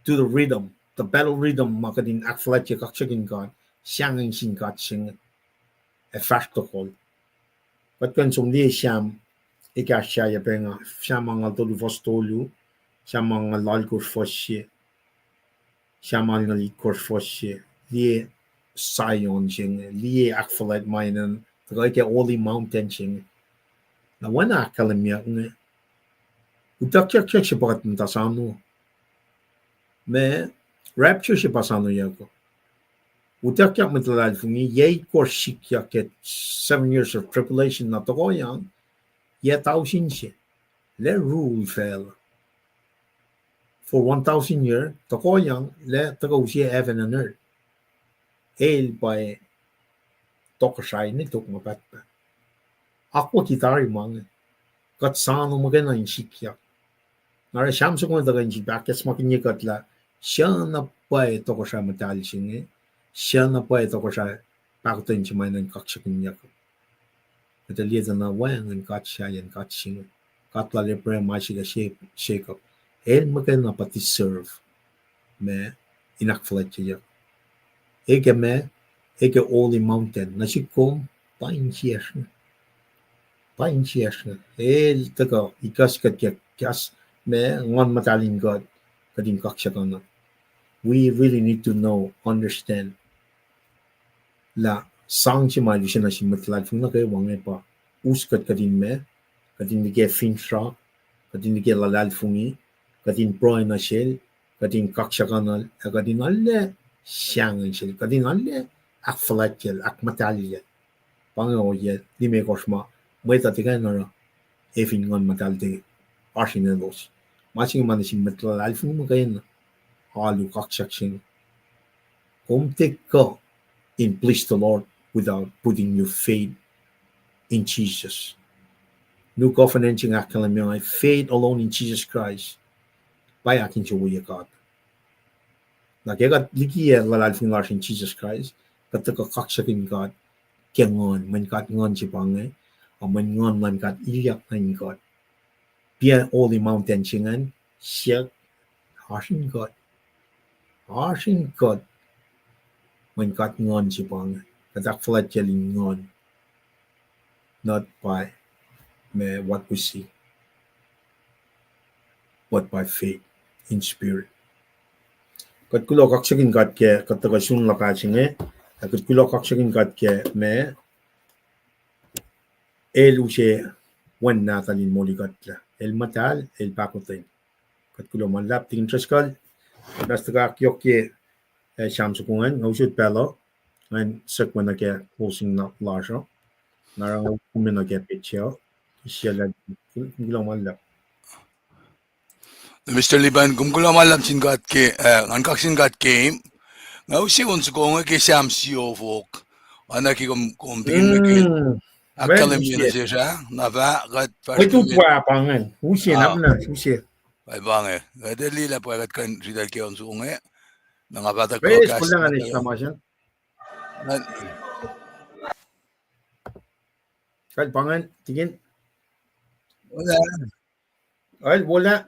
to the rhythm, the battle rhythm, ma kuht in ahkfuhlwactye kaksakihn God, sahngweng sin God se inge, ac fahsr tohkohl. Kuht kuh in som liye Sam ekahsr sahyac pacna, Sam angngaul tolu fuhs tolu, Sam angngaul alkohsr fuhs se, Sam angngaul itkohsr fuhs se, liye Zion se inge, liye ahkfuhlwact ma enenuh tuhkuh ke holy mountain se inge. Na oacna ahkkahlwemyeyuck inge, utuckyak se pa kuht muhta sano. Ma, rapture se pa sanoyuck. Utuckyak mwet luhlahlfongi, yac itkohsr sikyak ke seven years of tribulation na tohkohyang, yac tausin se, lah rule facluh for one thousand year, tohkohyang lah tuhkuh use heaven and earth. El pa tohkohsrahi ne tok ma pahtpaht. Akwucki tari ma inge. Kuht sano muhkwena in sikyak. Na oruh Sam soko inge tuhkuh in sifil ahkacsmakihnye kuht lah, suc na pwacye tohkohsrahi muhtahl se inge, suc na pwacye tohkohsrahi pahkotwen se ma enenuh in kaksakihnyuck. Kuht liye tuh na wacngihn God sahyacn God se inge. God lal Abraham, Isaac, ac Jacob. El muhkwena pa deserve ma in ahkfuhlwactyeyuck. Eke ma, eke holy mountain nuh sihk kom, pa insiyacsr inge. Pa insiyacsr inge. El tuhkuh ikaskut ke kahs ma Nguhn Muhtahl in God, kuht in kaksakihn. We really need to know, understand lah sang se ma El use nuh sin mwet luhlahlfongi nuh kwewa inge pa us kuht, kuht in meac, kuht in liye finsrak, kuht in liye luhlahlfongi, kuht in pruhe nuh Sel, kuht in kaksakihnuhl, ac kuht in arlac sahngweng Sel, kuht in arlac ahkfuhlwactyacl, ahkmuhtahlye. Pa inge ohiyac limekohsr ma mwet uh tiac kuh in oruh, ac fin Nguhn Muhtahl tiac oasr in elos. Ma se inge ma nuh sin mwet luhlahlfongi muhkwena, alu, kaksak se inge. Kom tiac kuh in please the Lord without putting your faith in Jesus. New covenant se inge ahkkahlwemye inge, faith alone in Jesus Christ, pa ahkinsewowoye God. Na ke kuht likiyac luhlahlfongi lasr in Jesus Christ, kuht tuhkuh kaksakihn God ke Nguhn, mweyen God Nguhn se pa inge, ac mweyen Nguhn luhn God ilyak nuh in kuht. Piac Holy Mountain se ingacn, siyuck, oasr in kuht. Oasr in kuht, mweyen God Nguhn se pa inge. Kuht ahkfuhlwactyacl in Nguhn, not by ma what we see, but by faith in Spirit. Kuht kuloh kaksakihn God ke kuht tuhkuh sun luhpah se inge, ac kuht kuloh kaksakihn God ke ma El use Wen Nahtuhl in molikuhtlac. El muhtahl, El pahkotwen. Kuht kuloh ma luhlahp, Tikin Driscoll, kuht tuhkuh ahkyohkye, eh, Sam soko ingacn, nga usot pacl uh, ngan suk nuh ke closing lasr uh. Na oruh nga kom nuh ke petsac uh, kuloh ma luhlahp. Mister Liban, kom kuloh ma luhlahp sin God ke, eh, ngan kaksakihn God ke, nga use on soko inge ke Sam siofok. Oacna ke kom, kom tikin nuh ke ahkkahlwemye nuh sesr ah, na fah kuht fahsr mwet utwe pa ingacn, use na, use. Pwacye pa inge, kuht ac liye lah pwacye kuht kuh in sritacl ke on soko inge. Na nga fah tuh kuh kahs. Kal pa ingacn, tikin. Ola. Al, wola.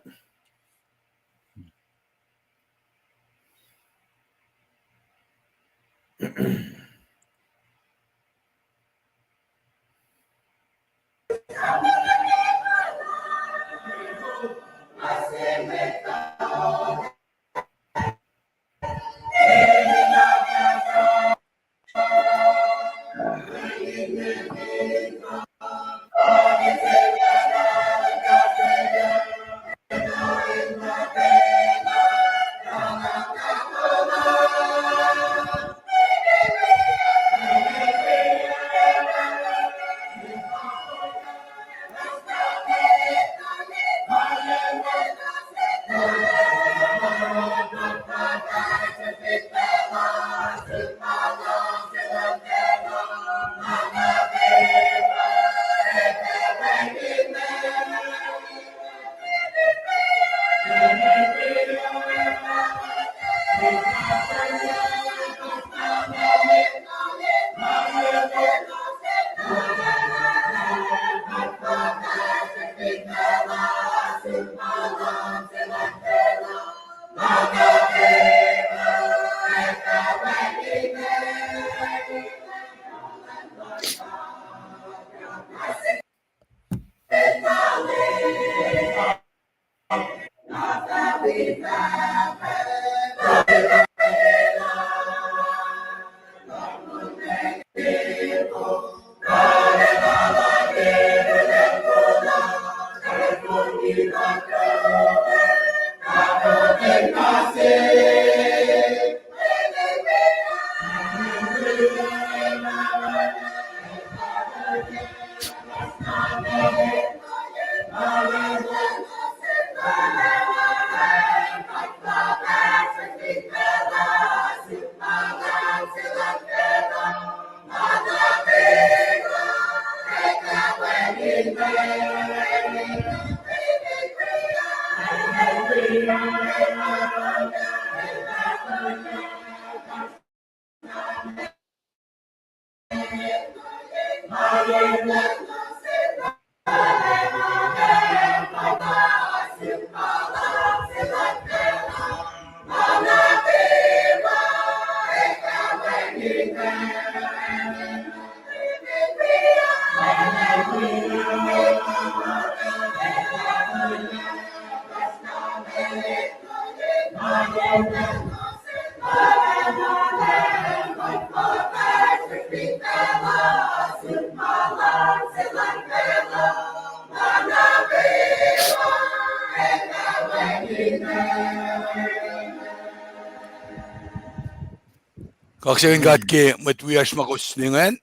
Kaksakihn God ke mwet wiyacsr ma kowos ne ingacn.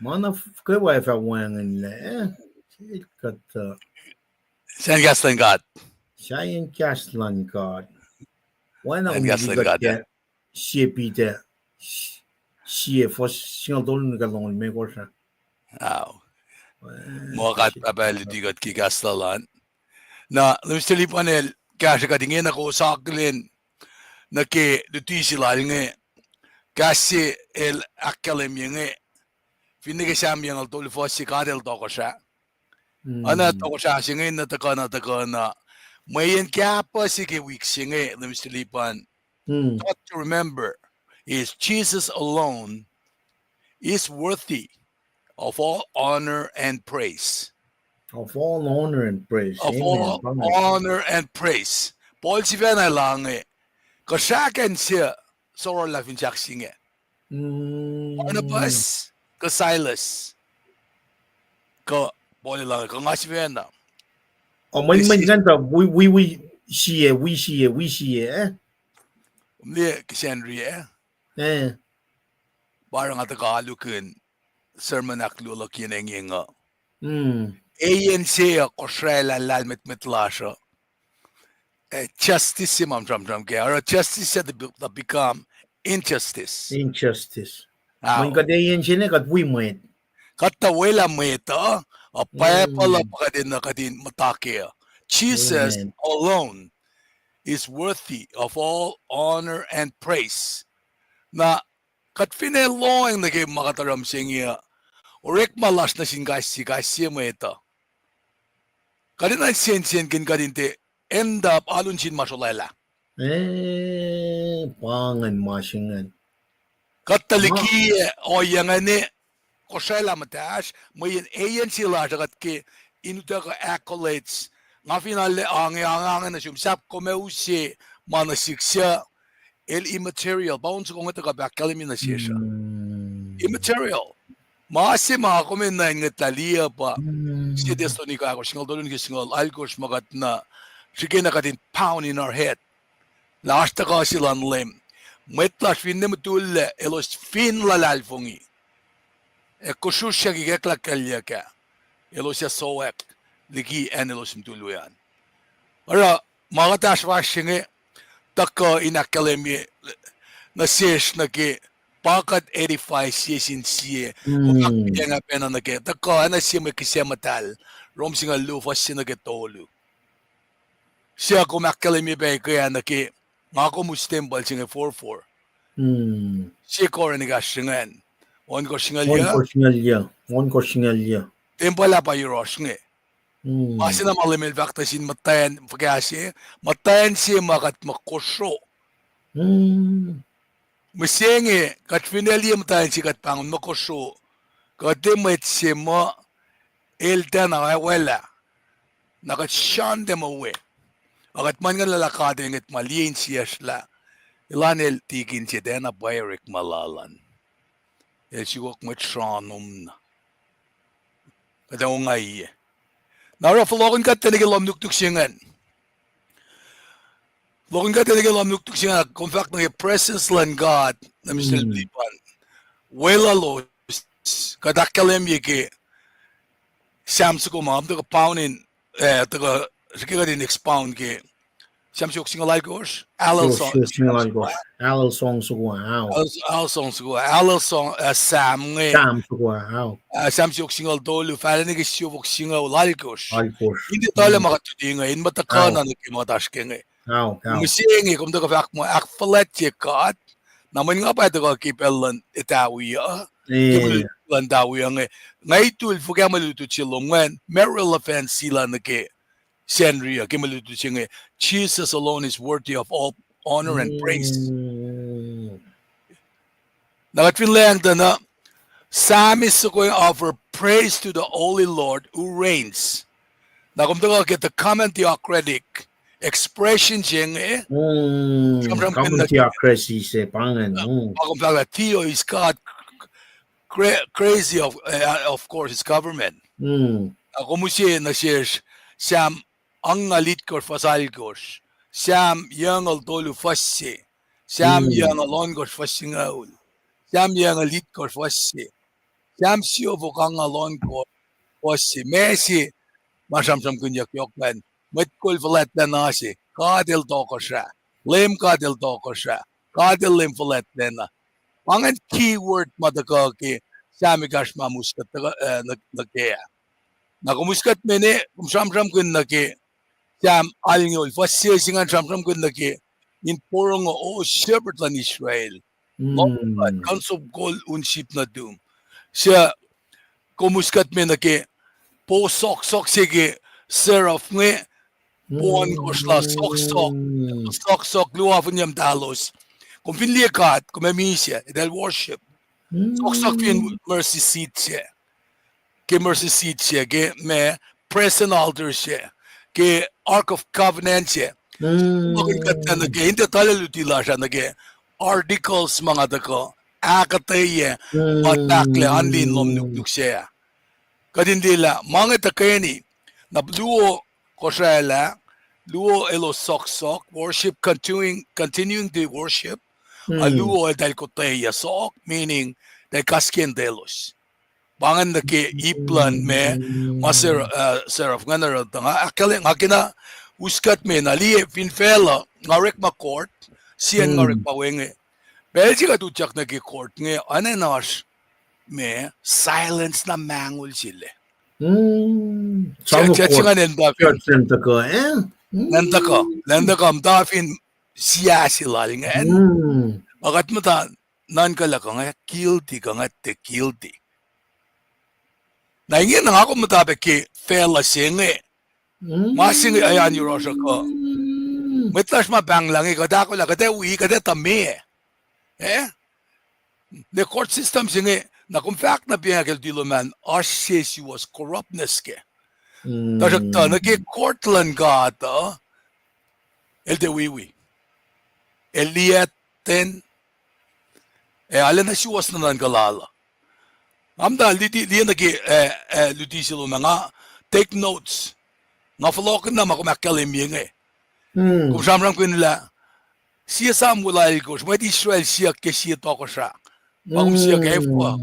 Ma na f-, kwewa fah wacngihnlac, eh? Sel kuht, uh, sacn kahs luhn God. Sacn kahs luhn God. Oacna kom liki kuht ke sie Peter, s-, sie fuhs singucul tolu nuh ke longoul limekohsr ah. Ao. Muh God Pahpah El luti kuht ke kahs lal an. Na Mister Lipan el kahsruh kuht ingena kowos akihlen nuh ke luti se lal inge, kahs se el ahkkahlwemye inge, finne ke Sam yucngucul tolu fuhs se God El tohkohsrah. Oacna tohkohsrah se inge na tuhkuh na tuhkuh na, mweyen kahpah se ke wik se inge, Mister Lipan, got to remember is Jesus alone is worthy of all honor and praise. Of all honor and praise. Of all honor and praise. Paul sifacna el ange, kuh srahkacn se sororlah fin sahk se inge? Barnabas, kuh Silas, kuh Paul el ange, kuh nga sifacna? Mweyen, mweyen ngan tuh wi, wi, wi sie, wi sie, wi sie, eh? Kom liye kihsen ri, eh? Pa oruh nga tuhkuh alukihn sermon ahkluo luhk yen engyeng uh. Eyan se uh kosralah lahlmwetmwet lasr uh, eh, justice se ma sramsram kac. Oruh justice se tuh be-, tuh become injustice. Injustice. Mweyen kuht eyan se inge kuht wi mwet. Kuht tuh welah mwet uh, uh, Bible uh pa kuht in, kuht in muhta kac uh. Jesus alone is worthy of all honor and praise. Na kuht finne lohacng nuh ke ma kuht oruh mihsenge uh, orekma lasr nuh sin kais sie, kais sie mwet uh, kuht enenuh in sensenkihn kuht in tiac end up alu nuh sin ma srolwaclah. Eh, pa ingacn ma se ingacn. Kuht tuh likiyac ohiyac ingacn, kosralah muhtahsr, mweyen eyan se lasr uh kuht ke in utuckuh accolades. Nga fin ale ange, ange, ange nuh sum, sahp kom ac use ma nuh sihk suc el immaterial, pa on soko inge tuhkuh ahkkahlwemye nuh sesr uh. Immaterial. Ma se ma kom enenuh in ngwetlah liye pa, sie Thessalonica ahkosr, singucul tolu nuh ke singucul alkosr ma kuht na, srihke na kuht in pound in our head lah oasr tuhkuh se luhn Leum. Mwet lasr finne mutullac, elos fin luhlahlfongi ac kosrusryak ikacklah kuhlyuck ah, elos ac sowack liki acn elos mutul we an. Oruh ma kuht ahsrfahsr se inge tuhkuh in ahkkahlwemye nuh sesr nuh ke pa kuht edify sie sin sie, kom ahkpacna pacna nuh ke tuhkuh acna sie mwe kihsac muhtahl, Rom singucul luo fuhs se nuh ke tolu. Suc kom ahkkahlwemye pac ke ah nuh ke, nga kom us tempuhl se inge forfor. Sie Korint ekahsr se ingacn, ohnkohsr singucul yuc. Ohnkohsr singucul yuc. Tempuhl ah pa yohrohsr inge. Ma se na ma Leum El fahk nuh sin muhtwacn fuhkah se, muhtwacn se ma kuht muh kosro. Mihsenge kuht fin liye muhtwacn se kuht pahngon muh kosro, kuht tiac mwet se muh el tiacna oacwaclah. Na kuht srandom we. Ac kuht muhlkuhnlah lah God El ngwet ma liye insiyacsr lah elan El tikin se tiacna pwacye orekma lal an. El sukok mwet srandom na. Kuht ac ongaiyac. Na oruh fohlohkihn kuht nuh ke lohm nuknuk se ingacn. Fohlohkihn kuht nuh ke lohm nuknuk se ingacn, kom fahk nuh ke presence luhn God, na Mister Lipan. Weluhlos, kuht ahkkahlwemye ke Sam soko ma, tuhkuh pound in, eh, tuhkuh, srihke kuht in expound ke Sam siofok singucul alkosr, Alel song soko ah. Alel song soko ah. Alel song, eh, Sam inge. Ah, Sam siofok singucul tolu, fahla nuh ke siofok singucul alkosr. In tuhlac ma kuht luti inge, in muhtuhkuhna nuh ke ma kuht oasr ke inge. Mihsenge kom tuhkuh fahk muh ahkfuhlwactye God, na mweyen nga pa tuhkuh ke pacl luhn Dawi uh, ke mwe lutlut luhn Dawi uh inge, nga itul fuhkah mwe lutlut se lom ingacn, ma relevant se lah nuh ke Sacnri uh, ke mwe lutlut se inge, Jesus alone is worthy of all honor and praise. Na kuht fin lohacng tuh na, Psalmist soko inge offer praise to the Holy Lord who reigns. Na kom tuhkuh ke the common theocratic expression se inge, common theocracy se pa ingacn. Pa kom fahk lah theo is God, cra-, crazy of, eh, of course, is government. Na kom use nuh sesr Sam angngaul itkohsr fuhs alkohsr, Sam yucngucul tolu fuhs se, Sam yucngucul ohnkohsr fuhs singucul. Sam yucngucul itkohsr fuhs se. Sam siofok angngaul ohnkohsr fuhs se. Ma se ma sramsramkihnyuck yohk ingacn, mwet kol fuhlwactlacna se, God El tohkohsrah, Leum God El tohkohsrah, God El Leum fuhlwactlacna. Pa ingacn keyword ma tuhkuh ke Sam ekahsr ma mihs kuht tuhkuh, eh, nuh, nuh kac ah. Na kom mihs kuht me ne, kom sramsramkihn nuh ke Sam alngoul fuhs se, se ingacn sramsramkihn nuh ke in porongo, O shepherd luhn Israel, Lord God, counsel of gold un sheep nuhtum. Suc kom mihs kuht me nuh ke po sohksohk se ke seraph inge, po ohnkohsr la sohksohk, sohksohk luo afinye mtahlos. Kom fin liye God, kom ac misac, eltahl worship. Sohksohk fin mercy seat se. Ke mercy seat se, ke ma presence altar se, ke Ark of Covenant se. Kom kuht nuh ke, in tiac tuhlac luti lasr ah nuh ke articles ma nga tuhkuh ahkuhtweyac, ma tahklac anlin lohm nuknuk se ah. Kuht in liye lah ma inge tuhkweni, na luo kosraclah, luo elos sohksohk, worship, continuing, continuing the worship, a luo eltahl kotweyac sohk, meaning eltahl kaskentaclos. Pa ingacn nuh ke ip luhn ma, ma ser-, uh, seraph ingacn oruh tuh nga ahkkahlwemye, nga kena us kuht me na liye fin facluh, nga orekma court, sie acn nga orekma we inge. Pacl se kuht utyak nuh ke court inge, oacna in oasr ma, silence na mangol sel ah. Sahp se ingacn el muhta fin, tuhkuh, eh? Lwen tuhkuh, lwen tuhkuh, muhta fin siac se lal ingacn. Ma kuht muhta nuhnkuh lah kuh nga guilty, kuh nga tiac guilty. Na ingena nga kom muhta pac ke facluh se inge. Ma se inge ac oan yohrohsr uh kuh. Mwet lasr ma pahnglah inge, kuht ahkolah, kuht ac wi, kuht ac tuh meac. Eh? Ne court system se inge, na kom fahk na piac ke luti lom an, oasr se suwohs corruptness kac. Tuhsruhktuh nuh ke court luhn God uh, el tiac wiwi. El liye ten, ac arulacna suwohs nuhnuhnkuh lal uh. Nga muhta liye nuh ke, eh, eh, luti se lom an, nga take notes. Nga fohlohkihn na ma kom ahkkahlwemye inge. Kom sramsramkihn lah, sie Samuel alkosr, mwet Israel siyuck ke sie tohkohsrah, ma kom siyuck efuh,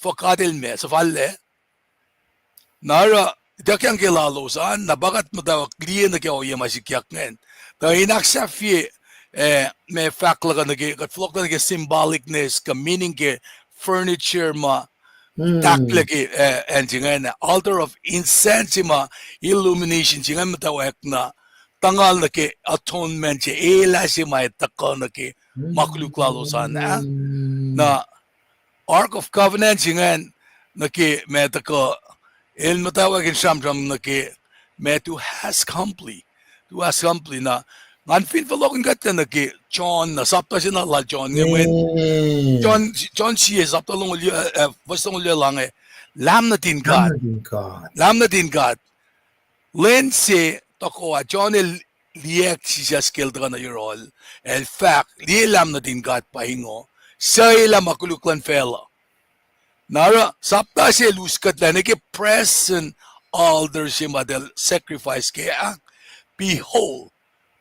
fuh God El ma suhfallac. Na oruh ituckyang ke lalos an, na pa kuht muhtwacwacack liye nuh ke ohiyac ma sikyak ingacn. Tuh in ahksahfye, eh, ma fahk luhk uh nuh ke, kuht fohlohk nuh ke symbolicness, kuh meaning ke furniture ma tahklac ke, eh, acn se ingacn, altar of incense se ma illumination se ingacn muhtwacwacack na, tuhngal nuh ke atonement se, elah se ma tuhkuh nuh ke ma koluk lalos an ah. Na Ark of Covenant se ingacn nuh ke ma tuhkuh, el muhtwacwacack in sramsram nuh ke ma to ask humbly, to ask humbly. Na ngan fin fohlohkihn kuht nuh ke John, na sapta se na lal John inge mweyen John, John sie sapta longoul, eh, fuhs longoul luo la inge, Lam nuhtin God. Lam nuhtin God. Lwen se tohkoh ah John el liyacack Jisus ke el tuhkuh nuh yohrohl, el fahk, Liye Lam nuhtin God pa ingoh, suc elah ma koluk luhn facluh. Na oruh sapta se el us kuht lah nuh ke presence altar se ma eltahl sacrifice kac ah, Behold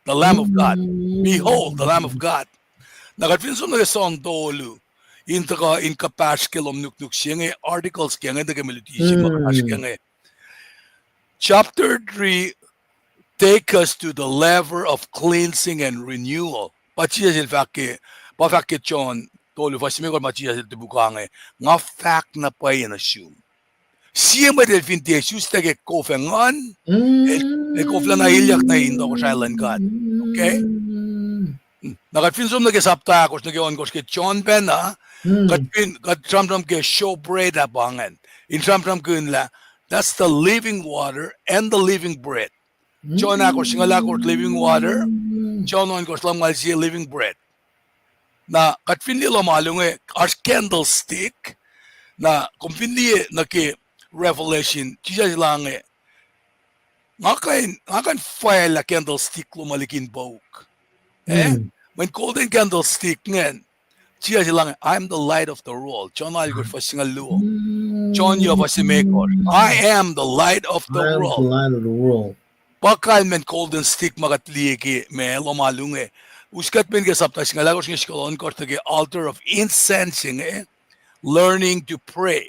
the Lamb of God. Behold the Lamb of God. Na kuht fin som nuh ke John tolu, in tuhkuh in kuhpahsr ke lohm nuknuk se inge, articles ke inge, nuh ke mwe luti se ma kuhpahsr ke inge. Chapter three take us to the level of cleansing and renewal. Pa Jisus el fahk ke, pa fahk ke John tolu fuhs limekohsr ma Jisus el topuk inge, Nga fahk na pwacye nuh sum. Sie mwet el fin tiac isuslah ke kof ac nguhn, el, el koflacna ilyak nuh in tohkohsrahi luhn God. Okay? Na kuht fin som nuh ke sapta ahkosr nuh ke ohnkohsr ke John pacna, kuht fin, kuht sramsram ke showbread ah pa ingacn. In sramsramkihn lah, that's the living water and the living bread. John ahkosr singucul ahkosr living water, John ohnkohsr lumngaul sie living bread. Na kuht fin liye lohm alu inge, oasr candlestick, na kom fin liye nuh ke Revelation, Jisus el inge, Nga kuh in, nga kuh in fwaclah candlestick lom uh likin pouk. Eh? Mweyen golden candlestick ingacn, Jisus el inge, I am the light of the world. John alkosr fuhs singucul luo. John yuh fuhs limekohsr, I am the light of the world. Pa kalmacn golden stick ma kuht liye ke ma lohm alu inge. Us kuht men ke sapta singucul ahkosr inge, singucul ohnkohsr nuh ke altar of incense inge, learning to pray.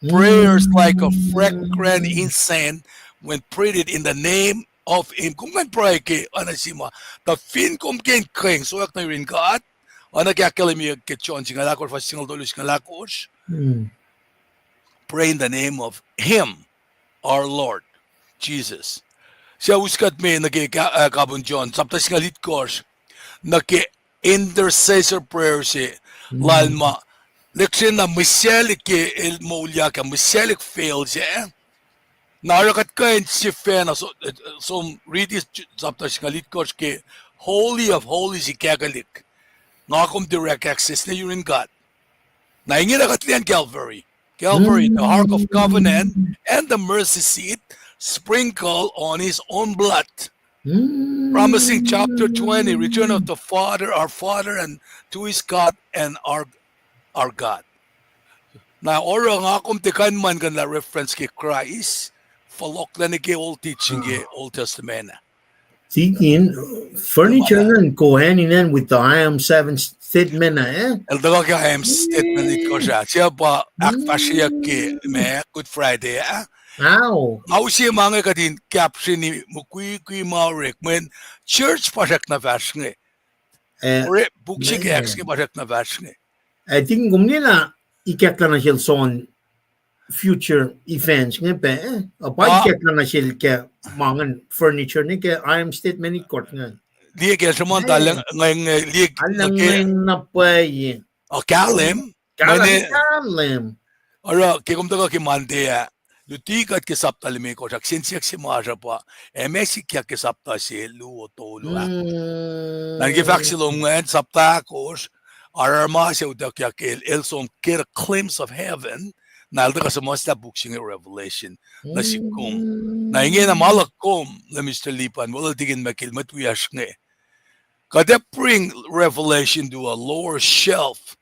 Prayers like a fragrant incense when prayed in the name of Him. Kom kuh in pruhe ke oacna se ma, tuh fin kom kuh in keng sohwack nuh yurin God, oacna ke ahkkahlwemye ke John singucul ahkosr, fuhs singucul tolu, singucul ahkosr. Pray in the name of Him, our Lord Jesus. Suc us kuht me nuh ke ka-, uh, kapin John, sapta singucul itkohsr, nuh ke intercessor prayer se, lal ma, lihksreni na mihsalihk ke el moulyak ah, mihsalihk fail se. Na oruh kuht kuh in sifacna so-, som riti sapta singucul itkohsr ke Holy of Holies, ikackahlik. Nga kom direct access nuh yurin God. Na ingena kuht liye Calvary. Calvary, the Ark of Covenant and the mercy seat, sprinkle on His own blood. Promising chapter twenty, return of the Father, our Father, and to His God and our, our God. Na oruh nga kom tiac kuh in muhlkuhnlah reference ke Christ, fohlohklac nuh ke old teaching ke Old Testament ah. Tikin, furniture ingacn go hand in hand with the I am seven statement ah, eh? El tuhkuh ke I am statement itkohsr ah. Suc pa ahkfahsryeyuck ke ma Good Friday ah. Nga use ma inge kuht in captioni mukwikwi ma orek mweyen church pa srackna fahsr inge. Ore puk se ke Acts inge pa srackna fahsr inge. I think kom liye na ikacklah nuh sel John future events inge pac, eh? Pa ikacklah nuh sel ke ma ingacn furniture inge ke I am statement itkohsr inge. Liye ke sruhmuhn ta, liye, liye, na pwacye. Kahlwem, kahlwem. Oruh ke kom tuhkuh ke Monday ah, luti kuht ke sapta limekohsr ah, kihsen siyuck se ma oasr uh pa, ac meac sikyak ke sapta se luo tolu ah. Na ke fahk se lom ingacn, sapta ahkosr, aruruma se utuckyak el, el som get a glimpse of heaven, na el tuhkuh suhmuhslah puk se inge Revelation nuh sihk kom. Na ingena ma luhk kom lah Mister Lipan, weluhl tikin Mekil, mwet wiyacsr inge, kuht ac bring Revelation to a lower shelf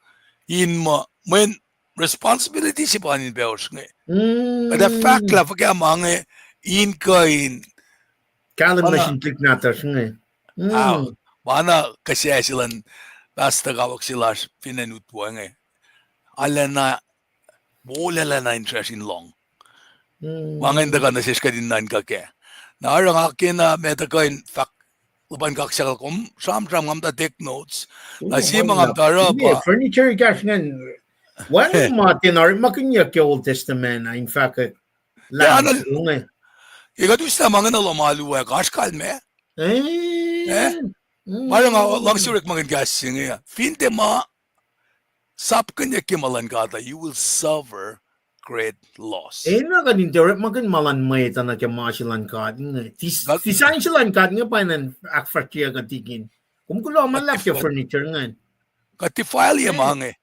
in muh, mweyen responsibility se pa in pacosr inge. Kuht ac fahk lah fuhkah ma inge in kuh in kahlwem nuh sin tuhlihk nahtuhsr inge. Oacna kuhsac se luhn pastor kawuck se lasr fin acn Utwe inge. Arulacna, wolacna in sracsr in lohng. Ma ingacn tuhkuh nuh sesr kuht in nuhnkuh kac. Na oruh nga kena met uh kuh in fahk luhpan kaksak uh, kom sramsram, nga muhta take notes. Na sie ma nga muhta oruh pa furniture ekahsr ingacn. Wacngihn ma tiacna orekmakihnyuck ke Old Testament ah, in fahk lah, ke kuht uslah ma inge nuh lohm alu ah, oasr kalmac. Eh? Ma oruh nga luhngse orekmakihn kahs se inge, fin tiac ma sapkihnyuck ke ma luhn God uh, you will suffer great loss. Enenuh kuht in tiac orekmakihn ma luhn mwet uh nuh ke ma se luhn God inge. Design se luhn God inge pa in ahkfahsryeyuck uh tikin. Kom kuloh ma luhlahp ke furniture ingacn. Kuht defile-ye ma inge.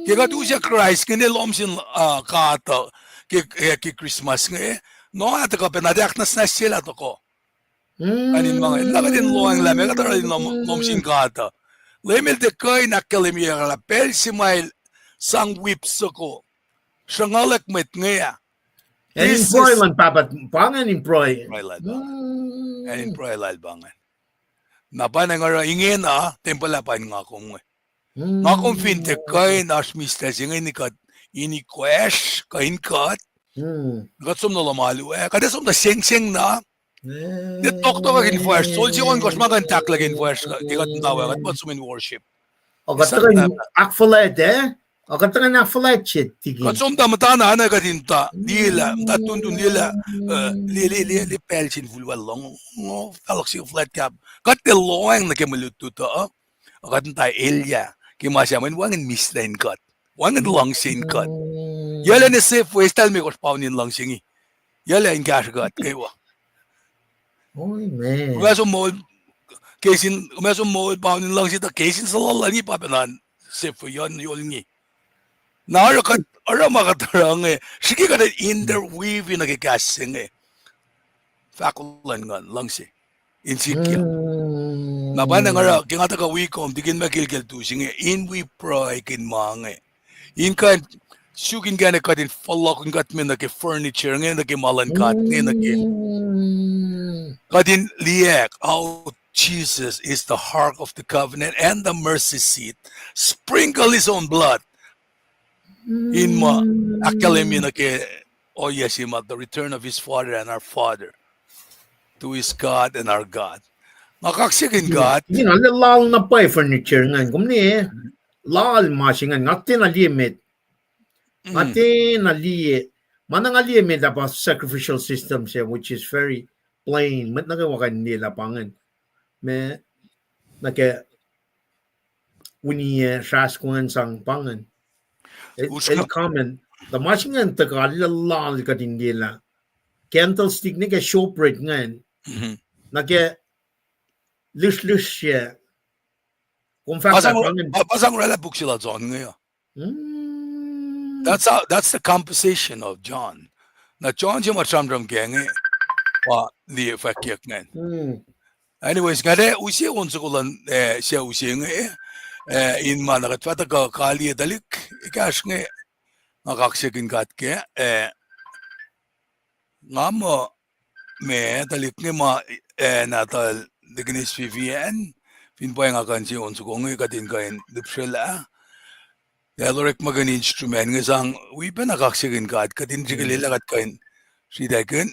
Ke kuht use Kraist inge lohm sin, ah, God uh, ke, ke Christmas inge, no ah tuhkuh pacna tiac ahknwacsnwacsyelah tohkoh. An in ma inge, na kuht in lohacng lah meac kuht oruh in lohm sin God uh. Leum El tiac kuh in ahkkahlwemye lah pacl se ma El sang whip soko, sruhnguhlwack mwet inge ah. Acn in pruhe luhn Pahpah pa ingacn in pruhe. Acn in pruhe lal pa ingacn. Na pa inge oruh ingena tempuhl ah pa in nga kom inge. Nga kom fin tiac kuh in oasr mihslac se inge in kuht, in ikoacsr kuh in kuht, kuht som nuh lohm alu ah, kuht ac som tuh sengseng na. Tiac tohktohk ke infwacsr, sol se ohnkohsr ma kuh in tahklah ke infwacsr, ke kuht muhta we, kuht pa som in worship. Kuht tuhkuh in ahkfuhlwact, eh? Kuht tuhkuh in ahkfuhlwact se tikin. Kuht som tuh muhtana, na kuht in tuh liyelah, muhta tuntun liyelah, eh, liye, liye, liye, liye pacl sin fulwacl lohng, oh, fahluhk se fuhlwact kap. Kuht tiac lohacng nuh ke mwe lutlut uh, kuht in tuh elyah ke ma se mweyen wacngihn mihslac in kuht. Wacngihn luhngse in kuht. Yac lah ne Safeway, estal me kohsr paun in luhngse inge. Yac lah in kahsruh kuht kwewa. Kom ac som moul, ke sin, kom ac som moul paun in luhngse tuh ke sin suhluhluhl inge pa pacna Safeway, yol inge. Na oruh kuht, oruh ma kuht oruh inge, srihke kuht interweave nuh ke kahs se inge. Fahk luhn nguhn, luhngse in sikyak. Na pa inge oruh ke nga tuhkuh wi kom, tikin ma kilkel tu se inge, in wi pruhe ke ma inge. In kuh in suk inkacnek kuht in fohlohkihn kuht me nuh ke furniture inge, nuh ke ma luhn God inge, nuh ke kuht in liyacack, ao Jesus is the Ark of the Covenant and the mercy seat. Sprinkle his own blood. In ma, ahkkahlwemye nuh ke ohiyac se ma the return of his Father and our Father, to his God and our God. Nga kaksakihn God. Ingena lal na pwacye furniture ingacn, kom ne, lal ma se ingacn, nga tiacna liye met. Nga tiacna liye, ma na nga liye met ah pa sacrificial system se, which is very plain. Mwet nuh kwewa kuh in liye lah pa ingacn. Ma, nuh ke uniyac srahsrahk ingacn sang pa ingacn. El common. Tuh ma se ingacn tuhkuh lal kuht in liye lah candlestick nuh ke showbread ingacn. Nuh ke lihsrlihsr se. Kom fahk lah pa ingacn. Pa sang oraclah puk se lal John inge uh. That's the composition of John. Na John se ma sramsram ke inge, pa liye fwackyuck ingacn. Anyways, nga ac use on soko luhn, eh, sucu se inge, eh, in ma na kuht fah tuhkuh kaliye tuhlihk ekahsr inge, nga kaksakihn God kac, eh, nga muh ma tuhlihk inge ma, eh, nahtuhl Deaconess Vivian, fin pwacye nga kuh in use on soko inge kuht in kuh in lihpsrelah. El orekmakihn instrument inge sang wi pacna kaksakihn God, kuht in srihke lwelah kuht kuh in sritaclkihn.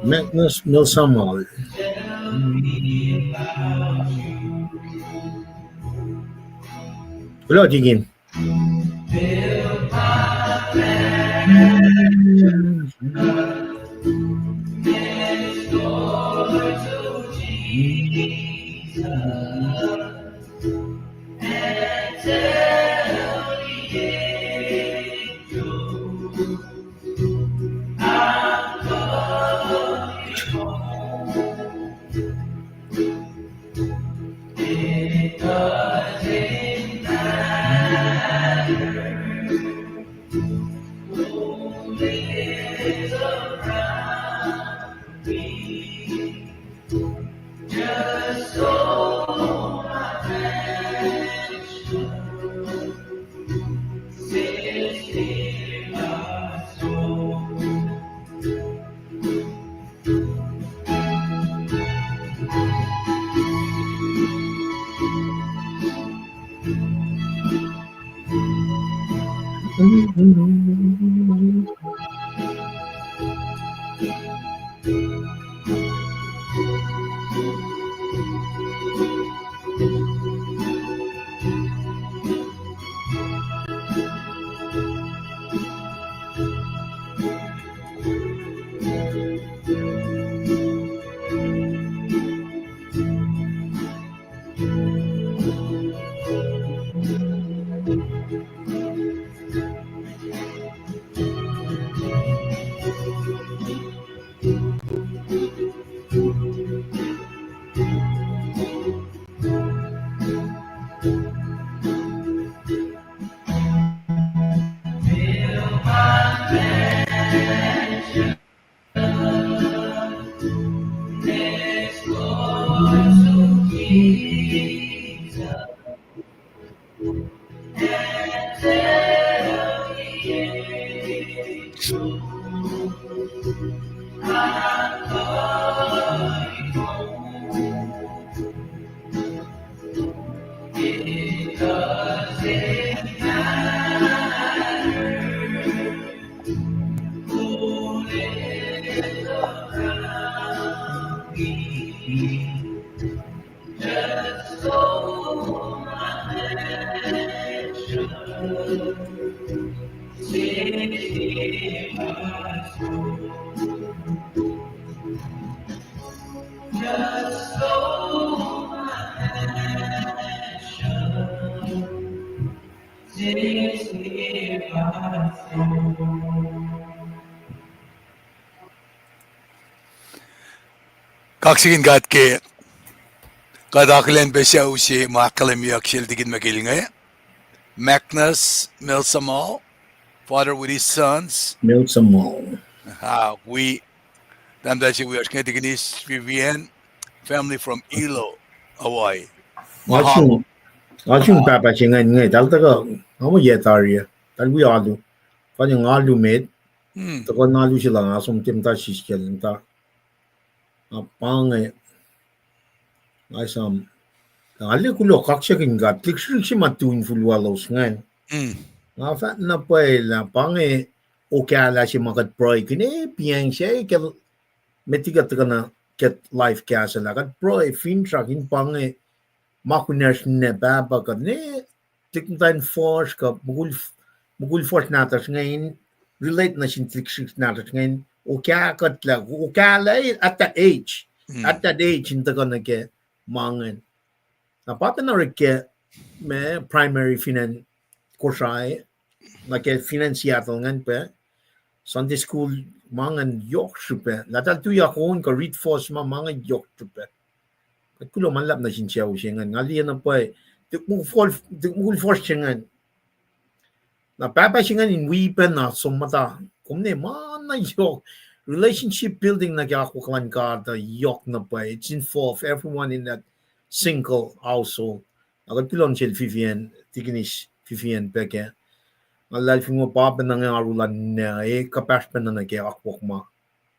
Magnus Milsamal. Kuloh, Tikin. Kaksakihn God ke kuht akihlen pac sucu se ma ahkkahlwemyeyuck sel tikin Michael inge, Magnus Milsamal, father with his sons. Milsamal. Ah, wi tahmtahel se wiyacsr inge, tikin Vivian, family from Hilo, Hawaii. Nga sun pahpah se ingacn inge, tahl tuhkuh, nga muh yac tari ah, tahl wi alu. Fal nga alu met, tuhkuh na alu se lah nga som ke muhta siskacl muhta. Na pa inge, nga esam, nga liye kuloh kaksakihn God, lihksrihk se ma tu infulwalos ingacn. Nga fahk na pwacye lah pa inge okahlah se ma kuht pruhekihn, e, piacng se ke, met liki kuht tuhkuh na ke live cast ah, kuht pruhe finsrak in pa inge ma kunacsr ninac pahpah kuht ne, tuhlihk muhtwacn fuhsr kuh mukul, mukul fuhsr nahtuhsr inge in relate nuh sin tuhlihk srihsrihk nahtuhsr inge in okah kuhtlac, okahlah at that age, at that age in tuhkuh nuh ke ma ingacn. Na pa pacna orek ke ma primary fin acn Kosrae, na ke fin acn Seattle ingacn pac, Sunday school ma ingacn yohk srihpac. Lah tahl tuyak on kuh read verse ma, ma ingacn yohk srihpac. Kuht kuloh ma luhlahp nuh sin sucu se ingacn. Nga liye na pwacye, tuhlihk mukul fuhsr se ingacn. Na pahpah se ingacn in wi pacna som muhta. Kom ne ma na yohk. Relationship building nuh ke akwuck luhn God uh yohk na pwacye. It's involve everyone in that single household. Na kuht kuloh nuh sel Vivian, tikin Vivian pac ke. Nga luhlahlfongi pa pacna inge arulacna e kuhpahsr pacna nuh ke akwuck ma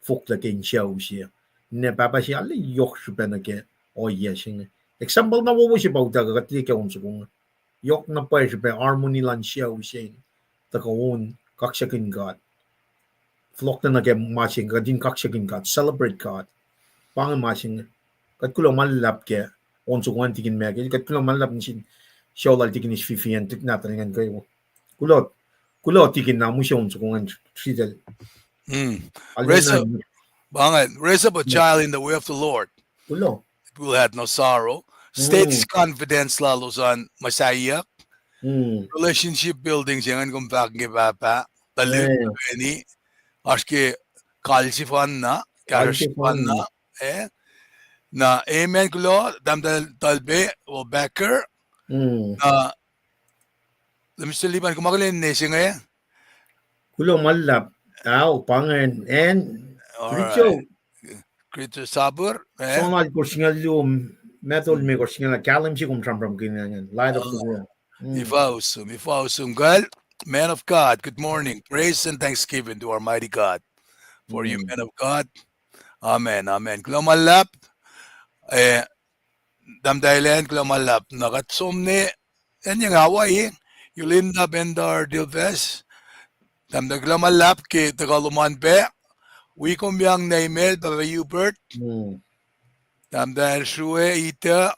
fohlohk ke insucu se. Ninac pahpah se arlac yohk srihpac nuh ke ohiyac se inge. Example na wowo se pa utuckuh kuht liye ke on soko inge. Yohk na pwacye srihpac harmony luhn sucu se inge. Tuhkuh on kaksakihn God. fohlohk nuh ke ma se inge, kuht in kaksakihn God, celebrate God. Pa inge ma se inge. Kuht kuloh ma luhlahp ke on soko an tikin Michael, kuht kuloh ma luhlahp nuh sin sucu lal tikin Vivian, tuh nahtuhl ingacn kwewa. Kuloh, kuloh tikin na mihsenge on soko an sritacl. Hmm. Raise up, pa inge, raise up a child in the way of the Lord. Kuloh. It will have no sorrow. States confidence lalos an muhsaheack. Relationship building se ingacn kom fahk ke pahpah. Tuhlihk, tuhkweni, oasr ke kal sefanna, kahsruh sefanna. Eh? Na, amen, kuloh, tahmtahel Talbe, Wolbecker. Na, Mister Liban, kom akihlen ne se inge? Kuloh ma luhlahp. Ao, pa ingacn, acn, Kristo. Kristo Sapir, eh? Sonal kosr singucul luo, Matthew me kosr singucul, kahlwem se kom sramsramkihn ingacn, light of the world. Ifa usum, ifa usum kal, man of God, good morning. Praise and thanksgiving to our mighty God. For you, man of God. Amen, amen. Kuloh ma luhlahp, eh, tahmtahel acn, kuloh ma luhlahp. Na kuht som ne, acn Hawaii, Yulinda Bendar Dilves. Tahmtahel, kuloh ma luhlahp ke tuhkuh lom an pac. Wi kom yang Neimel, Papa Hubert. Tahmtahel Srue Ita,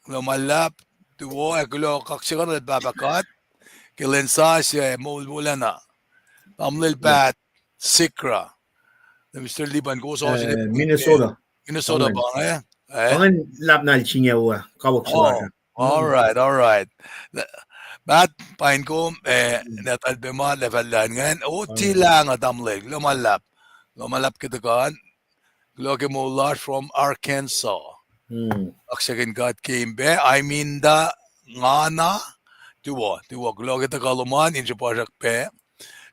kuloh ma luhlahp, tuwo ac kuloh kaksakihnuhl Pahpah God ke lwen sasuc moul wolacna. Tamuhlwel Pat Sikra, Mister Liban, kowos ohsun Minnesota. Minnesota pa inge. Pa ingacn luhlahp na el singucul kawuck se lasr uh. All right, all right. Pat, paing kom, eh, nahtuhl pac ma lacfahlah ingacn. Oti Lahngo, tamuhlwel, kuloh ma luhlahp. Kuloh ma luhlahp ke tuhkuh an. Kuloh ke moul lasr from Arkansas. Kaksakihn God ke in pac, Aiminda Ngana, tuwo, tuwo, kuloh ke tuhkuh lom an, in srihpasrak pac,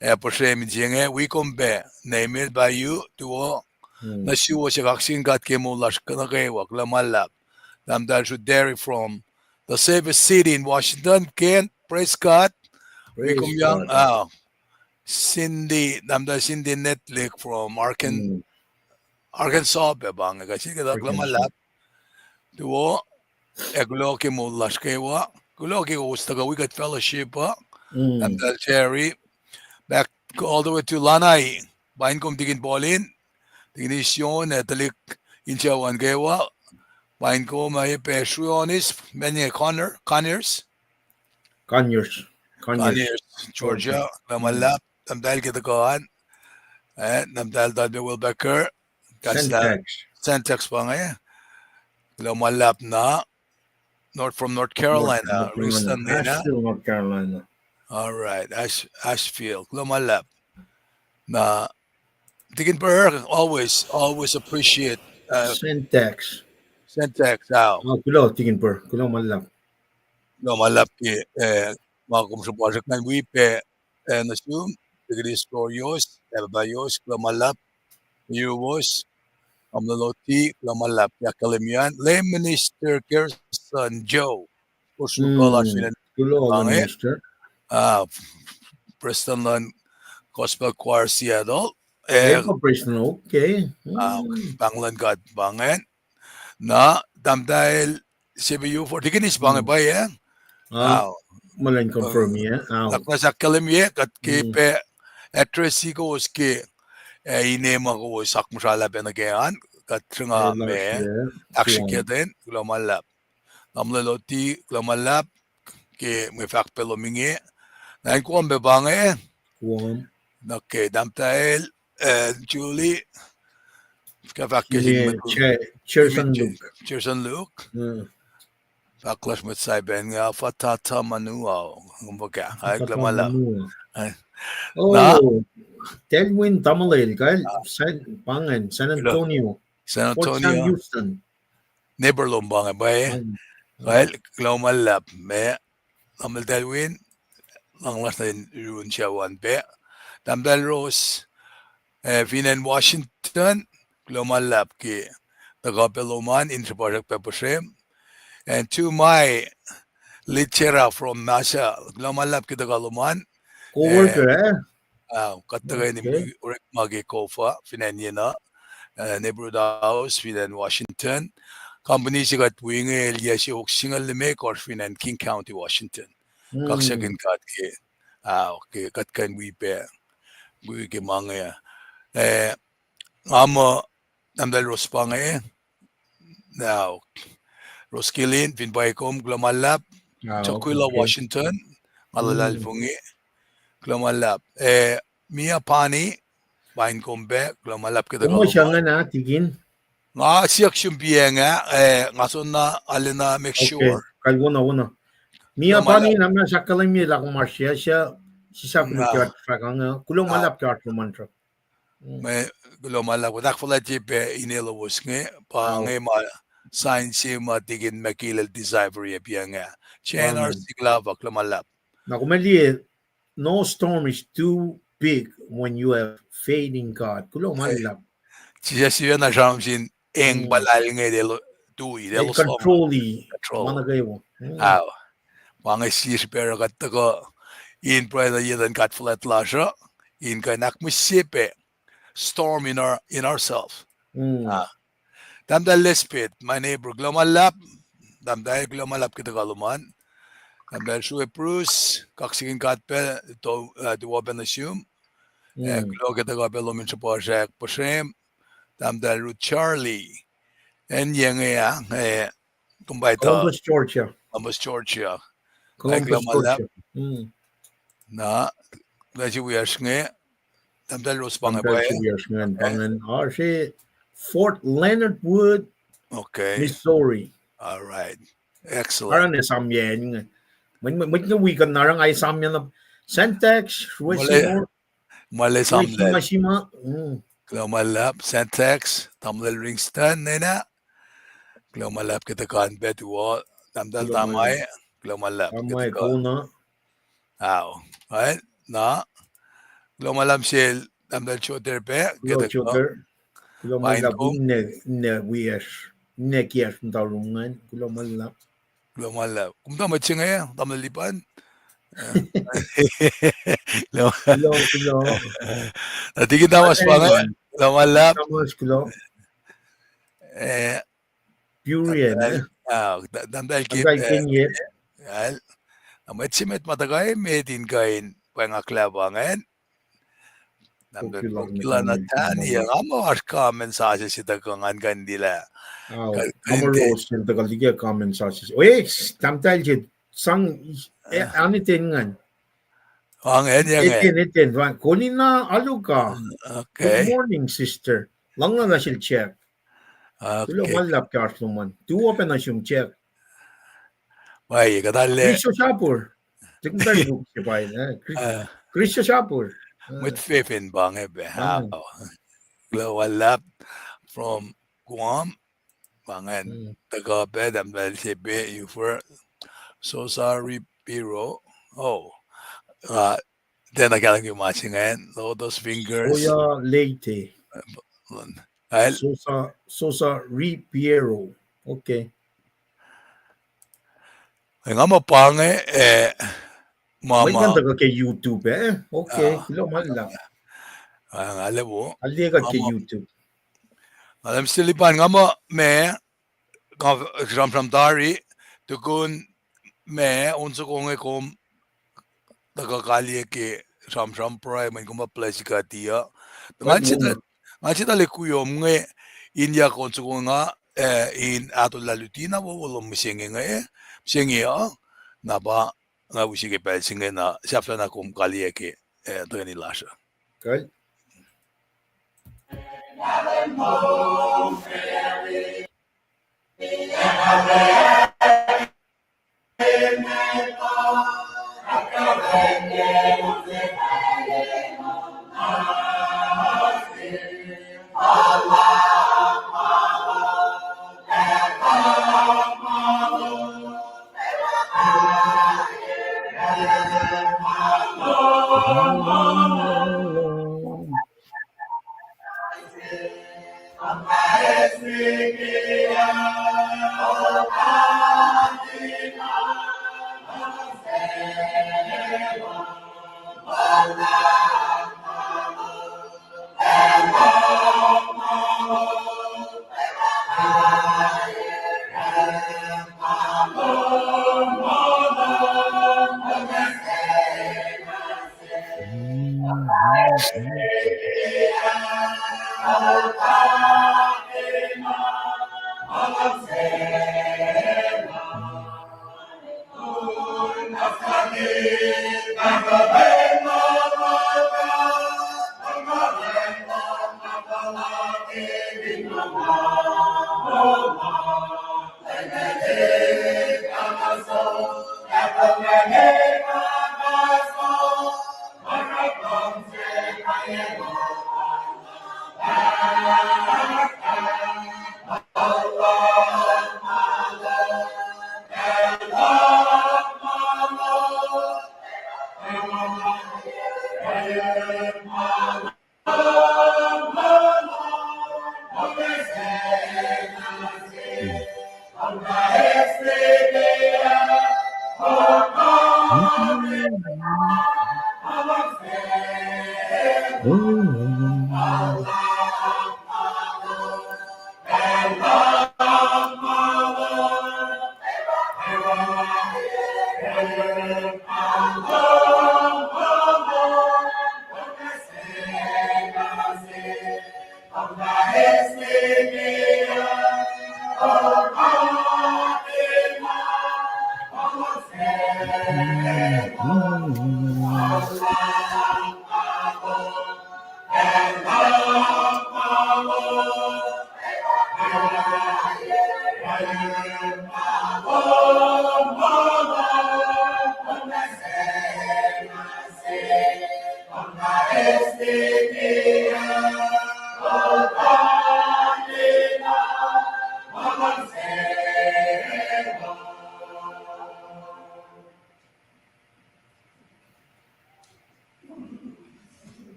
ac puhsrem in se inge, wi kom pac, Neimel, Payu, tuwo, nuh suwos, ac kaksakihn God ke moul lasr nuh kwewa, kuloh ma luhlahp. Tahmtahel Suderi from the safest city in Washington, Kent, praise God. Wi kom yang, ah, Cindy, tahmtahel Cindy Netlik from Arkan-, Arkansas pac pa inge, kuht sikuhtuh, kuloh ma luhlahp. Tuwo, ac kuloh ke moul lasr kwewa. Kuloh ke kowos tuhkuh wi kuht fellowship uh. Tahmtahel Jerry, back all the way to Lanai. Paing kom tikin Paulin, tikin Ision, ac tuhlihk insucu an kwewa. Paing kom, ac pac Sruonis, Menye Connor, Conyers. Conyers, Georgia, kuloh ma luhlahp, tahmtahel ke tuhkuh an. Eh, tahmtahel Talbe Wilbecker, Sentex pa inge. Kuloh ma luhlahp na, North, from North Carolina, Ringston, North Carolina. All right, Asheville, kuloh ma luhlahp. Na, tikin Burr, always, always appreciate, uh, Sentex, Sentex, ao. Kuloh, tikin Burr, kuloh ma luhlahp. Kuloh ma luhlahp ke, eh, ma kom srihpasrak ingacn wi pac, eh, nuh sum, tikin Istorios, ac pahpah Yos, kuloh ma luhlahp, yuruwos, Tamuhlwel Oti, kuloh ma luhlahp ke ahkkahlwemye an, Lay Minister Gerson Joe, kosr luhk lasr fin acn, kuloh, Lay Minister. Ah, prestuhn luhn Gospel Choir Seattle. Pahng luhn God pa ingacn. Na, tahmtahel Sepe Yufor, tikin Is pa inge pwacye. Muh lwen confirm-ye, ah, ahkkahlwemye kuht ke pac address-i kowos ke, ah, ine ma kowos akmuhsralah pac nuh ke an, kuht sruhnga ma ahksrihkye ten, kuloh ma luhlahp. Tamuhlwel Oti, kuloh ma luhlahp ke mwe fahk pac lom inge. Na acn Guam pac pa inge. Guam. Okay, tahmtahel, eh, Julie, ke fahk ke Jerson Luke. Jerson Luke. Fahk lasr mwet Saipan inge, Afatata Manu, ao, kom fuhkah, kuloh ma luhlahp. Telwin tamuhlwel, kal, pa ingacn, San Antonio. San Antonio. Houston. Neighbor lom pa inge pwacye. Kal, kuloh ma luhlahp, ma, tamuhlwel Telwin, luhngse lasr nuh in run sucu an pac. Tahmtahel Rose, eh, fin acn Washington, kuloh ma luhlahp ke tuhkuh pac lom an, in srihpasrak pac puhsrem. And to my Litera from Marshall, kuloh ma luhlahp ke tuhkuh lom an. Kuht tuhkweni orekma ke COFA fin acn yenuh, eh, Neighborhood House fin acn Washington. Company se kuht wi inge el yac siofok singucul limekohsr fin acn King County, Washington. Kaksakihn God ke, ah, ke kuht kuh in wi pac, wi ke ma inge. Eh, nga muh, tahmtahel Ros pa inge, now, Ros Kilin, fin pwacye kom, kuloh ma luhlahp, Tukwila, Washington, nga luhlahlfongi, kuloh ma luhlahp. Eh, Mia Pani, pain kom pac, kuloh ma luhlahp ke tuhkuh lom an. Nga siyuck sum piacng ah, eh, nga soenna arulacna make sure. Kalwona, wona. Mia Pani, na ma sakkalimye lah kom oasr yac, sisaklu ke fahk inge, kuloh ma luhlahp ke oasr lom an sruhk. Kuloh ma luhlahp, kuht ahkfuhlwactye pac ine lowos inge, pa inge ma sign se ma Tikin Michael el decipher-ye piacng ah. Jan R. Siglava, kuloh ma luhlahp. Na kom liye, no storm is too big when you have faith in God. Kuloh ma luhlahp. Jisus sifacna sramsram sin eng puhlahl inge, tui, control-i ma nuh kwewa. Pa inge srihpac oruh kuht tuhkuh in pruhe nuh ye God fuhlwact lasr uh, in kuh in ahkmihsye pac storm in our, in ourself. Tahmtahel Lespet, my neighbor, kuloh ma luhlahp. Tahmtahel, kuloh ma luhlahp ke tuhkuh lom an. Tahmtahel Sue Bruce, kaksakihn God pac, tuh, tuh open nuh sum. Kuloh ke tuhkuh pac lom in sruhpuhsrak puhsrem. Tahmtahel Ruth Charlie, acn ye inge ah, eh, kom pa tuh Columbus, Georgia. Kuloh ma luhlahp. Na, kuloh se wiyacsr inge, tahmtahel Ros pa inge pwacye. Oasr Fort Leonard Wood, Missouri. All right. Excellent. Arulacna esamyacn inge. Mwet, mwet, mwet inge wi kuh in oruh nga esamyacn na Santax, Ruesimo, ma le sam le. Kuloh ma luhlahp, Santax, tamuhlwel Ringston, nena. Kuloh ma luhlahp ke tuhkuh an pac tuwo, tahmtahel Tamai, kuloh ma luhlahp ke tuhkuh. Ao, na, kuloh ma luhlahp sel, tahmtahel Joter pac ke tuhkuh. Kuloh ma luhlahp, ne, ne wiyacsr, ne kiyacsr muhta lom ingacn, kuloh ma luhlahp. Kuloh ma luhlahp. Kom tuh mwet se inge, tamuhlwel Lipan? Kuloh, kuloh. Na Tikin Thomas pa inge, kuloh ma luhlahp. Tahmtahel Kip, na mwet se met ma tuhkuh emet in kuh in pwengahklah pa ingacn. Tahmtahel Kila Natania, nga muh oasr comment sasuc se tuhkuh ngan kuh in liye lah. Nga muh Rose el tuhkuh liye comment sasuc se. Oe, tahmtahel se sang, eh, aniten ingacn. Eten, eten, Kolina Aluka. Good morning, sister. Luhngna nuh sel Jack. Kuloh ma luhlahp ke oasr lom an. Tuwo pac nuh sum Jack. Pwacye, kuht arlac. Krisosapur. Tek muhta lukse pa, eh, Kri-, Krisosapur. Mwet fefin pa inge pac. Kuloh ma luhlahp from Guam. Pa ingacn, tuhkuh pac, tahmtahel se pac, Ufer, Sosa Ripiro. Oh, uh, tiacna kahlwem ke ma se ingacn, Lotus Fingers. Soya Leite. Sosa, Sosa Ripiero. Okay. Nga muh pa inge, eh, ma, ma tuhkuh ke YouTube, eh? Okay, kuloh ma luhlahp. Nga lewo. Nga liye kuht ke YouTube. Nga lem sel Lipan, nga muh ma, nga sramsram tari, tukun ma, on soko inge kom tuhkuh kaliyac ke sramsram pruhe, mweyen kom pa bless kuht uh. Nga, nga sita le kuiyom inge, in yac on soko nga, eh, in ahtolah luti na wowo lom mihsenge inge, mihsenge uh, na pa nga use ke pacl se inge na sahflah na kom kaliyac ke, eh, tuhkweni lasr uh.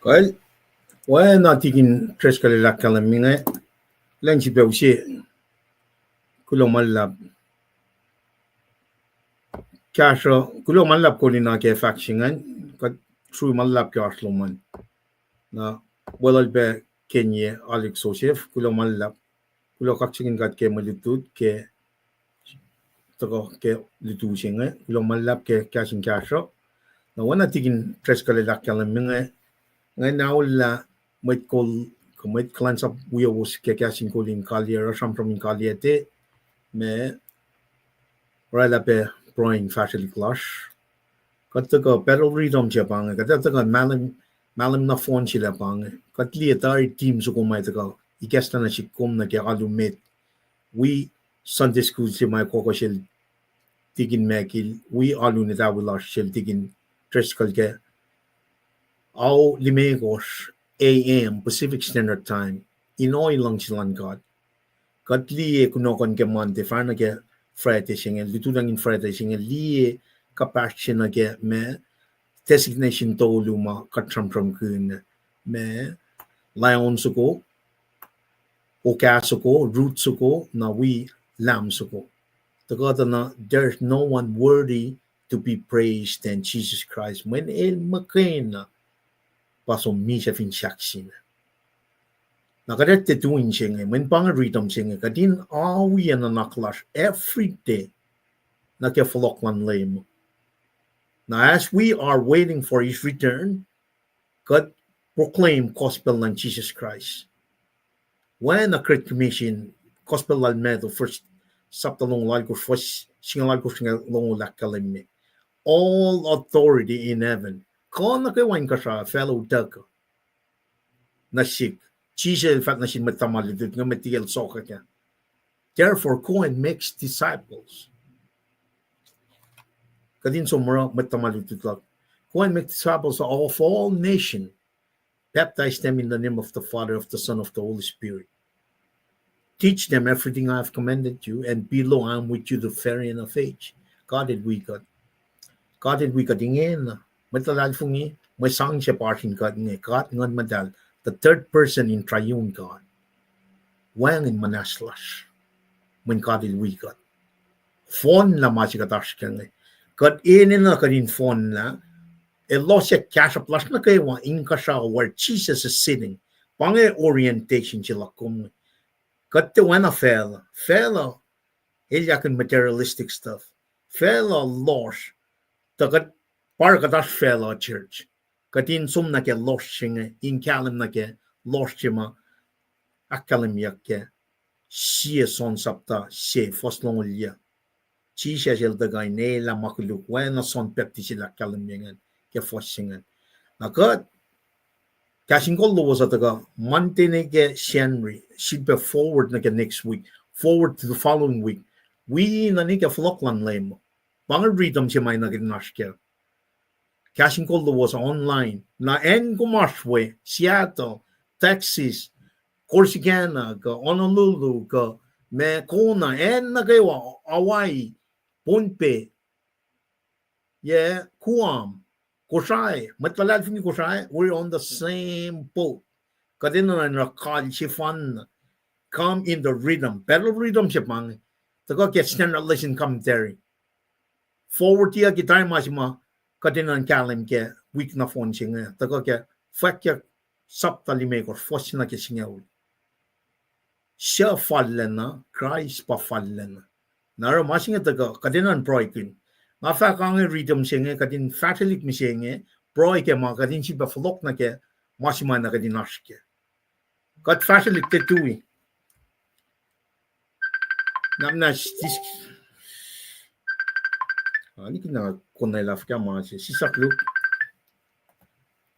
Kal, oacna Tikin Driscoll el ahkkahlwemye inge, lwen srihpac use, kuloh ma luhlahp. Kahsruh, kuloh ma luhlahp Kolina ke fahk se ingacn, kuht srui ma luhlahp ke oasr lom an. Na weluhl pac Kenye Alik Joseph, kuloh ma luhlahp. Kuloh kaksakihn God ke mwe lutlut ke tuhkuh ke lutu se inge, kuloh ma luhlahp ke kahs in kahsruh. Na oacna Tikin Driscoll el ahkkahlwemye inge, nga na ollah mwet kol, kuh mwet kuhlwacnsap wiowos ke kahs in kol in kaliyac, oruh sramsram in kaliyac te, ma oraclah pac pruhe in fahsrwelihk lasr. Kuht tuhkuh Battle Rhythm se pa inge, kuht tuhkuh mahlwem, mahlwem nohfohn se lah pa inge. Kuht liye tari team soko ma tuhkuh ikacslah nuh sihk kom nuh ke alu met. Wi Sunday school se ma kohkoh sel Tikin Mekil, wi alu netawi lasr sel Tikin Driscoll ke ao limekohsr A M Pacific Standard Time, in ohiyac luhngse luhn God. Kuht liye kunohkohn ke Monday, fahsr nuh ke Friday se inge, lututacng in Friday se inge, liye kuhpahsr se nuh ke ma designation tolu ma kuht sramsramkihn, ma lion soko, okah soko, root soko, na wi lamb soko. Tuhkuh tuh na, there's no one worthy to be praised than Jesus Christ. Mweyen el muhkwena pa som misac fin sahk se inge. Na kuht ac tiac tui se inge, mweyen pa inge rhythm se inge, kuht in oacyacpac nuhnak lasr every day nuh ke fohlohk luhn Leum. Now, as we are waiting for his return, kuht proclaim gospel luhn Jesus Christ. Oacna Great Commission, Gospel lal Matthew, first chapter longoul alkosr, verse singucul alkosr, singucul longoul ahkkahlwemye, all authority in heaven. Kuh nuh kwewa inkuhsrao facluh utuckuh nuh sihk. Jisus el fahk nuh sin mwet tuhma lutlut inge, mwet tiac el sokwack ah, therefore go and make disciples. Kuht in som oruh mwet tuhma lutlut luhk. Go and make disciples of all nation, baptize them in the name of the Father, of the Son, of the Holy Spirit. Teach them everything I have commanded you, and behold, I am with you to the very end of age. God el wi kuht. God el wi kuht ingena. Mwet luhlahlfongi, mwe sang se pa oasr in kuht inge, God Nguhn Muhtahl, the third person in triune God. Wacngihn muhnahs lasr, mweyen God el wi kuht. Fohnlah ma se kuht oasr kac inge. Kuht enenuh kuht in fohnlah, elos ac kahsruhp lasr nuh kwewa inkuhsrao where Jesus is sitting. Pa inge orientation se luhk kom inge. Kuht tiac oacna facluh. Facluh elyahkihn materialistic stuff. Facluh lohsr. Tuh kuht oruh kuht oasr facluh church. Kuht in som nuh ke lohsr se inge, in kahlwem nuh ke lohsr se ma ahkkahlwemyeyuck ke sie John sapta se fuhs longoul yuc. Jisus el tuhkuh in elah ma koluk, oacna John Baptist el ahkkahlwemye ingacn ke fuhs se ingacn. Na kuht, kahs in kol lowos uh tuhkuh Monday nuh ke Sacnri, sifilpac forward nuh ke next week, forward to the following week. Wi na nuh ke fohlohk luhn Leum. Pa inge rhythm se ma na kuht in oasr kac. Kahs in kol lowos online. Na acn kom oasr we, Seattle, Texas, Corsicana, kuh Honolulu, kuh ma Kona, acn nuh kwewa, Hawaii, Pohnpei, yeah, Guam, Kosrae, mwet luhlahlfongi Kosrae, we're on the same boat. Kuht enenuh in oruh kal sefanna. Come in the rhythm. Battle rhythm se pa inge. Tuhkuh ke standard lesson commentary. Forward-iyuck ke time ma se ma kuht enenuh in kahlwem ke wik nohfohn se inge. Tuhkuh ke Fwackyuck sapta limekohsr, fuhs se nuh ke singucul. Suc fallacna? Kraist pa fallacna. Na oruh ma se inge tuhkuh kuht enenuh in pruhekihn. Nga fahk ange rhythm se inge, kuht in fahsrwelihk mihsenge, pruhe ke ma kuht in sifilpac fohlohk nuh ke ma se ma na kuht in oasr kac. Kuht fahsrwelihk ke tui. Namna stis-, ah, liki na konwelah fuhkah ma se, sisak luk.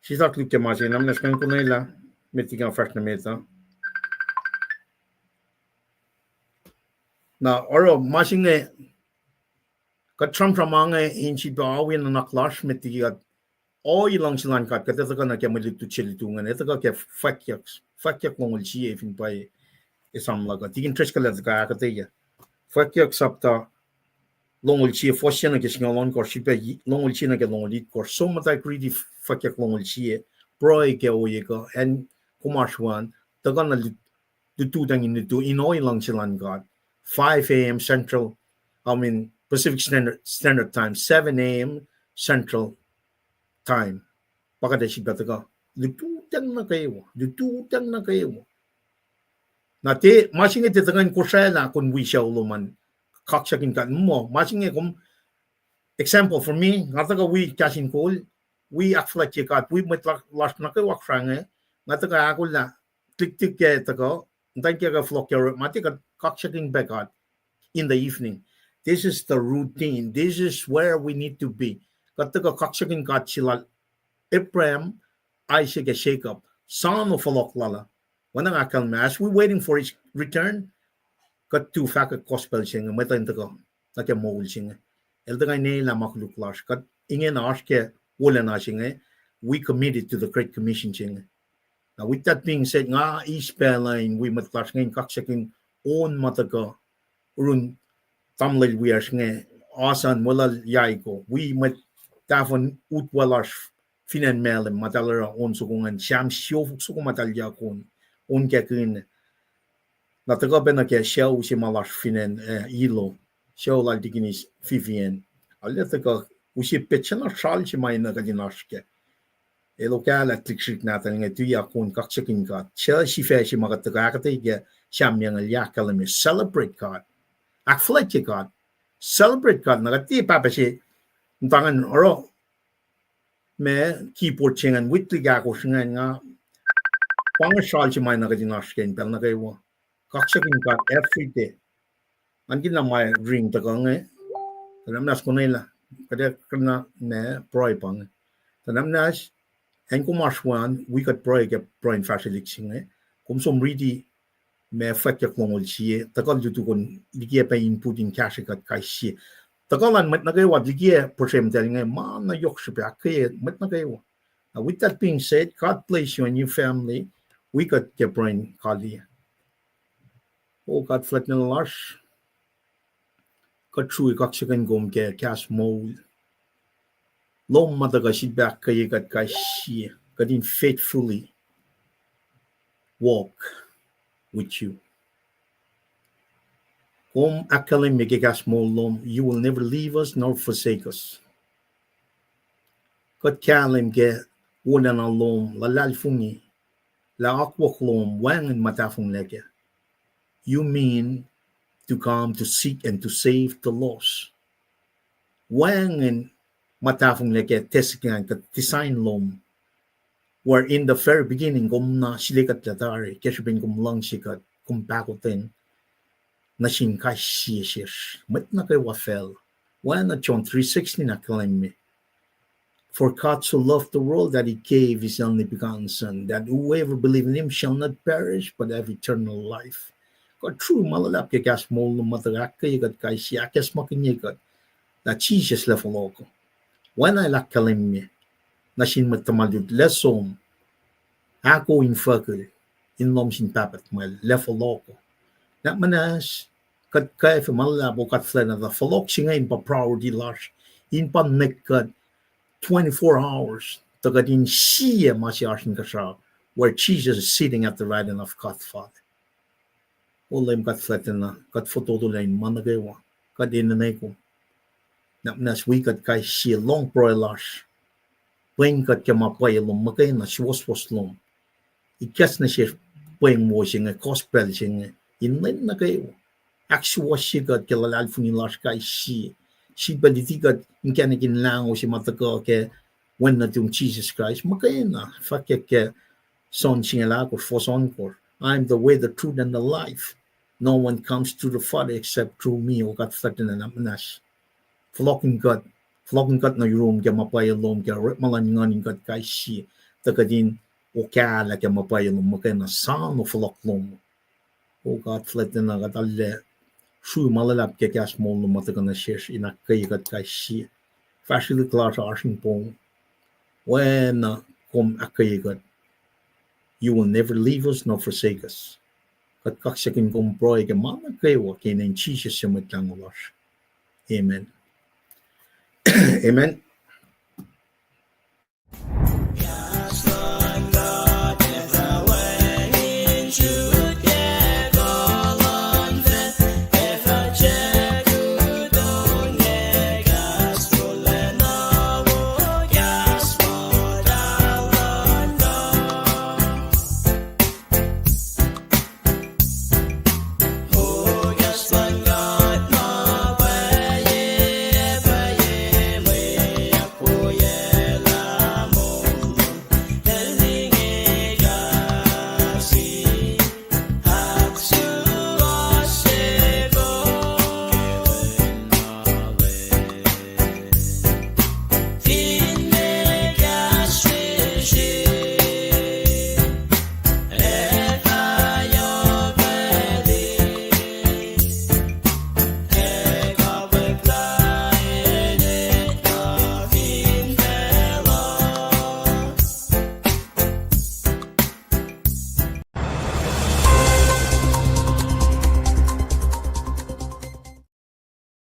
Sisak luk ke ma se, namna skan konwelah, met liki nga fahsr nuh met uh. Na oruh ma se inge, kuht sramsram ange in sifilpac oawi nuhnak lasr met liki kuht ohi luhngse luhn God, kuht etuhkuh nuh ke mwe lutlut se lutu ingacn, etuhkuh ke Fwackyuck, Fwackyuck longoul sie fin pwacye esam luhk uh. Tikin Driscoll el tuhkuh ahkuhtweyac. Fwackyuck sapta longoul sie, fuhs se nuh ke singucul ohnkohsr, sifilpac longoul sie nuh ke longoul itkohsr. Som muhtwacwacack riti Fwackyuck longoul sie, pruhe ke ohiyac kuh acn kom oasr we an, tuhkuh na lut-, lututacng in lutu in ohi luhngse luhn God. Five a.m. Central, I mean Pacific Standard, Standard Time, seven a.m. Central Time. Pa kuht ac sifilpac tuhkuh lututacng nuh kwewa, lututacng nuh kwewa. Na tiac ma se inge tiac tuhkuh in kosraclah kom wi sucu lom an kaksakihn God muh. Ma se inge kom, example for me, nga tuhkuh wi kahs in kol, wi ahkfuhlwactye God, wi mwet la-, lasr nuh kwewa srah inge, nga tuhkuh ahkolah, tiktik ke tuhkuh, muhtwacn kiyuhk fohlohk ke orekma, tiac kuht kaksakihn pac God in the evening. This is the routine. This is where we need to be. Kuht tuhkuh kaksakihn God se lal Abraham, Isaac, ac Jacob. Soano fohlohk lal uh. Oacna nga ahkkahlwemye, as we waiting for his return, kuht tu fahkwack gospel se inge, mwet uh in tuhkuh nuh ke moul se inge. El tuhkuh in elah ma koluk lasr. Kuht ingena oasr ke wolacna se inge, we committed to the Great Commission se inge. Now, with that being said, nga eis pacl uh in wi mwet lasr inge in kaksakihn on ma tuhkuh yurin tamuhlwel wiyacsr inge, Asan, Molal Yaiko, wi mwet tahfuhn utwe lasr fin acn Malem, ma eltahl oruh on soko ingacn, Sam siofok soko ma eltahl yak on, on kakihn. Na tuhkuh pac nuh ke sucu se ma lasr fin acn, eh, Hilo, sucu lal Tikinis Vivian. Arlac tuhkuh use petsac na sral se ma enenuh kuht in oasr kac. Elos kahlwem tuhlihk srihsrihk nahtuhl inge tuyak on kaksakihn God. Suc sifac se ma kuht tuhkuh ahkuhtweyac ke Sam Yangel ahkkahlwemye, celebrate God. Ahkfuhlwactye God. Celebrate God. Na kuht tiac pahpah se muhta ingacn oruh ma keyboard se ingacn, Whitley ahkosr ingacn nga, pa inge sral se ma enenuh kuht in oasr kac in pacl nuh kwewa. Kaksakihn God every day. An kihna ma ring tuhkuh inge. Tuh na muhnahs konwelah. Kuht ac kuhna ma pruhe pa inge. Tuh na muhnahs, acn kom oasr we an, wi kuht pruhe ke pruhe in fahsrwelihk se inge. Kom som riti ma Fwackyuck longoul sie, tuhkuh lutu kom likiyac pac input in kahsrwe kuht kais sie. Tuhkuh luhn mwet nuh kwewa likiyac puhsremtahl inge, ma na yohk srihpac ahkkweye mwet nuh kwewa. Now, with that being said, God bless you and your family. Wi kuht ke pruhe in kaliyac. O God fuhlwactlana lasr, kuht srui kaksakihn kom ke kahs moul lom ma tuhkuh sifilpac ahkkweye kuht kais sie, kuht in faithfully walk with you. Kom ahkkahlwemye ke kahs moul lom, you will never leave us nor forsake us. Kuht kahlwem ke wolacna lom, luhlahlfongi, lah akwuck lom wacngihn ma tahfonglac kac. You mean to come to seek and to save the lost. Wacngihn ma tahfonglac ke test ingacn kuh design lom, where in the very beginning kom na sile kuht lah tari, ke srihpen kom luhngse kuht, kom pahkotwen nuh sin kais sie sesr, mwet nuh kwewa facl. Oacna John three sixteen ahkkahlwemye, For God so loved the world that he gave his only begotten Son, that whoever believe in him shall not perish but have eternal life. Kuht sru ma luhlahp ke kahs moul lom ma tuhkuh ahkkweye kuht kais sie, ahkacsmakihnye kuht lah Jisus el fohlohk. Oacna el ahkkahlwemye nuh sin mwet tuhma lutlut, lah som, ahko infuckihl in lohm sin Pahpah Tuhmwacl, el fohlohk. Na muhnahs kuht kwacfe ma luhlahp, O God fuhlwactna, tuh fohlohk se inge in pa priority lasr, in pa nwek kuht twenty-four hours, tuh kuht in sie ma se oasr inkuhsrao, where Jesus is sitting at the right hand of God Father. O Leum God fuhlwactna, kuht fototo lah in ma nuh kwewa kuht enenwe kom. Na muhnahs wi kuht kais sie, lohng pruhe lasr, pweng kuht ke ma pwacye lom muhkwena, suwohswohs lom. Ikacs nuh sesr pweng wo se inge, gospel se inge, in lwen nuh kwewa. Ahksuwohsye kuht ke luhlahlfongi lasr kais sie. Srihpac luti kuht inkacnek in lahngo se ma tuhkuh ke Wen nuhtum Jisus Kraist muhkwena, fahkwack ke John singucul ahkosr, fuhs ohnkohsr, I am the way, the truth, and the life. No one comes to the Father except through me. O God fuhlwactna, na muhnahs fohlohkihn kuht, fohlohkihn kuht nuh yurum ke ma pwacye lom, ke orekma luhn Nguhn in kuht kais sie, tuh kuht in okahlah ke ma pwacye lom muhkwena, soano fohlohk lom. O God fuhlwactna, kuht arlac sru ma luhlahp ke kahs moul lom ma tuhkuh nuh sesr in ahkkweye kuht kais sie. Fahsrwelihk lasr oasr in poum. Oacna kom ahkkweye kuht, you will never leave us nor forsake us. Kuht kaksakihn kom pruhe ke ma nuh kwewa ke inen Jisus su Mwet Lahngo lasr. Amen. Amen.